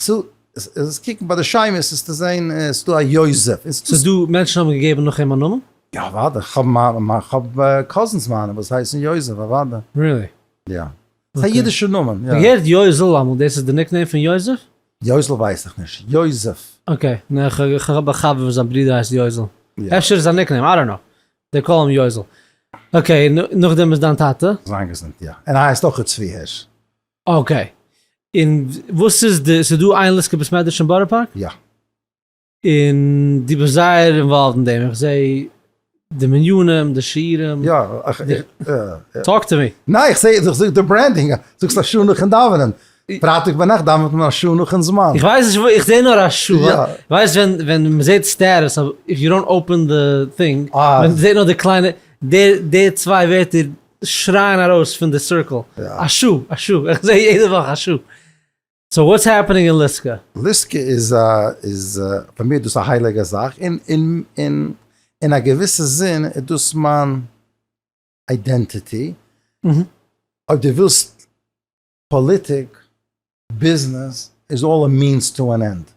so, עס קוקן ביי די שמות איז צו זען ס'איז דא א יוזף. ס'איז דא מענטשן האבן געגעבן נאך אים א נאמען? יא אוודאי, כ'האב cousins מיינע וואס הייסן יוזף, אוודאי. Really? יא. ס'איז א אידישע נאמען, יא. כ'האב געהערט יוזל אמאל, דאס איז די nickname פון יוזף? יוזל ווייס איך נישט, יוזף. Okay, נע כ'האב א חבר וואס זיין ברודער הייסט יוזל. אפשר איז א nickname, I don't know. They call him יוזל. Okay, נאכדעם איז דיין טאטע? זיין געזונט, יא. און ער הייסט אויך צבי הערש. Okay. און וואס איז די, ס'איז דא איין ליסקא בית מדרש אין בארא פארק? יא. און דו ביסט זייער involved אין דעם, איך זע די מניינים, די שיעורים. יא, איך. Talk to me. ניין, איך זע, איך זאג די branding, זאגסט א שעה נאכן דאווענען, פרייטאג ביינאכט דאווענט מען א שעה נאכן זמן. איך ווייס נישט, איך זע נאר א שעה, ווייסט ווען ווען מען זעט status, if you don't open the thing, מען זעט נאר די קליינע, די צוויי ווערטער שרייען ארויס פון די circle, א שעה, א שעה, איך זע יעדע וואך א שעה. So what's happening אין ליסקא? ליסקא איז א איז פאר מיר דאס א הייליגע זאך, און און און אין א געוויסע זין איז דאס מיין identity, אויב דו ווילסט פאליטיק, ביזנעס, איז all a means to an end.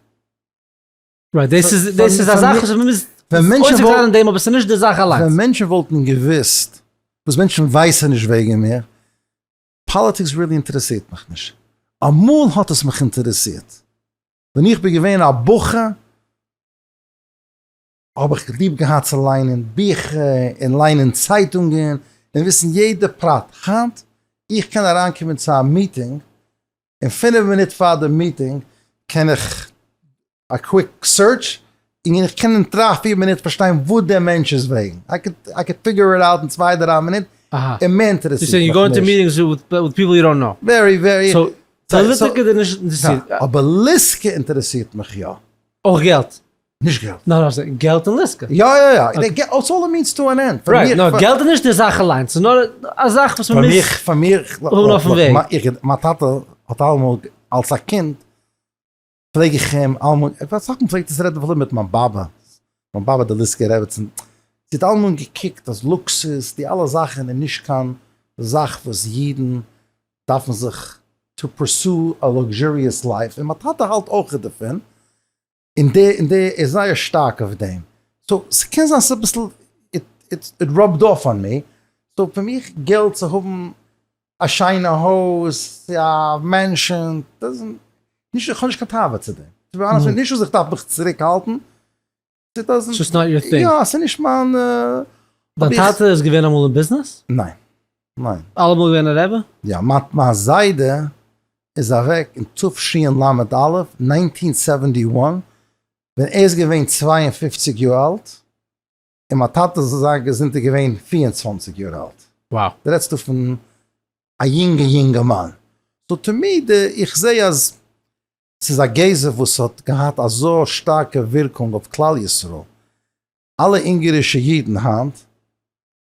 Right, דאס איז דאס איז א זאך וואס מ'מוז עוסק זיין אין דעם אבער ס'איז נישט די זאך אליינס. ווען מענטשן וואלטן געוויסט וואס מענטשן ווייסן נישט וועגן מיר, פאליטיקס really אינטערעסירט מיך נישט. אמאל האט עס מיך אינטערעסירט. ווען איך בין געווען א בחור האב איך ליב געהאט צו ליינען ביכער און ליינען צייטונגען און וויסן יעדע פרט. היינט איך קען אריינקומען צו א מיטינג און פינף מינוט פאר די מיטינג קען איך א quick search און איך קען אין דריי פיר מינוט פארשטיין וואס דער מענטש איז וועגן, I can figure it out אין צוויי דריי מינוט, און מער אינטערעסירט מיך נישט. Very very. אבער ליסקא אינטערעסירט מיך יא. אויך געלט? נישט געלט. נאר געלט און ליסקא. יא יא יא, it's all means to an end. Right, נאר געלט איז נישט די זאך אליינס, ס'איז נאר א זאך וואס מ'מוז פאר מיר, האבן אויפן וועג. מיין טאטע האט אלעמאל אלס א קינד פלעג איך אים אלעמאל, אסאך מאל פלעגט עס רעדן אפילו מיט מיין באבע. מיין באבע די ליסקער רעבעצן, זי האט אלעמאל געקוקט אז לוקסוס, די אלע זאכן איז נישט קיין זאך וואס אידן דארפן זיך to pursue a luxurious life, און מיין טאטע האלט אויך דערפון, און די און די איז זייער שטארק אויף דעם, so ס'קען זיין ס'איז אביסל it it rubbed off on me, so פאר מיך געלט צו האבן א שיינע הויז צו א mansion, נישט איך האב נישט קיין תאווה צו דעם, to be honest נישט אז איך דארף מיך צוריק האלטן, ס'איז just not your thing. יא, ס'איז נישט מיין. דיין טאטע איז געווען אמאל אין ביזנעס? ניין. ניין. אלעמאל געווען א רבי? יא, מיין זיידע איז אוועק אין תשל"א, 1971, ווען ער איז געווען 52 יאר אלט, און מיין טאטע זאל זיין געזונט איז געווען 24 יאר אלט. Wow. דו רעדסט דא פון א יונגע יונגערמאן. so to me, איך זע אז ס'איז א גזע וואס האט געהאט אזא שטארקע ווירקונג אויף כלל ישראל. אלע אונגערישע אידן היינט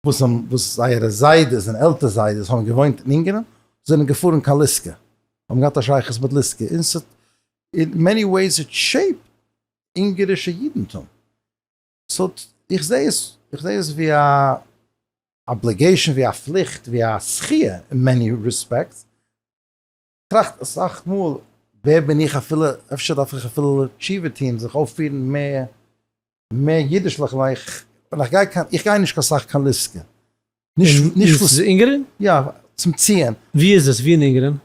וואס האבן וואס זייערע זיידעס און עלטער זיידעס האבן געוואוינט אין אונגערן זענען געפארן קיין ליסקא, האבן געהאט א שייכות מיט ליסקא, און ס'האט in many ways it shaped אונגערישע אידנטום. so איך זע עס, איך זע עס ווי א obligation, ווי א פליכט, ווי א זכיה in many respects. טראכט אסאך מאל ווער בין איך אפילו, אפשר דארף איך אפילו תשובה טון, זיך אויפפירן מער מער אידישליך, ווייל איך ווען איך גיי קיין, איך גיי נישט קיין סאך קיין ליסקא, נישט נישט וואס. איז אונגערן? יא, צום ציון. ווי איז עס? ווי אין אונגערן?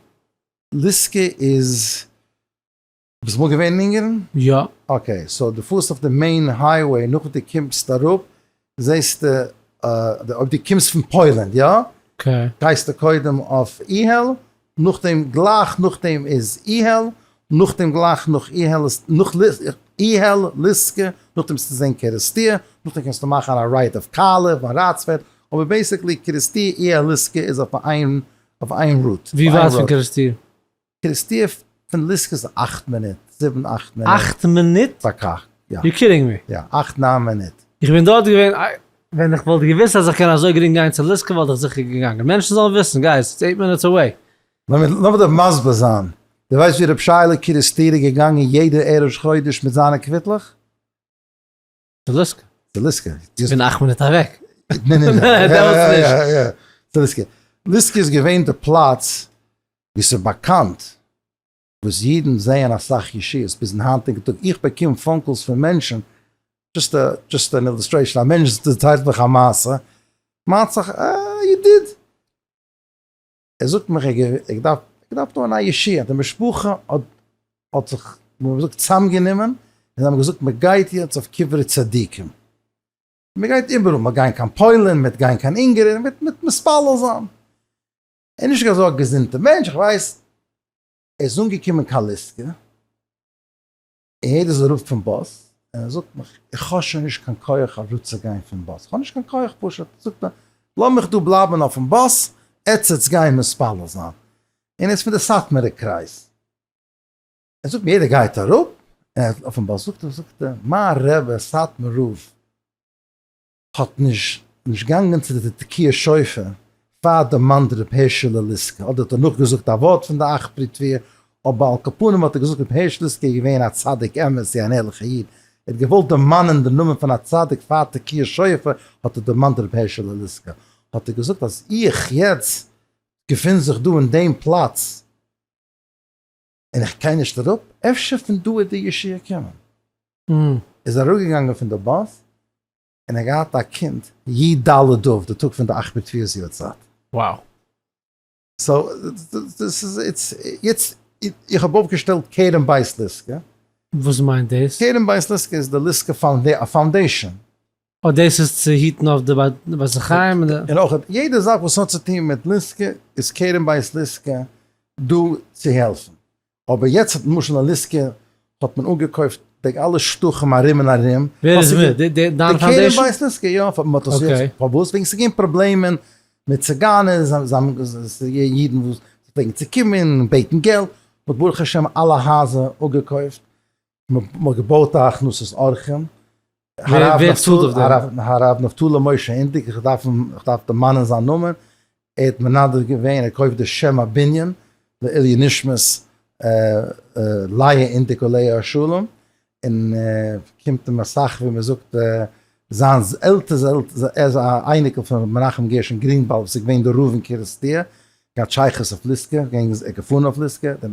ליסקא איז ביסט אמאל געווען אין אונגערן? יא. okay, so דו פארסט אויף די main highway נאך דו קומסט אראפ זעסטו אויב דו קומסט פון פוילען יא? okay. גייסטו קודם אויף איהעל, נאכדעם גלייך נאכדעם איז איהעל, נאכדעם גלייך נאך איהעל איז נאך איהעל, ליסקא, נאכדעם וועסטו זען קערעסטיר, נאכדעם קענסטו מאכן א right אויף קאלוב און ראצפערט, אבער basically קערעסטיר איהעל ליסקא איז אויף איין אויף איין route. ווי ווייט פון קערעסטיר? קערעסטיר פון ליסקא איז אכט מינוט, זיבן אכט מינוט. אכט מינוט? פאר קאר, יא. you kidding me? יא, אכט ניין מינוט. איך בין דארט געווען, ווען איך וואלט געוואוסט אז איך קען אזוי גרינג גיין צו ליסקא וואלט איך זיכער געגאנגען. מענטשן זאלן וויסן, guys, it's eight minutes away. לאמיר דיר מסביר זיין, דו ווייסט ווי רבי שייעלע קערעסטיר איז געגאנגען יעדע ערב ראש חודש מיט זיינע קוויטלעך? צו ליסקא. צו ליסקא. איך בין אכט מינוט אוועק. ניין ניין ניין. דעמאלטס נישט. צו ליסקא. ליסקא איז געווען די פלאץ ווי ס'איז באקאנט וואס אידן זעען אסאך ישועות ביזן היינטיגן טאג. איך באקום phone calls פון מענטשן, just a just an illustration, א מענטש דערציילט מיך א מעשה, מיינט זיך א ידיד, ער זאגט מיך איך דארף איך דארף טון א ישועה, די משפחה האט האט זיך ווי מען זאגט צוזאמגענומען און זיי האבן געזאגט מען גייט יעצט אויף קברי צדיקים, מען גייט איבעראל, מען גייט קיין פוילין, מען גייט קיין אונגערין, מען וועט מתפלל זיין. ער איז נישט אזא געזונטע מענטש, איך ווייס, ער איז אנגעקומען קיין ליסקא, און יעדער איז אראפ פון באס, און ער זאגט מיך, איך האב שוין נישט קיין כח אראפצוגיין פון באס, איך האב נישט קיין כח פשוט, זאגט ער, לאז מיך דא בלייבן אויפן באס, עטס עטס גיין מתפלל זיין, און ער איז פון די סאטמארע קרייז, ער זאגט מיר יעדער גייט אראפ, און ער איז אויפן באס, זאגט ער, זאגט ער, מיין רבי סאטמאר רב האט נישט נישט גאנגען צו די תקיעת שופר פאר דערמאנט ר' הערשעלע ליסקא, אדער האט ער נאכגעזאגט א ווארט פון די אך פרי תבואה, אבער על כל פנים האט ער געזאגט ר' הערש ליסקא איז געווען א צדיק אמת און אן ערליכע איד, ער האט געוואלט דערמאנען די נאמען פון א צדיק פאר תקיעת שופר האט ער דערמאנט ר' הערשעלע ליסקא, האט ער געזאגט אז איך יעצט געפין זיך דא אין דעם פלאץ און איך גיי נישט אראפ, אפשר פון דא וועט די ישועה קומען. איז אראפגעגאנגען פון די באס און ער געהאט א קינד י ד אב די טאג פון די אכט בתביעות יארצייט. Wow. so דאס איז איטס יעצט איך האב אויפגעשטעלט קרן בית ליסקא. וואס מיינט דאס? קרן בית ליסקא איז די ליסקא foundation. אה דאס איז צו היטן אויף די בית החיים און די. און אויך יעדע זאך וואס האט צו טון מיט ליסקא איז קרן בית ליסקא דא צו העלפן. אבער יעצט האט למשל אין ליסקא האט מען אפגעקויפט די אלע שטחים ארום און ארום. ווער איז ווער? די דיין foundation? די קרן בית ליסקא יא, מען האט עס יעצט, פארוואס? וועגן ס'איז געווען פראבלעמען מיט ציגאנער, אידן וואס פלעגן צו קומען און בעטן געלט, מען האט ברוך השם אלע הייזער אפגעקויפט, מען האט געבויט א הכנסת אורחים, ווער צאלט אויף דעם? הרב נפתלי משה אינדיג, איך דארף איך דארף דערמאנען זיין נאמען, ער האט מנדב געווען, ער קויפט די שם הבנין לעילוי נשמת לאה אינדיג עליה השלום, ער און קומט אים אסאך ווי מען זאגט זיין עלטער ער איז א אייניקל פון ר' מנחם גרשון גרינוואלד וואס איז געווען די רב אין קערעסטיר, געהאט שייכות אויף ליסקא, ער איז געפארן אויף ליסקא, די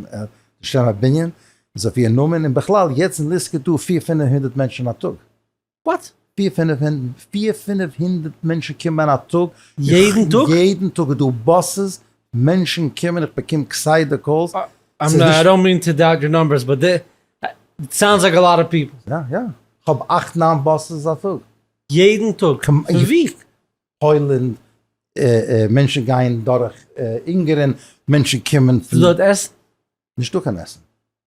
שם הבנין איז אויף איר נאמען, און בכלל יעצט אין ליסקא איז דא פיר פינף הונדערט מענטשן א טאג. וואט? פיר פינף הונדערט מענטשן קומען א טאג. יעדן טאג? יעדן טאג איז דא buses, מענטשן קומען, איך באקום כסדר calls. I don't mean to doubt your numbers but it sounds like a lot of people. יא יא, כ'האב אכט ניין buses א טאג. יעדן טאג? פון ווי? פוילן, מענטשן גייען דורך אונגערן, מענטשן קומען פון. ס'איז דארט עסן? נישטא קיין עסן.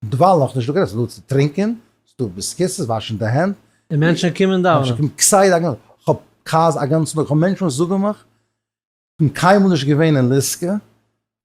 דערווייל נאך נישטא קיין עסן, ס'איז דא צו טרינקען, ס'איז דא ביסקיסעס, וואשן די הענט. און מענטשן קומען דאווענען. מענטשן קומען כסדר א גאנצן, כ'האב calls א גאנצן טאג, כ'האב מענטשן וואס זאגן מיך, כ'בין קיינמאל נישט געווען אין ליסקא,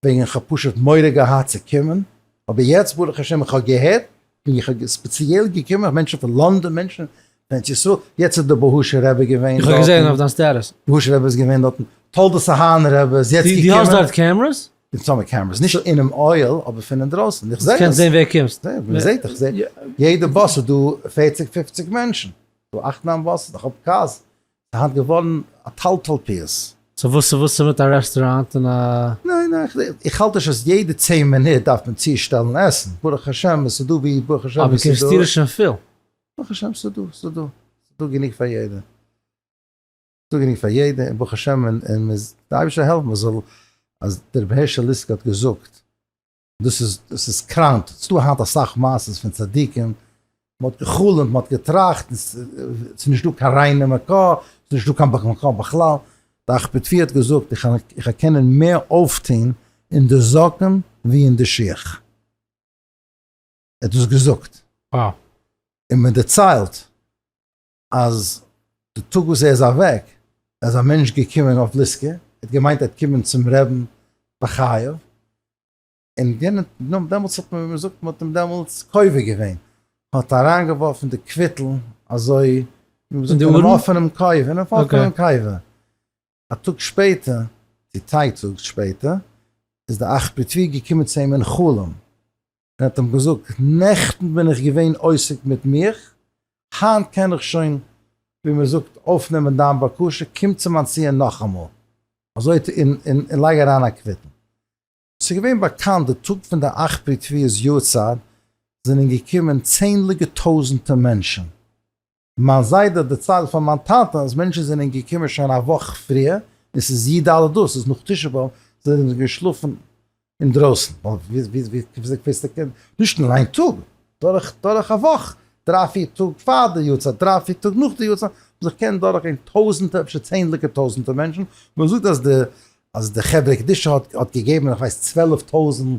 וועגן כ'האב פשוט מורא געהאט צו קומען, אבער יעצט ברוך השם איך האב געהערט, בין איך ספעציעל געקומען, מענטשן פון לאנדאן, מענטשן פון ארץ ישראל, יעצט איז דער באהושער רבי געווען איך האב געזען אויף דיין status. באהושער רבי איז געווען דארטן, תולדות אהרן רבי איז יעצט געקומען. דו האסט דארט cameras? אונז האמיר cameras, נישט אינעם אוהל, אבער פון אינדרויסן, איך זע עס. קענסט זען ווער קומסט. מען זעט, איך זע, יעדע באס איז דא פערציג פופציג מענטשן, דא אכט ניין buses, איך האב cars, ס'איז היינט געווארן א תל תלפיות. so וואס וואס איז מיט א רעסטוראנט און א. ניין ניין, איך האלט נישט אז יעדע צען מינוט דארף מען צושטעלן עסן, ברוך השם עס איז דא ווי ברוך השם אבער קערעסטיר איז שוין פיל. ברוך השם ס'איז דא ס'איז דא ס'איז דא גענוג פאר יעדער. ס'איז דא גענוג פאר יעדער און ברוך השם און און די אייבערשטער זאל העלפן מ'זאל אז דער רבי הערשעלע ליסקא האט געזאגט דאס איז דאס איז קראנט, ס'איז דא היינט אסאך מעשות פון צדיקים, מ'האט גע'חלומ'ט, מ'האט געטראכט, ס'איז נישט דא קיין ריינע מקור, ס'איז נישט דא קיין מקור בכלל, די אך פתפי האט געזאגט איך איך קענען מער אויפטוהן אין די זאקן ווי אין די שיך, ער האט דאס געזאגט, און מען דערציילט אז די טאג וואס ער איז אוועק איז א מענטש געקומען אויף ליסקא, ער האט געמיינט ער וועט קומען צום רעבן בחייו, און יענע דעמאלטס האט מען ווי מ'זאגט מ'האט אים דעמאלטס קובר געווען, האט אריינגעווארפן די קוויטל אזוי ווי מ'זאגט אינעם אפענעם קבר, אינעם אפענעם קבר, א טאג שפעטער, צו צוויי טאג שפעטער, איז די אך פריתבי געקומען צו אים אין חלום, און האט אים געזאגט, נעכטן בין איך געווען עוסק מיט מיך, היינט קען איך שוין, ווי מען זאגט, אויפנעמען דיין בקשה, קום צו מיין ציון נאכאמאל, אזוי און לייג אריין א קוויטל. ס'איז געווען באקאנט, די טאג פון די אך פריתבי'ס יארצייט זענען געקומען צענדליגע טויזנטער מענטשן, מיין זיידע האט דערציילט פאר מיין טאטע אז מענטשן זענען געקומען שוין א וואך פריער, און ס'איז י ד אדר, ס'איז נאך תשעה באב, זענען זיי געשלאפן אינדרויסן, ווייל ווי וועסטו קענען, נישט אין איין טאג, דורך דורך א וואך, דריי פיר טאג פאר די יארצייט, דריי פיר טאג נאך די יארצייט, האבן זיך קענען דורכגיין טויזנטער אפשר צענדליגער טויזנטער מענטשן, מען זאגט אז די אז די חברה קדישא האט האט געגעבן איך ווייס 12,000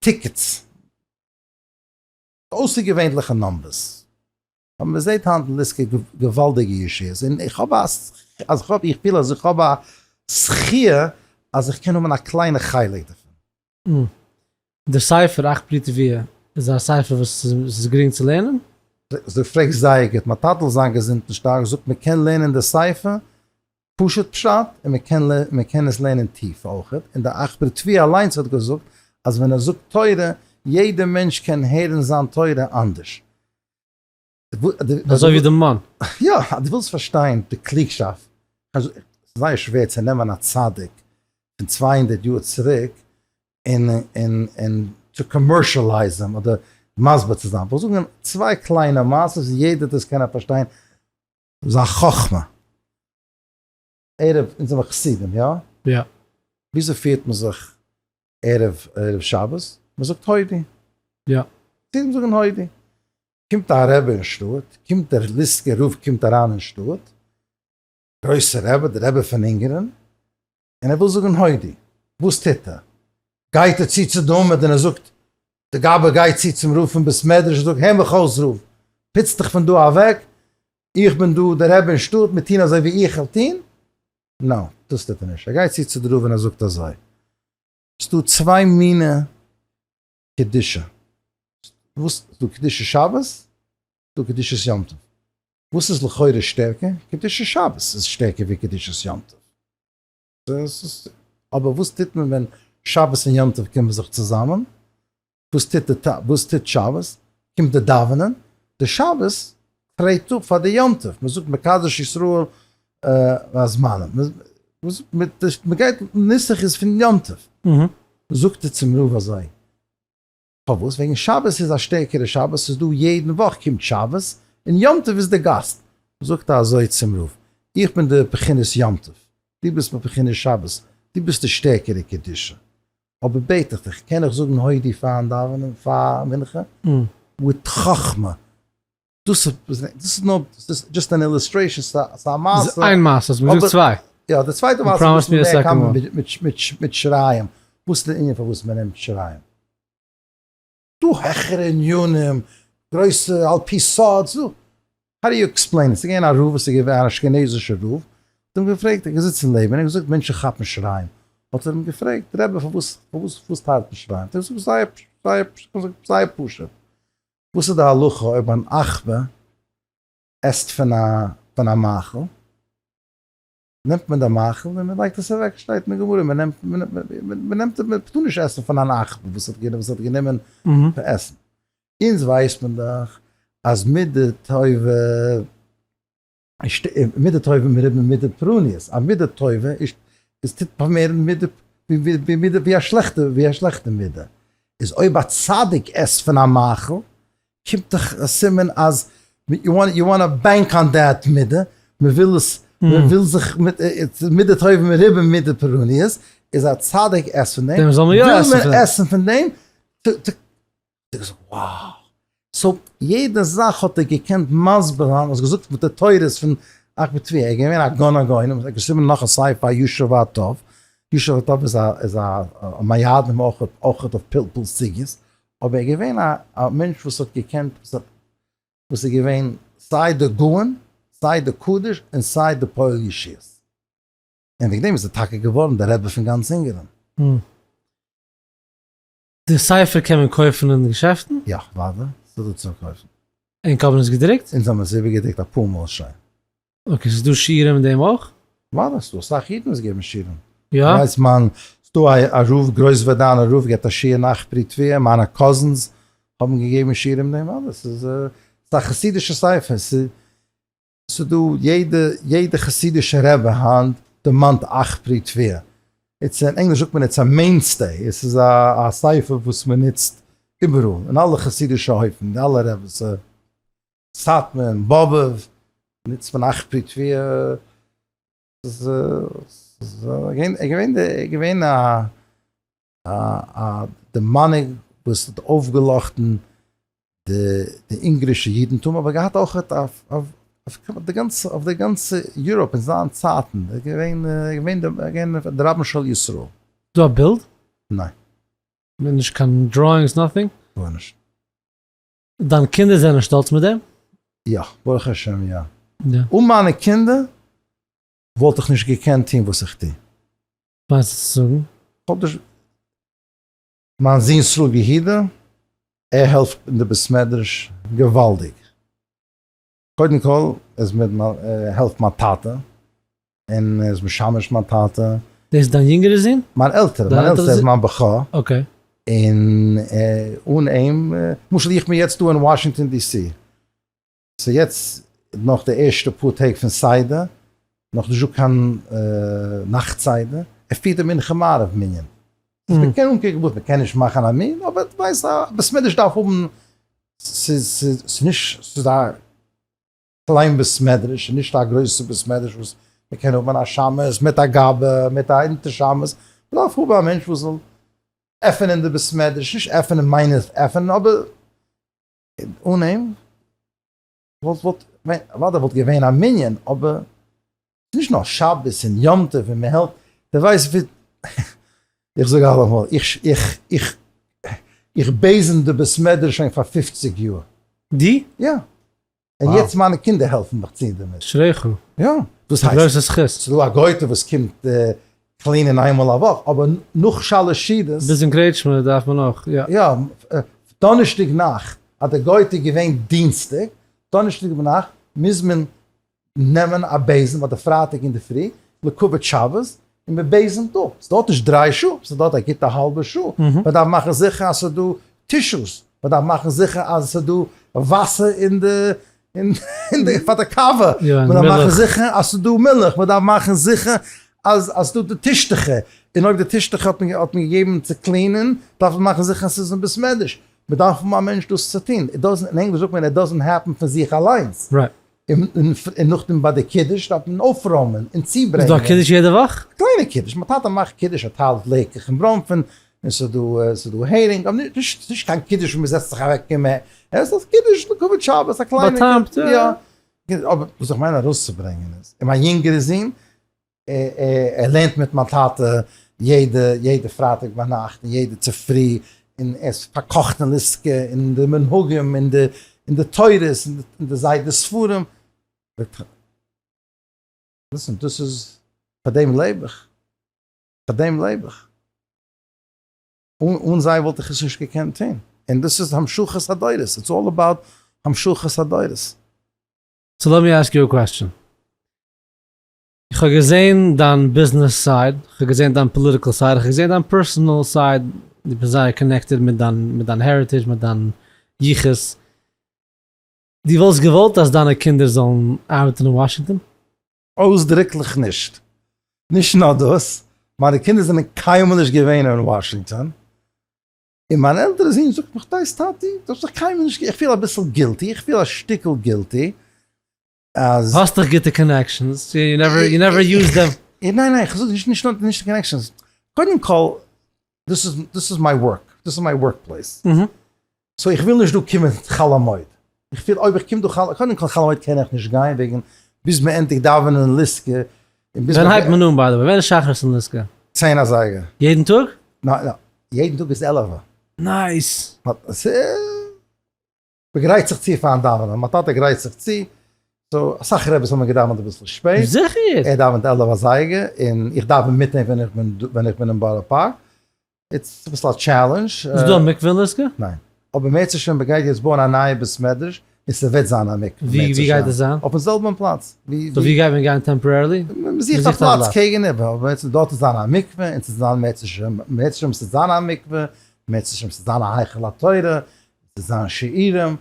tickets. אויסערגעווענליכע numbers. אבער מען זעט היינט אין ליסקא געוואלדיגע ישועות, און איך האב א, אז איך האב, איך פיל אז איך האב א זכיה אז איך קען האבן א קליינע חלק דערפון. דער ספר אך פרי תבואה איז א ספר וואס איז גרינג צו לערנען? דו פרעגסט זייער גוט, מיין טאטע זאל זיין געזונט און שטארק זאגט מען קען לערנען די ספר פשוט פשט און מען קען מען קען עס לערנען טיף אויכעט, און דער אך פרי תבואה אליינס האט געזאגט אז ווען ער זאגט תורה יעדע מענטש קען הערן זיין תורה אנדערש. אזוי ווי די מן. יא, אז דו ווילסט פארשטיין די קלוגשאפט, ס'איז זייער שווער צו נעמען א צדיק פון 200 יאר צוריק און און און צו commercialize ן אדער מסביר צו זיין. כ'וועל זאגן צוויי קליינע מעשות וואס יעדער דאס קענען פארשטיין זיין חכמה. ערב, אונז זעמער חסידים, יא? יא. וויאזוי פירט מען זיך ערב ערב שבת? מען זאגט הודי. יא. חסידים זאגן הודי. קומט א רבי אין שטאט, קומט דער ליסקער רב קומט אריין אין שטאט, גרויסער רבי, דער רבי פון אונגערן, און ער וויל זאגן הודי. וואס טוט ער? גייט ער צו צו די עמוד און ער זאגט, די גבאי גייט צו צום רב פון בית מדרש און זאגט, הער מיך אויס רב, פוץ דיך פון דא אוועק, איך בין דא דער רבי אין שטאט, מיר טוהן אזוי ווי איך וועל טוהן? נא, דאס טוט ער נישט, ער גייט צו צו די רב און ער זאגט אזוי, ס'דא צוויי מיני קדושה, וואס? ס'דא קדושת שבת, ס'דא קדושת יום טוב, וואס איז לכאורה שטערקער? קדושת שבת איז שטערקער ווי קדושת יום טוב. אבער וואס טוט מען ווען שבת און יום טוב קומען זיך צוזאמען? וואס טוט די וואס טוט שבת? קומט די דאווענען, די שבת טרעט אפ פאר די יום טוב, מען זאגט מקדש ישראל והזמנים, מען גייט נוסח איז פון יום טוב, זאגט ער צום רב אזוי, פארוואס? וועגן שבת איז א שטערקערע שבת, ס'איז דא יעדן וואך קומט שבת, און יום טוב איז די גאסט, זאגט ער אזוי צום רב, איך בין די בחינת יום טוב, דו ביסט בבחינת שבת, דו ביסט די שטערקערע קדושה, אבער בעט איך דיך, קען איך זאגן הודי פארן דאווענען פאר מנחה? מיט חכמה. דאס איז נאר just אן illustration, ס'איז א מעשה. איין מעשה, האסט מיר געזאגט צוויי. יא, די צווייטע מעשה איז וואס מען קאן מיט שיריים, וואס איז די ענין פארוואס מען נעמט שיריים? דא העכערע ענינים, גרויסע על פי סוד, ס'דא, how do you explain it? ס'איז געווען א רב וואס איז געווען אן אשכנזישער רב, האט אים געפרעגט, ער איז געזיצן לעבן אים, ער האט געזאגט מענטשן כאפן שיריים, האט ער אים געפרעגט, רבי פארוואס פארוואס פארוואס טיילט מען שיריים? האט ער געזאגט זייער זייער זייער פשוט, וואס איז די הלכה אויב אן עכבר עסט פון א פון א מאכל? נעמט מען די מאכל און מען לייגט עס אוועק, שטייט אין די גמרא, מען נעמט מען נעמט מען טאר נישט עסן פון אן עכבר וואס האט וואס האט גענומען פאר עסן, אונז ווייסט מען דאך אז מידה טובה מידה טובה מרובה ממידת פורעניות, א מידה טובה איז טוט פארמערן מידה ווי מידה ווי א שלעכטע ווי א שלעכטע מידה, איז אויב א צדיק עסט פון א מאכל קומט דאך א סימן אז you wanna bank on that מידה, מען וויל עס, מען וויל זיך מיט מידה טובה מרובה ממידת פורעניות, איז א צדיק עסט פון דעם, וויל מען עסן פון דעם, wow! so יעדע זאך האט ער געקענט מסביר זיין, האסט געזאגט מיט די תורות פון אחבי טביה, ער איז געווען א גאון הגאונים, ער האט געשריבן נאך א ספר ישר והטוב, ישר והטוב איז א איז א מיידעם אויך אויך אויף פלפול סוגיות, אבער ער איז געווען א מענטש וואס האט געקענט, וואס איז געווען סיי די גאון, סיי די קדוש, און סיי די פועל ישועות. און וועגן דעם איז ער טאקע געווארן דער רבי פון גאנץ אונגערן. די ספר קען מען קויפן אין געשעפטן? יא, אוודאי, ס'איז דא צו קויפן. ענק האבן עס געדרוקט? אונז האבן עס איבערגעדרוקט אפאר מאל שוין. okay, ס'איז דא שיעורים אין דעם אויך? אוודאי, ס'איז דא אסאך אידן וואס געבן שיעורים. יא? ווייסט מיין, ס'דא א רב, גרויסווארדיינער רב געבט א שיעור אין אך פרי תבואה, מיינע cousins האבן געגעבן שיעורים אין דעם, אלעס, ס'איז א חסידישע ספר, ס'איז דא יעדע יעדע חסידישע רבי היינט דערמאנט אך פרי תבואה, it's אין ענגליש זאגט מען it's a mainstay, עס איז א ספר וואס מען נוצט איבעראל אין אלע חסידישע הויפן, די אלע רביס, סאטמאר און באבוב נוצט מען אך פרי תבואה, ס'איז געווען געווען א די מנהיג וואס האט אויפגעלאכטן די אונגערישע אידנטום אבער געהאט אויך אויף די גאנצע Europe אין זיין צייטן איז געווען געווען די רבן של ישראל. דא א בילד? ניין. נישט קיין drawings nothing? גארנישט. דיין קינדער זענען שטאלץ מיט דעם? יא, ברוך השם יא. אן מיינע קינדער וואלט איך נישט געקענט טון וואס איך טו. מיינסטו צו זאגן? כ'האב נישט. מיין זון ישראל יהודה, ער העלפט אין די בית מדרש געוואלדיג. קודם כל ער איז מיט מיין, ער העלפט מיין טאטע, און ער איז משמש מיין טאטע. דאס איז דיין יונגערע זון? מיין עלטערע, מיין עלטסטע איז מיין בכור. okay. און אן אים, למשל איך בין יעצט דא אין וואשינגטאן DC, ס'איז יעצט נאך די ערשטע פאר טעג פון סדר, נאך נישט דא קיין נאכט סדר, ער פירט די מנחה מעריב מנין. מען קען אנקוקן וואס, מען קען נישט מאכן א מנין, אבער דו ווייסט א בית מדרש דארף האבן, ס'איז נישט, ס'איז א קליין בית מדרש, ס'איז נישט א גרויסע בית מדרש וואס מען קען האבן א שמש מיט א גבאי מיט א אונטער שמש, מען דארף האבן א מענטש וואס זאל עפענען די בית מדרש, נישט עפענען מיין איך עפענען, אבער אן אים וואלט וואלט אוודאי וואלט געווען א מנין, אבער נישט נאר שבת און יום טוב און מען העלפט, די ווייסט ווי איך זאג אלעמאל איך איך איך איך בעזעם די בית מדרש שוין פאר פופציג יאר. די? יא. און יעצט מיינע קינדער העלפן מיך צו דערמיט. אשריך. יא. דאס הייסט. גרויסע זכות. ס'איז דא א גויטע וואס קומט clean ען איינמאל א וואך, אבער נאך שלש סעודות. ביז אין קרעטשמע דארף מען אויך, יא. יא, דאנערשטאג נאכט אז די גויטע איז געווען דינסטאג, דאנערשטאג ביינאכט מוז מען נעמען א בעזעם אדער פרייטאג אינדערפרי לכבוד שבת, און מען בעזעמט אפ, ס'דויערט נישט דריי שעה, ס'דויערט א גוטע האלבע שעה, מען דארף מאכן זיכער אז ס'איז דא tissues, מען דארף מאכן זיכער אז ס'איז דא. וואסער אין די אין די פאר די קאווע, מען דארף מאכן זיכער אז ס'איז דא מילך, מען דארף מאכן זיכער אז אז ס'דא די טישטוכער, און אויב די טישטוכער האט מען האט מען געגעבן צו clean ען, דארף מען מאכן זיכער אז ס'איז אין בית מדרש, מען דארף האבן א מענטש דאס צו טון, it doesn't, אין ענגליש זאגט מען it doesn't happen פון זיך אליינס. און נאכדעם ביי די קידוש דארף מען אויפרוימען און צוברענגען. איז דא א קידוש יעדע וואך? א קליינע קידוש, מיין טאטע מאכט קידוש ער טיילט לעקעך און בראנפן, און ס'איז דא ס'איז דא הערינג, אבער נישט נישט קיין קידוש ווי מ'זעצט זיך אוועק און מ'עסט, עס איז קידוש לכבוד שבת א קליינע באטאמט, יא. אבער וואס איך מיין ארויסצוברענגען איז, און מיין יונגערע זון ער לערנט מיט מיין טאטע יעדע יעדע פרייטאג ביינאכט און יעדע צופרי, און ער איז פארקאכט אין ליסקא און די מנהגים און די און די תורות און די זיידע ספרים. listen, דאס איז, פאר דעם לעב איך, פאר דעם לעב איך. אן זיי וואלט איך עס נישט געקענט טון. און דאס איז המשכת הדורות, it's all about המשכת הדורות. so let me ask you a question. איך האב געזען דיין ביזנעס side, איך האב געזען דיין political side, איך האב געזען דיין personal side, דו ביסט זייער connected מיט דיין מיט דיין heritage, מיט דיין יחוס. דו וואלסט געוואלט אז דיינע קינדער זאלן ארבעטן אין וואשינגטאן? אויסדריקליך נישט. נישט נאר דאס, מיינע קינדער זענען קיינמאל נישט געווען אין וואשינגטאן, און מיין עלטערע זון זאגט מיך, דאס טאטי, דו האסט דאך קיינמאל נישט, איך פיל אביסל guilty, איך פיל א שטיקל guilty, אז. האסט דאך גוטע connections, you never you never use them. ניין ניין איך זאג נישט נישט נאר נישט די connections, קודם כל דאס איז דאס איז מיין work, דאס איז מיין work place, so איך וויל נישט דא קומען חול המועד, איך פיל אויב איך קום דא חול, קודם כל חול המועד קען איך נישט גיין וועגן ביז מען ענדיגט דאווענען אין ליסקא, און ביז ווען הייבט מען אן by the way? ווען איז שחרית אין ליסקא? צען אזייגער. יעדן טאג? ניין ניין, יעדן טאג איז עלעווע. nice! מ'גרייט זיך צו פארן דאווענען, מיין טאטע גרייט זיך צו, so אסאך רעביס האבן געדאווענט אביסל שפעט, זיכער! ער דאווענט עלף אזייגער און איך דאווען מיט אים ווען איך בין ווען איך בין אין בארא פארק, it's אביסל א challenge. איז דא א מקווה אין ליסקא? ניין, אבער מערצעשעם מ'גייט יעצט בויען א נייע בית מדרש און ס'וועט זיין א מקווה ווי ווי גייט עס זיין? אויפן זעלבן פלאץ. so ווי גייט מען גיין temporarily? מ'זוכט א פלאץ קעגן איבער, אבער דארט וועט זיין א מקווה און ס'וועט זיין מערצעשעם, מערצעשעם ס'וועט זיין א מקווה, מערצעשעם ס'וועט זיין א היכל התורה, ס'וועט זיין שיעורים,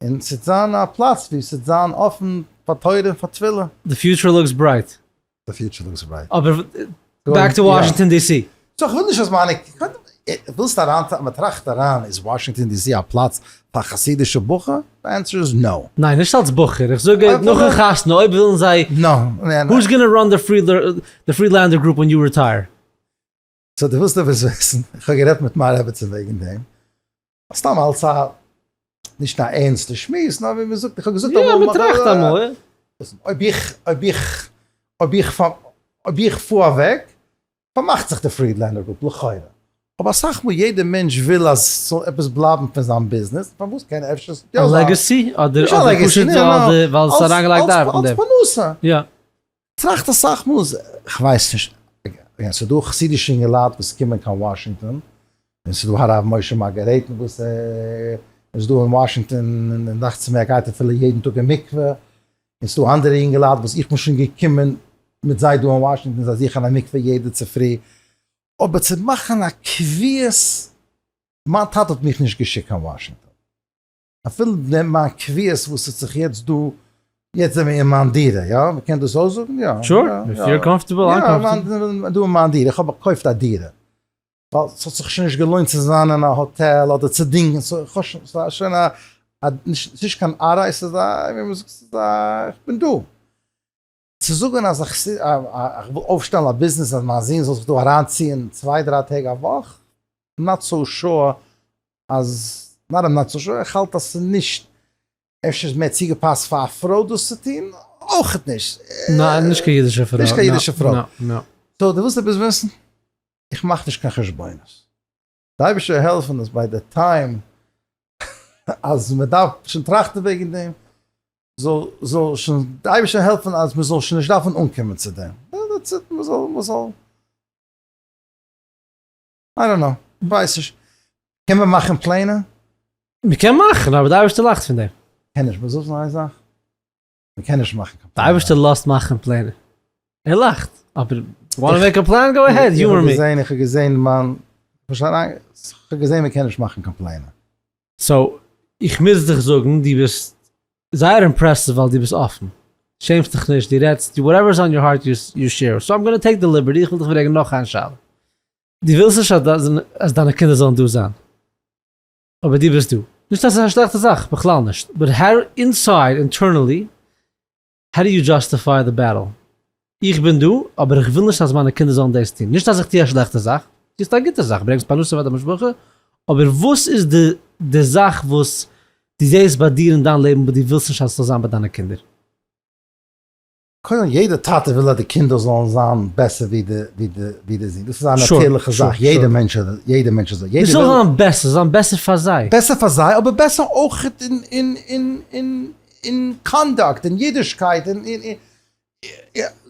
און ס'וועט זיין א פלאץ ווי ס'וועט זיין אפן פאר תורה און פאר תפילה. The future looks bright. The future looks bright. אבער back to וואשינגטאן די סי. so כ'וויל נישט אז מיינע, ווילסט אריין, מ'טראכט אריין, איז וואשינגטאן די סי א פלאץ פאר חסידישע בחור? די ענטפער איז no. ניין, נישט אלס בחור, איך זאג נאכן חתונה, אויב ווילן זיי, who's gonna run the Friedlander Group when you retire? so דו ווילסט עפעס וויסן? איך האב גערעדט מיט מיין רעבעצין וועגן דעם, סתם אלס א, נישט א ערנסטע שמועס, נאר ווי מ'זאגט, איך האב געזאגט אמאל, יא, מ'טראכט אמאל, יא. אויב איך, אויב איך, אויב איך, אויב איך פאר אוועק, פארמאכט זיך די פרידלענדער Group, לכאורה. אבער אסאך מאל יעדער מענטש וויל אז ס'זאל עפעס בלייבן פון זיין ביזנעס, פארוואס קען אפשר יא זיין. א legacy? אדער פשוט ווייל ס'איז אריינגעלייגט ארבעט אין דעם? אלס פרנסה. יא. טראכט אסאך מאל, כ'ווייס נישט, again, ס'איז דא חסידישע אינגעלייט וואס קומען קיין וואשינגטאן, און ס'איז דא הרב משה מארגארעטן וואס איז דא אין וואשינגטאן, און דאכט זיך מיר ער גייט אפילו יעדן טאג אין מקווה, און ס'איז דא אנדערע אינגעלייט וואס איך בין שוין געקומען מיט זיי דא אין וואשינגטאן, זיי זוכן א מקווה יעדע צופרי, אבער צו מאכן א קביעות, מיין טאטע האט מיך נישט געשיקט קיין וואשינגטאן. אפילו מיין קביעות וואס האט זיך יעצט דא, יעצט זעמיר אין מיין דירה, יא? מ'קען דאס אויסזאגן? יא. Sure, if you're comfortable, I'm comfortable. יא, דא אין מיין דירה, איך האב געקויפט א דירה, ווייל ס'האט זיך שוין נישט געלוינט צו זיין אין א האטעל אדער צו דינגען, so איך האב שוין, ס'איז שוין א, נישט קיין עראי, ס'איז א, ווי מ'זאגט, ס'איז א, איך בין דא. צו זאגן אז איך וויל אויפשטעלן א ביזנעס אז מיין זון זאל זיך דא אריינציען צוויי דריי טעג א וואך, not so sure אז, not I'm not so sure, איך האלט אז ס'איז נישט, אפשר איז מער צוגעפאסט פאר א פרוי דאס צו טון, אויכעט נישט. ניין, נישט קיין אידישע פרוי. נישט קיין אידישע פרוי. so דו ווילסט עפעס וויסן? איך מאך נישט קיין חשבונות. די אייבערשטער זאל העלפן אז ביי די time אז מען דארף שוין טראכטן וועגן דעם, זאל זאל שוין די אייבערשטער העלפן אז מען זאל שוין נישט דארפן אנקומען צו דעם. That's it, מען זאל מען זאל I don't know, כ'ווייס נישט. קען מען מאכן פלענער? מען קען מאכן, אבער די אייבערשטער לאכט פון דעם. קען נישט, מען זאל זאגן איין זאך, מען קען נישט מאכן קיין פלענער. די אייבערשטער לאזט מאכן פלענער. ער לאכט, אבער wanna make a plan go ahead, humor me. איך האב געזען מיין, איך האב געזען מען קען נישט מאכן קיין פלענער. so. איך מוז דיך זאגן דו ביסט זייער impressive ווייל דו ביסט אפן, שעמסט דיך נישט, דו רעדסט, whatever is on your heart you share, so I'm gonna take the liberty, איך וויל דיך פרעגן נאך איין שאלה. דו ווילסט נישט אז דיינע קינדער זאלן דא זיין, אבער דו ביסט דא. נישט אז ס'איז א שלעכטע זאך, בכלל נישט, but how inside, internally, how do you justify the battle? איך בין דא, אבער איך וויל נישט אז מיינע קינדער זאלן דאס טון. נישט אז איך טו א שלעכטע זאך, טוסט א גוטע זאך, ברענגסט פרנסה פאר די משפחה, אבער וואס איז די די זאך וואס דו זעסט ביי דיר אין דיין לעבן וואס דו ווילסט נישט אז עס זאל זיין ביי דיינע קינדער? קודם יעדע טאטע וויל אז די קינדער זאלן זיין בעסער ווי די ווי די ווי די זון, דאס איז א נאטירליכע זאך, יעדע מענטש יעדע מענטש איז אזוי, נישט זאל זיין בעסער, זיין בעסער פאר זיי. בעסער פאר זיי, אבער בעסער אויך אין אין אין אין אין conduct, אין אידישקייט, אין אין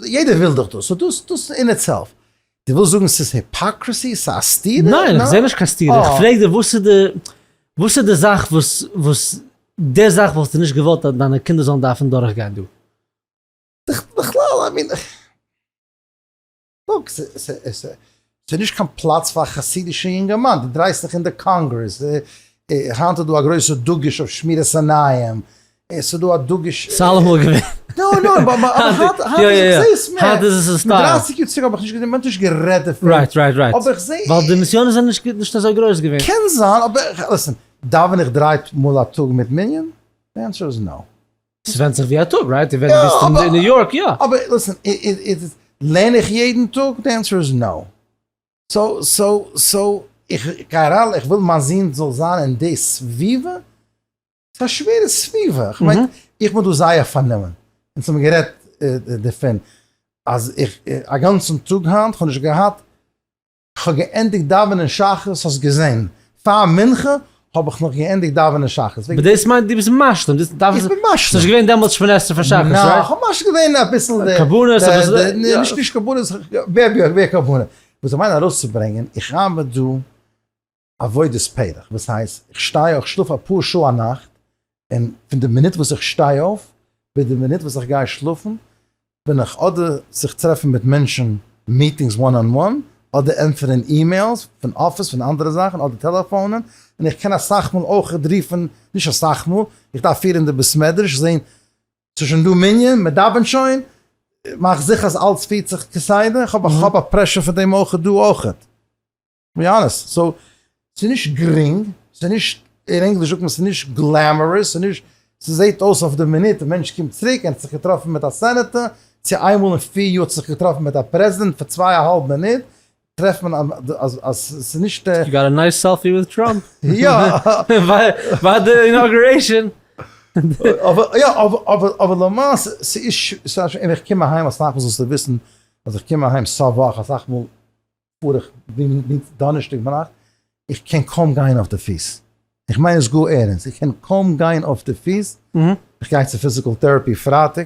יעדער וויל דאך דאס, so דאס דאס in itself. דו ווילסט זאגן ס'איז hypocrisy? ס'איז א סתירה? ניין, איך זע נישט קיין סתירה, איך פרעג דיר וואס איז די וואס איז די זאך וואס וואס די זאך וואלסטו נישט געוואלט אז דיינע קינדער זאלן דארפן דורכגיין דא? בכלל, I mean, look, ס'איז נישט קיין פלאץ פאר א חסידישע יונגערמאן, דו דרייסט זיך אין די קאנגרעס, היינט איז דא א גרויסע דגוש אויף שמירת עיניים, ס'איז דא א דגוש. ס'איז אלעמאל געווען. no no, אבער היינט איך זעה עס מער. היינט איז עס א סטייל. מיט דרייסיג יאר צוריק האב איך נישט געזען, מ'האט נישט גערעדט דערפון. right right right. אבער איך זעה. ווייל די נסיונות זענען נישט אזוי גרויס געווען. קען זיין, אבער listen, דאווען איך דריי מאל א טאג מיט מנין? די ענטפער איז no. ס'ווענדט זיך ווי א טאג, right? ווען דו ביסט אין ניו יארק, יא. אבער listen, לערן איך יעדן טאג? די ענטפער איז no. so so so איך גיי אריין, איך וויל מיין זון זאל זיין אין די סביבה, ס'איז א שווערע סביבה, איך מיין, איך בין דא זייער פארנומען, אונז האבן גערעדט דערפון, אז איך א גאנצן טאג היינט, כ'האב נישט געהאט, כ'האב געענדיגט דאווענען שחרית, האסט געזען, פאר מנחה האב איך נאך געענדיגט דאווענען שחרית. אבער דאס מיינט דו ביסט משלים, דאס דארף איך בין משלים. ס'נישט געווען דעמאלטס שמונה עשרה פאר שחרית, right? ניין, כ'האב משלים געווען אביסל די. קרבנות, אביסל. נישט נישט קרבנות, מער מער קרבנות. וואס איך מיין ארויסצוברענגען, איך ארבעט דא עבודת פרך, וואס הייסט, איך שטיי אויף, איך שלאף אפאר שעה א נאכט, און פון די מינוט וואס איך שטיי אויף, ביז די מינוט וואס איך גיי שלאפן, בין איך אדער זיך טרעפן מיט מענטשן meetings one on one, אדער ענטפערן emails פון אפיס פון אנדערע זאכן, אדער טעלעפאנען, און איך קען אסאך מאל אויך רופן, נישט אסאך מאל, איך דארף פירן די בית מדרש, זען ס'איז שוין דא מנין, מען דאווענט שוין, מאך זיכער אז אלץ פירט זיך כסדר, איך האב א pressure פון דעם אויך דא אויכעט. be honest, so ס'איז נישט גרינג, ס'איז נישט, אין ענגליש זאגט מען ס'איז נישט glamorous, ס'איז נישט, ס'זעהט אויס אויף די מינוט די מענטש קומט צוריק, ער האט זיך געטראפן מיט א סענעטאר, צו איינמאל אין פיר יאר האט זיך געטראפן מיט א פרעזידענט פאר צוויי א האלב מינוט, טרעפט מען אז ס'איז נישט. You got a nice selfie with Trump. יא. ביי די inauguration. אבער יא, אבער למעשה, ס'איז, און איך קום אהיים אסאך מאל זאלסטו וויסן אז איך קום אהיים סוף וואך אסאך מאל פאר איך בין דאנערשטאג ביינאכט, איך קען קוים גיין אויף די פיס, איך מיין עס גאר ערענסט, איך קען קוים גיין אויף די פיס, איך גיי צו physical therapy פרייטאג,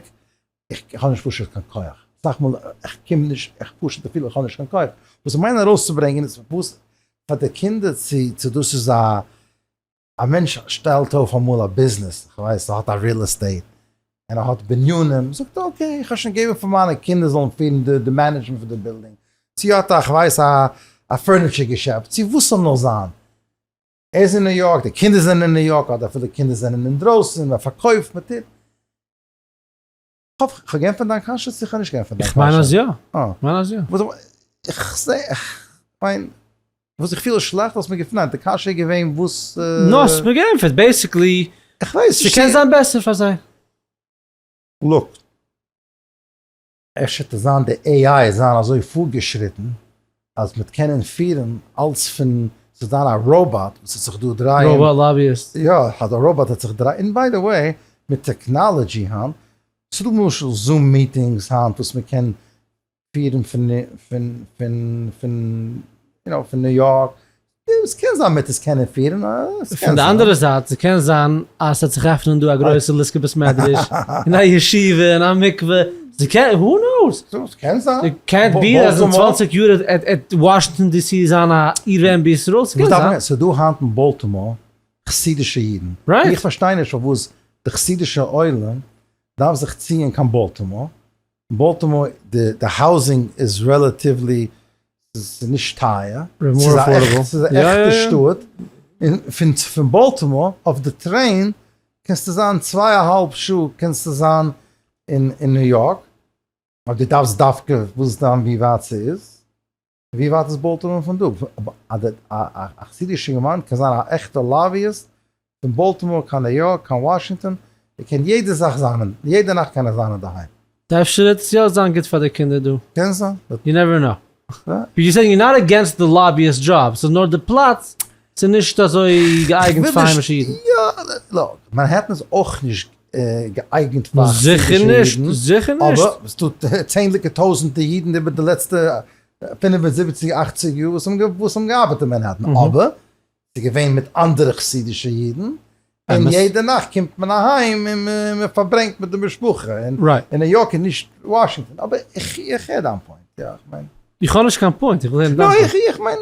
איך האב נישט פשוט קיין כח, אסאך מאל איך קום נישט, איך פשוט פיל איך האב נישט קיין כח, וואס איך מיין ארויסצוברענגען איז וואס פאר די קינדער צו צו דאס איז א א מענטש שטעלט אויף אמאל א ביזנעס, איך ווייס ער האט א real estate, און ער האט בנינים, זאגט ער okay איך האב שוין געגעבן פאר מיינע קינדער זאלן פירן די management פון די בילדינג, צו האט ער איך ווייס א furniture געשעפט, צו וואס ס'זאל נאר זיין, ער איז אין ניו יארק, די קינדער זענען אין ניו יארק, אדער אפילו קינדער זענען אינדרויסן, מען פארקויפט, מען טוט. כ'האף כ'האב געענטפערט דיין קשיא צו כ'האב נישט געענטפערט דיין קשיא. כ'מיין אז יא. כ'מיין אז יא. איך זע, כ'מיין, וואס איך פיל שלעכט האסט מיר געפרעגט, די קשיא איז געווען וואס. נא, האסט מיר געענטפערט, basically, כ'ווייס נישט. ס'קען זיין בעסער פאר זיי. look, אפשר וועט זיין די AI וועט זיין אזוי פארגעשריטן אז מ'וועט קענען פירן אלץ פון, ס'וועט זיין א ראבאט וואס וועט זיך דא דרייען. robot lobbyist. יא, אז א ראבאט וועט זיך דרייען, און by the way, מיט technology היינט, ס'דא למשל Zoom meetings היינט וואס מ'קען פירן פון פון פון פון יו נאו פון ניו יארק, עס קען זיין מ'וועט עס קענען פירן, עס קען זיין. פון די אנדערע זייט, ס'קען זיין אז ס'וועט זיך עפענען דא א גרויסע ליסקא בית מדרש, און א ישיבה, און א מקווה, ס'קען, who knows? ס'קען זיין. קענט בי אז אין צוואנציג יאר וועט וואשינגטאן די סי זיין א עיר ואם בישראל, ס'קען זיין. ס'דא היינט אין באלטימאר חסידישע אידן, איך פארשטיי נישט פארוואס די חסידישע עולם דארף זיך ציען קיין באלטימאר, באלטימאר די housing איז relatively ס'איז נישט טייער, ס'איז א עכטע שטאט. און פון פון באלטימאר אויף די train קענסטו זיין צוויי א האלב שעה קענסטו זיין אין אין ניו יארק, אויב דו דארפסט דווקא ווילסט זיין ווי ווייט ס'איז, ווי ווייט איז באלטימאר פון דא? א חסידישע אינגערמאן קען זיין א עכטע lobbyist פון באלטימאר קיין ניו יארק קיין וואשינגטאן, ער קען יעדע זאך זיין, יעדע נאכט קען ער זיין אינדערהיים. אפשר וועט עס יא זיין גוט פאר די קינדער דא. קען זיין. You never know. But you saying you not against די lobbyist job, ס'איז נאר די פלאץ, ס'איז נישט אזוי געאייגנט פאר היימישע אידן. יא, לא, מאנהעטן איז אויך נישט געאייגנט פאר חסידישע אידן. זיכער נישט, זיכער נישט. אבער ס'דא צענדליגע טויזענטער אידן איבער די לעצטע פינף און זיבעציג אכציג יאר וואס האבן געארבעט אין מאנהעטן, אבער ס'איז געווען מיט אנדערע חסידישע אידן, און יעדע נאכט קומט מען אהיים און מען פארברענגט מיט די משפחה, און ניו יארק איז נישט וואשינגטאן, אבער איך הער דיין point, יא איך מיין. איך האב נישט קיין point, איך וויל הערן דיין point. יא איך מיין,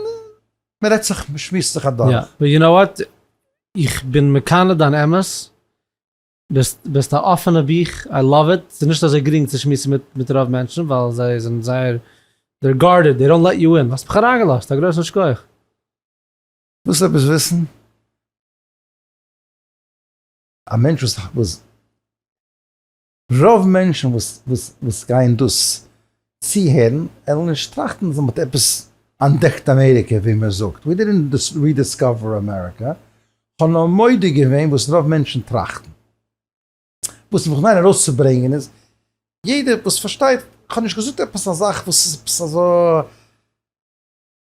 מען רעדט זיך, מען שמועסט זיך אדורך. יא, but you know what, איך בין מקנא דיין אמת, ביסט ביסט א אפענע בוך, I love it, ס'איז נישט אזוי גרינג צו שמועסן מיט מיט רוב מענטשן ווייל זיי זענען זייער, they're guarded, they don't let you in, האסט מיך אריינגעלאזט, א גרויסן שכוח. ווילסט עפעס וויסן? א מענטש וואס וואס רוב מענטשן וואס וואס וואס גייען דאס צוהערן וועלן נישט טראכטן אז מ'האט עפעס אנטדעקט אמעריקע ווי מ'זאגט we didn't rediscover America, כ'האב נאר מודה געווען וואס רוב מענטשן טראכטן. וואס איך מיין ארויסצוברענגען איז, יעדער וואס פארשטייט, כ'האב נישט געזאגט עפעס א זאך וואס איז עפעס אזוי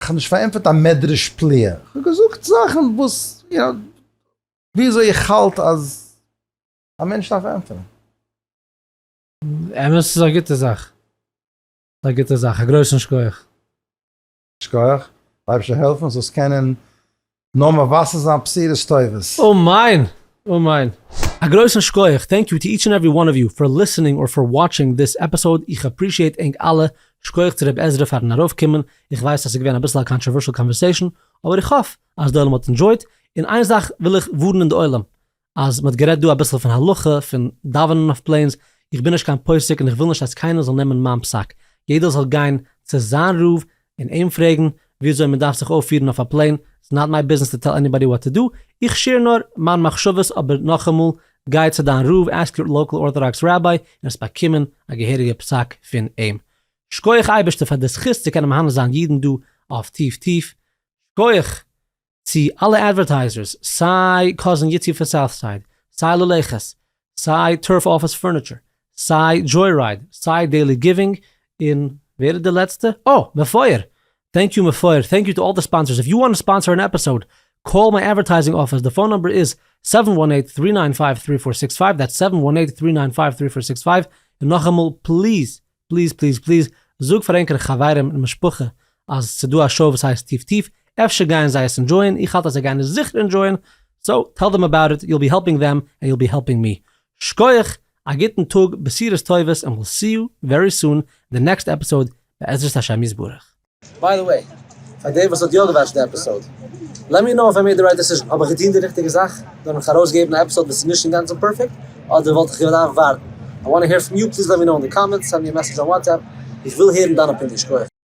כ'האב נישט פארענטפערט א מדרש פליאה, כ'האב געזאגט זאכן וואס, יו נאו, וויאזוי איך האלט אז א מענטש דארף ענטפערן. אמת איז א גוטע זאך. א גוטע זאך. א גרויסן שכוח. שכוח. אייבערשטער העלפן זאלסט קענען נאר מבשר זיין בשורות טובות. אמן! אמן! א גרויסן שכוח, thank you to each and every one of you for listening or for watching this episode, איך appreciate ענק אלע, שכוח צו ר' עזרא פארן ארויפקומען, איך ווייס אז ס'איז געווען אביסל א controversial conversation, אבער איך האף אז די עולם האט enjoyed, און איין זאך וויל איך ווארענען די עולם, אז מ'האט גערעדט דא אביסל פון הלכה, פון דאווענען אויף planes, איך בין נישט קיין פוסק און איך וויל נישט אז קיינער זאל נעמען מיין פסק, יעדער זאל גיין צו זיין רב און אים פרעגן וויאזוי מען דארף זיך אויפפירן אויף א plane, it's not my business to tell anybody what to do, איך share נאר מיין מחשבות אבער נאכאמאל, גיי צו דיין רב, ask your local Orthodox rabbi, און וועסט באקומען א געהעריגע פסק פון אים. שקויעך אייבערשטער פאר די זכות צו קענען מהנה זיין אידן דא אויף טיף טיף, שקויעך צו אלע advertisers, סיי cousin יצי פון Southside, סיי ללכת, סיי Turf Office Furniture, סיי Joyride, סיי Daily Giving, און ווער איז די לעצטע? אה! מפואר! thank you מפואר, thank you to all the sponsors, if you want to sponsor an episode, call my advertising office, די phone number איז seven one eight three nine five three four six five, that's seven one eight three nine five three four six five, און נאכאמאל please please please please זאג פאר ענקערע חברים און משפחה אז ס'דא א show וואס הייסט טיף טיף, אפשר גייען זיי עס enjoy ען, איך האלט אז זיי גייען עס זיכער enjoy ען, so tell them about it, you'll be helping them and you'll be helping me. שקויעך, א גוטן טאג, בשורות טובות, and we'll see you very soon אין די next episode בעזרת השם יתברך. by the way, פאר דער וואס האט יא געוואטשט די episode, let me know if I made the right decision, האב איך געטון די ריכטיגע זאך דורך ארויסגעבן א episode וואס איז נישט אינגאנצן perfect, אדער וואלט איך געדארפט ווארטן? I wanna hear from you, please let me know in the comments, send me a message on WhatsApp, איך וויל הערן דיין opinion, שכוח.